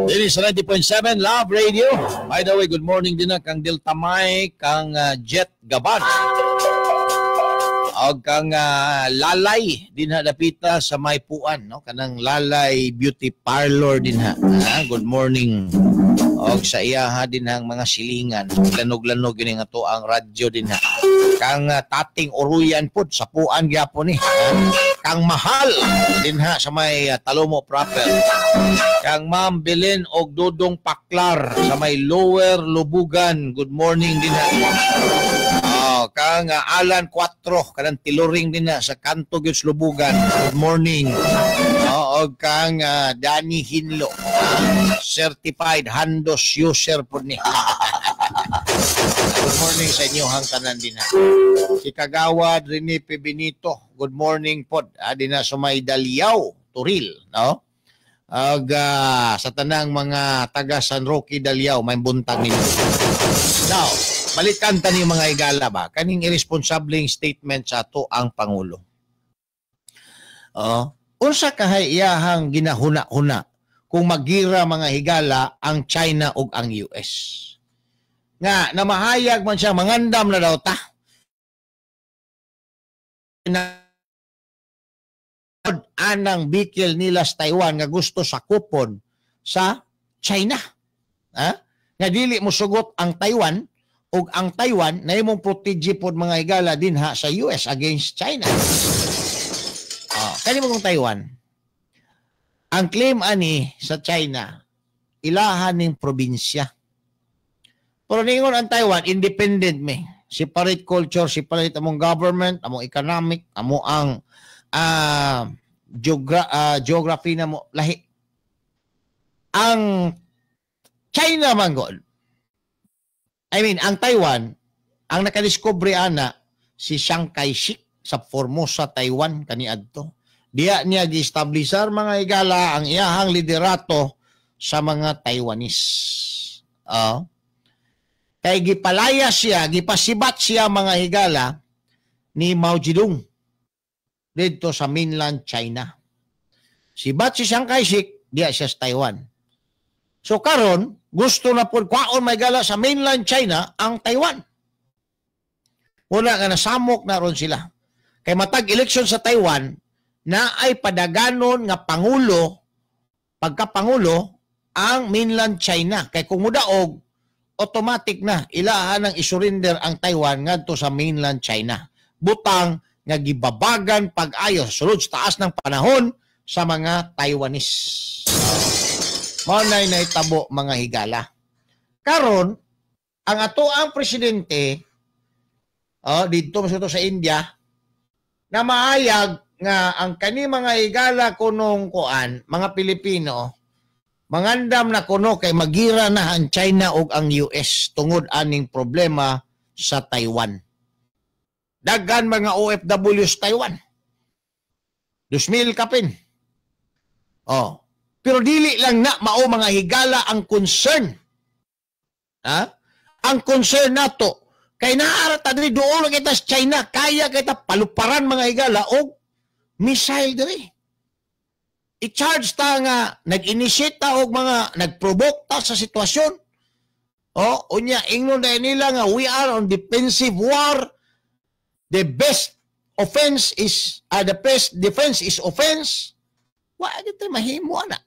Dili sa 90.7 Love Radio. By the way, good morning din na kang Delta Mike, kang Jet Gaban. Og kang Lalay dinha dapita sa may puan, no, kanang Lalay Beauty Parlor dinha. Good morning. Og sa iyaha dinhang mga silingan, lanog-lanog gini nga to ang radyo dinha. Kang Tating Uruyan pud sa puan gyapon ni. Kang Mahal dinha sa may Talomo proper. Kang Ma'am Belen og Dudong Paklar sa may Lower Lubugan. Good morning dinha. Oh, kang Alan 4 kanang tiluring dinha sa kanto gyud sa Lubugan. Good morning. Oh, og kang Danny Hinlo, certified Handos user po ni. Good morning sa inyo hang tanan dinha. Si Kagawad Rene P. Benito, good morning pod. Dinha sa may Daliao, Turil, no? Ag sa tanang mga taga San Roque Daliao, may buntag ninyo. Now, balikan ta ni mga higala ba? Kaning irresponsableng statement sa ato ang Pangulo. Oh, unsa kahay iyahang ginahuna-huna kung magira mga higala ang China ug ang US? Nga namahayag man siya mangandam na daw ta. Anang bikil nila sa Taiwan nga gusto sakupon sa China. Ha? Nga dili mo sugot ang Taiwan ug ang Taiwan na imong protege pod mga higala dinha sa US against China. Oh, kani mo kung Taiwan. Ang claim ani sa China ilahan ning probinsya. Pero ningon ang Taiwan independent me. Separate culture, separate among government, among economic, amo ang geography na mo lahi. Ang China man god. I mean, ang Taiwan, ang nakadiskubre ana si Chiang Kai-shek sa Formosa, Taiwan kaniadto. Diya niya gi-establisar mga higala ang iyahang liderato sa mga Taiwanese. Kay gipalaya siya, gipasibat siya mga higala ni Mao Zedong didto sa mainland China. Sibat si Chiang Kai-shek, diya siya sa Taiwan. So karon gusto na pud kwaon may gala sa mainland China ang Taiwan. Una nga nasamok na ron sila. Kay matag eleksyon sa Taiwan, na ay padaganon nga pangulo, pagkapangulo, ang mainland China. Kay kung mudaog, automatic na ilahan ang isurrender ang Taiwan ngadto sa mainland China. Butang nga gibabagan pag-ayo sulod sa taas ng panahon sa mga Taiwanese. Mao nay nahitabo mga higala. Karon ang ato ang presidente didto man sa India na maayag nga ang kani mga higala kunong kuan mga Pilipino mangandam na kuno kay magira na ang China ug ang US tungod aning problema sa Taiwan. Daghan mga OFW sa Taiwan. 2,000 kapin. Oh. Pero dili lang na mao mga higala ang concern. Ha? Ang concern nato kay naara ta diri duol kita sa China, kaya kita paluparan mga higala og missile diri. I-charge ta nga nag-initiate ta og mga nag-provoke ta sa sitwasyon. Oh, unya ingnon na nila nga we are on defensive war. The best offense is the best defense is offense. Wa gyud mahimo ana.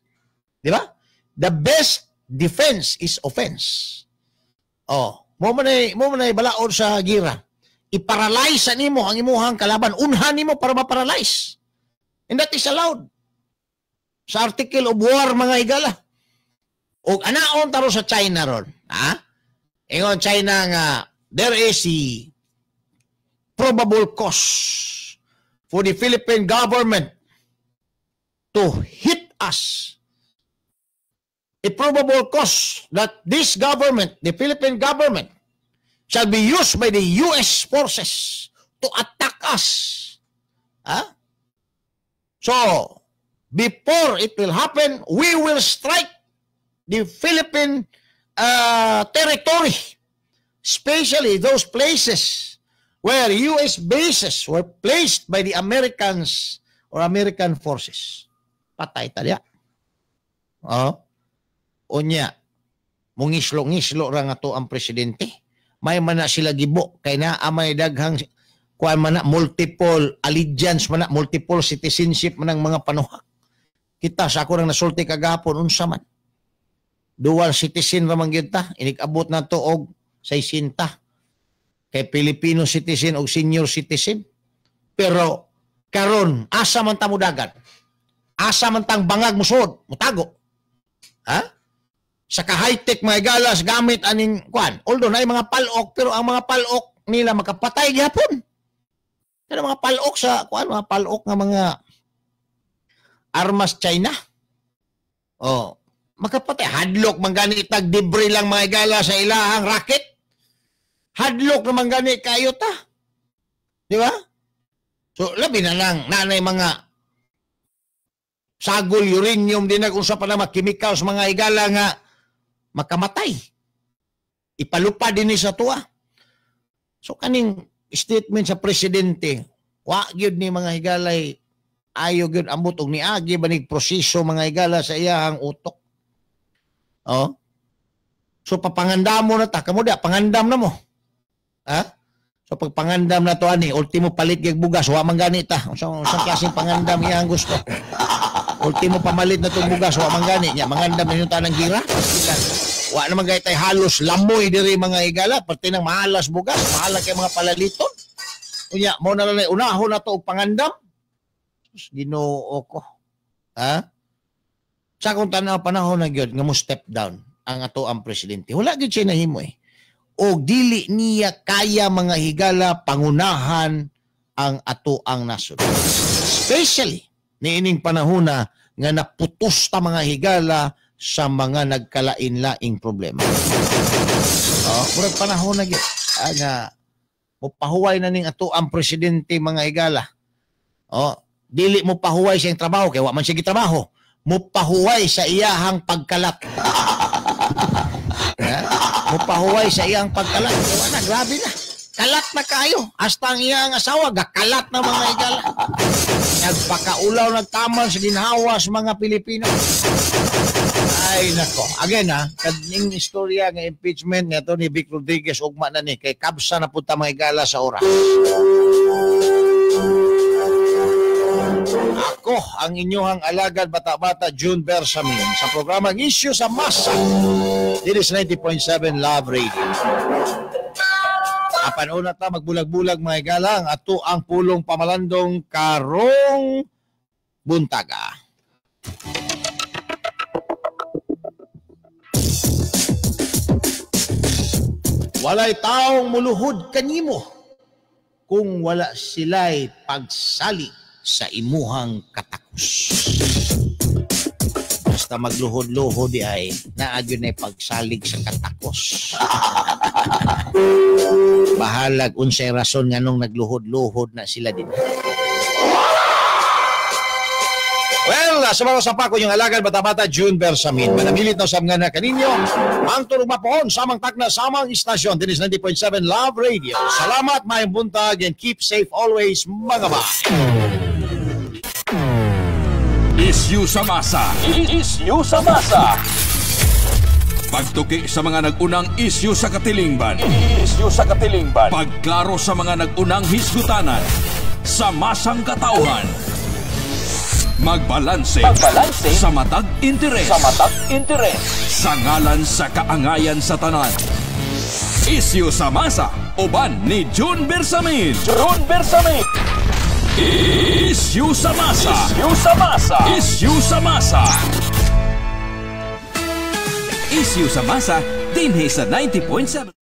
Di ba? The best defense is offense. Oh, mo man balaod sa gira. I-paralyze nimo ang imuhang kalaban, unhan nimo para ma-paralyze. And that is allowed sa article of war mga higala. Og anaon taro sa China ron, ha? Ingon China nga there is a probable cause for the Philippine government to hit us. A probable cause that this government, the Philippine government, shall be used by the US forces to attack us. Huh? So, before it will happen, we will strike the Philippine territory, especially those places where US bases were placed by the Americans or American forces. Patay talya. Oh. Unya, mungislo-ngislo ra nga to ang presidente. May man na sila gibo kay naa may daghang Kuan man na, multiple allegiance man na, multiple citizenship man ang mga panuhak. Kita sa ako nang nasulti kagahapon, unsa man. Dual citizen ra man gyud ta, inig-abot na to og 60. Kay Filipino citizen og senior citizen. Pero karon asa man ta modagan? Asa man tang bangag musod, mutago? Ha? Sa ka-high-tech mga galas gamit aning kuan. Although naay mga palok, pero ang mga palok nila makapatay gihapon. Pero mga palok sa kuan, mga palok nga mga armas China. Oh, makapatay. Hadlok man gani tag debris lang mga gala sa ilahang rocket. Hadlok naman gani kayo ta. Di ba? So labi na lang nanay mga sagol uranium din na kung sa pa na mga chemicals mga higala nga makamatay. Ipalupad din sa tuwa. So kaning statement sa presidente, wa gyud ni mga higalay ayo gyud ambot og niagi banig proseso mga higala sa iyahang utok. Oh. So papangandam mo na ta kamo da, pangandam na mo. Ha? So pagpangandam na to ani, ultimo palit gyud bugas, wa man gani ta. Unsang klaseng pangandam iyang gusto? Ultimo pamalit na tong bugas, wa man gani nya, mangandam ninyo tanang gira. Wa naman gay tay halos lamoy diri mga higala, pati nang mahalas bugas, mahala kay mga palaliton. Unya, mo na lang unahon na to og pangandam. Ginoo ko. Ha? Sa akong tanaw panahon na gyud nga mo step down ang ato ang presidente. Wala gyud siya nahimo eh. Og dili niya kaya mga higala pangunahan ang ato ang nasod. Especially niining panahona nga naputos ta mga higala sa mga nagkalain-laing problema. Oh, murag panahon na gyud nga mopahuway na ning ato ang presidente mga higala. Oh, dili mo pahuway sa iyang trabaho kay wa man siya gitrabaho. Mopahuway sa iyahang pagkalat. Mopahuway sa iyang pagkalat. Wa na, grabe na. Kalat na kayo. Hasta ang iyang asawa gakalat na mga higala. Nagpakaulaw nagtaman sa ginhawa sa mga Pilipino. Ay nako. Again ha, kaning istorya nga impeachment nga to ni Vic Rodriguez ugma na ni kay kabsa na punta mga higala sa oras. Ako ang inyong alagad bata-bata June Bersamin sa programang Isyu sa Masa. This is 90.7 Love Radio. Apan una ta magbulag-bulag mga higala ang ato ang pulong pamalandong karong buntaga. Walay taong muluhod kanimo kung wala sila'y pagsali sa imuhang katakos. Basta magluhod-luhod di ay naagyo na pagsalig sa katakos. Bahalag unsay rason nganong nagluhod-luhod na sila din. Well, sa mga sapa ko yung alagad bata-bata June Bersamin. Manamilit na usab nga na kaninyo. Ang turong mapoon, samang takna, samang istasyon. This is 90.7 Love Radio. Salamat, maayong buntag, and keep safe always, mga ba. Isyu sa masa. Isyu sa masa. Pagtuki sa mga nag-unang isyu sa katilingban. Isyu sa katilingban. Pagklaro sa mga nag-unang hisgutanan. Sa masang katauhan. Magbalanse. Magbalanse sa matag interes. Sa matag interes. Sa ngalan sa kaangayan sa tanan. Isyu sa masa. Uban ni June Bersamin. June Bersamin. Isyu sa masa. Isyu sa masa. Isyu sa masa. Isyu sa masa dinhi sa 90.7.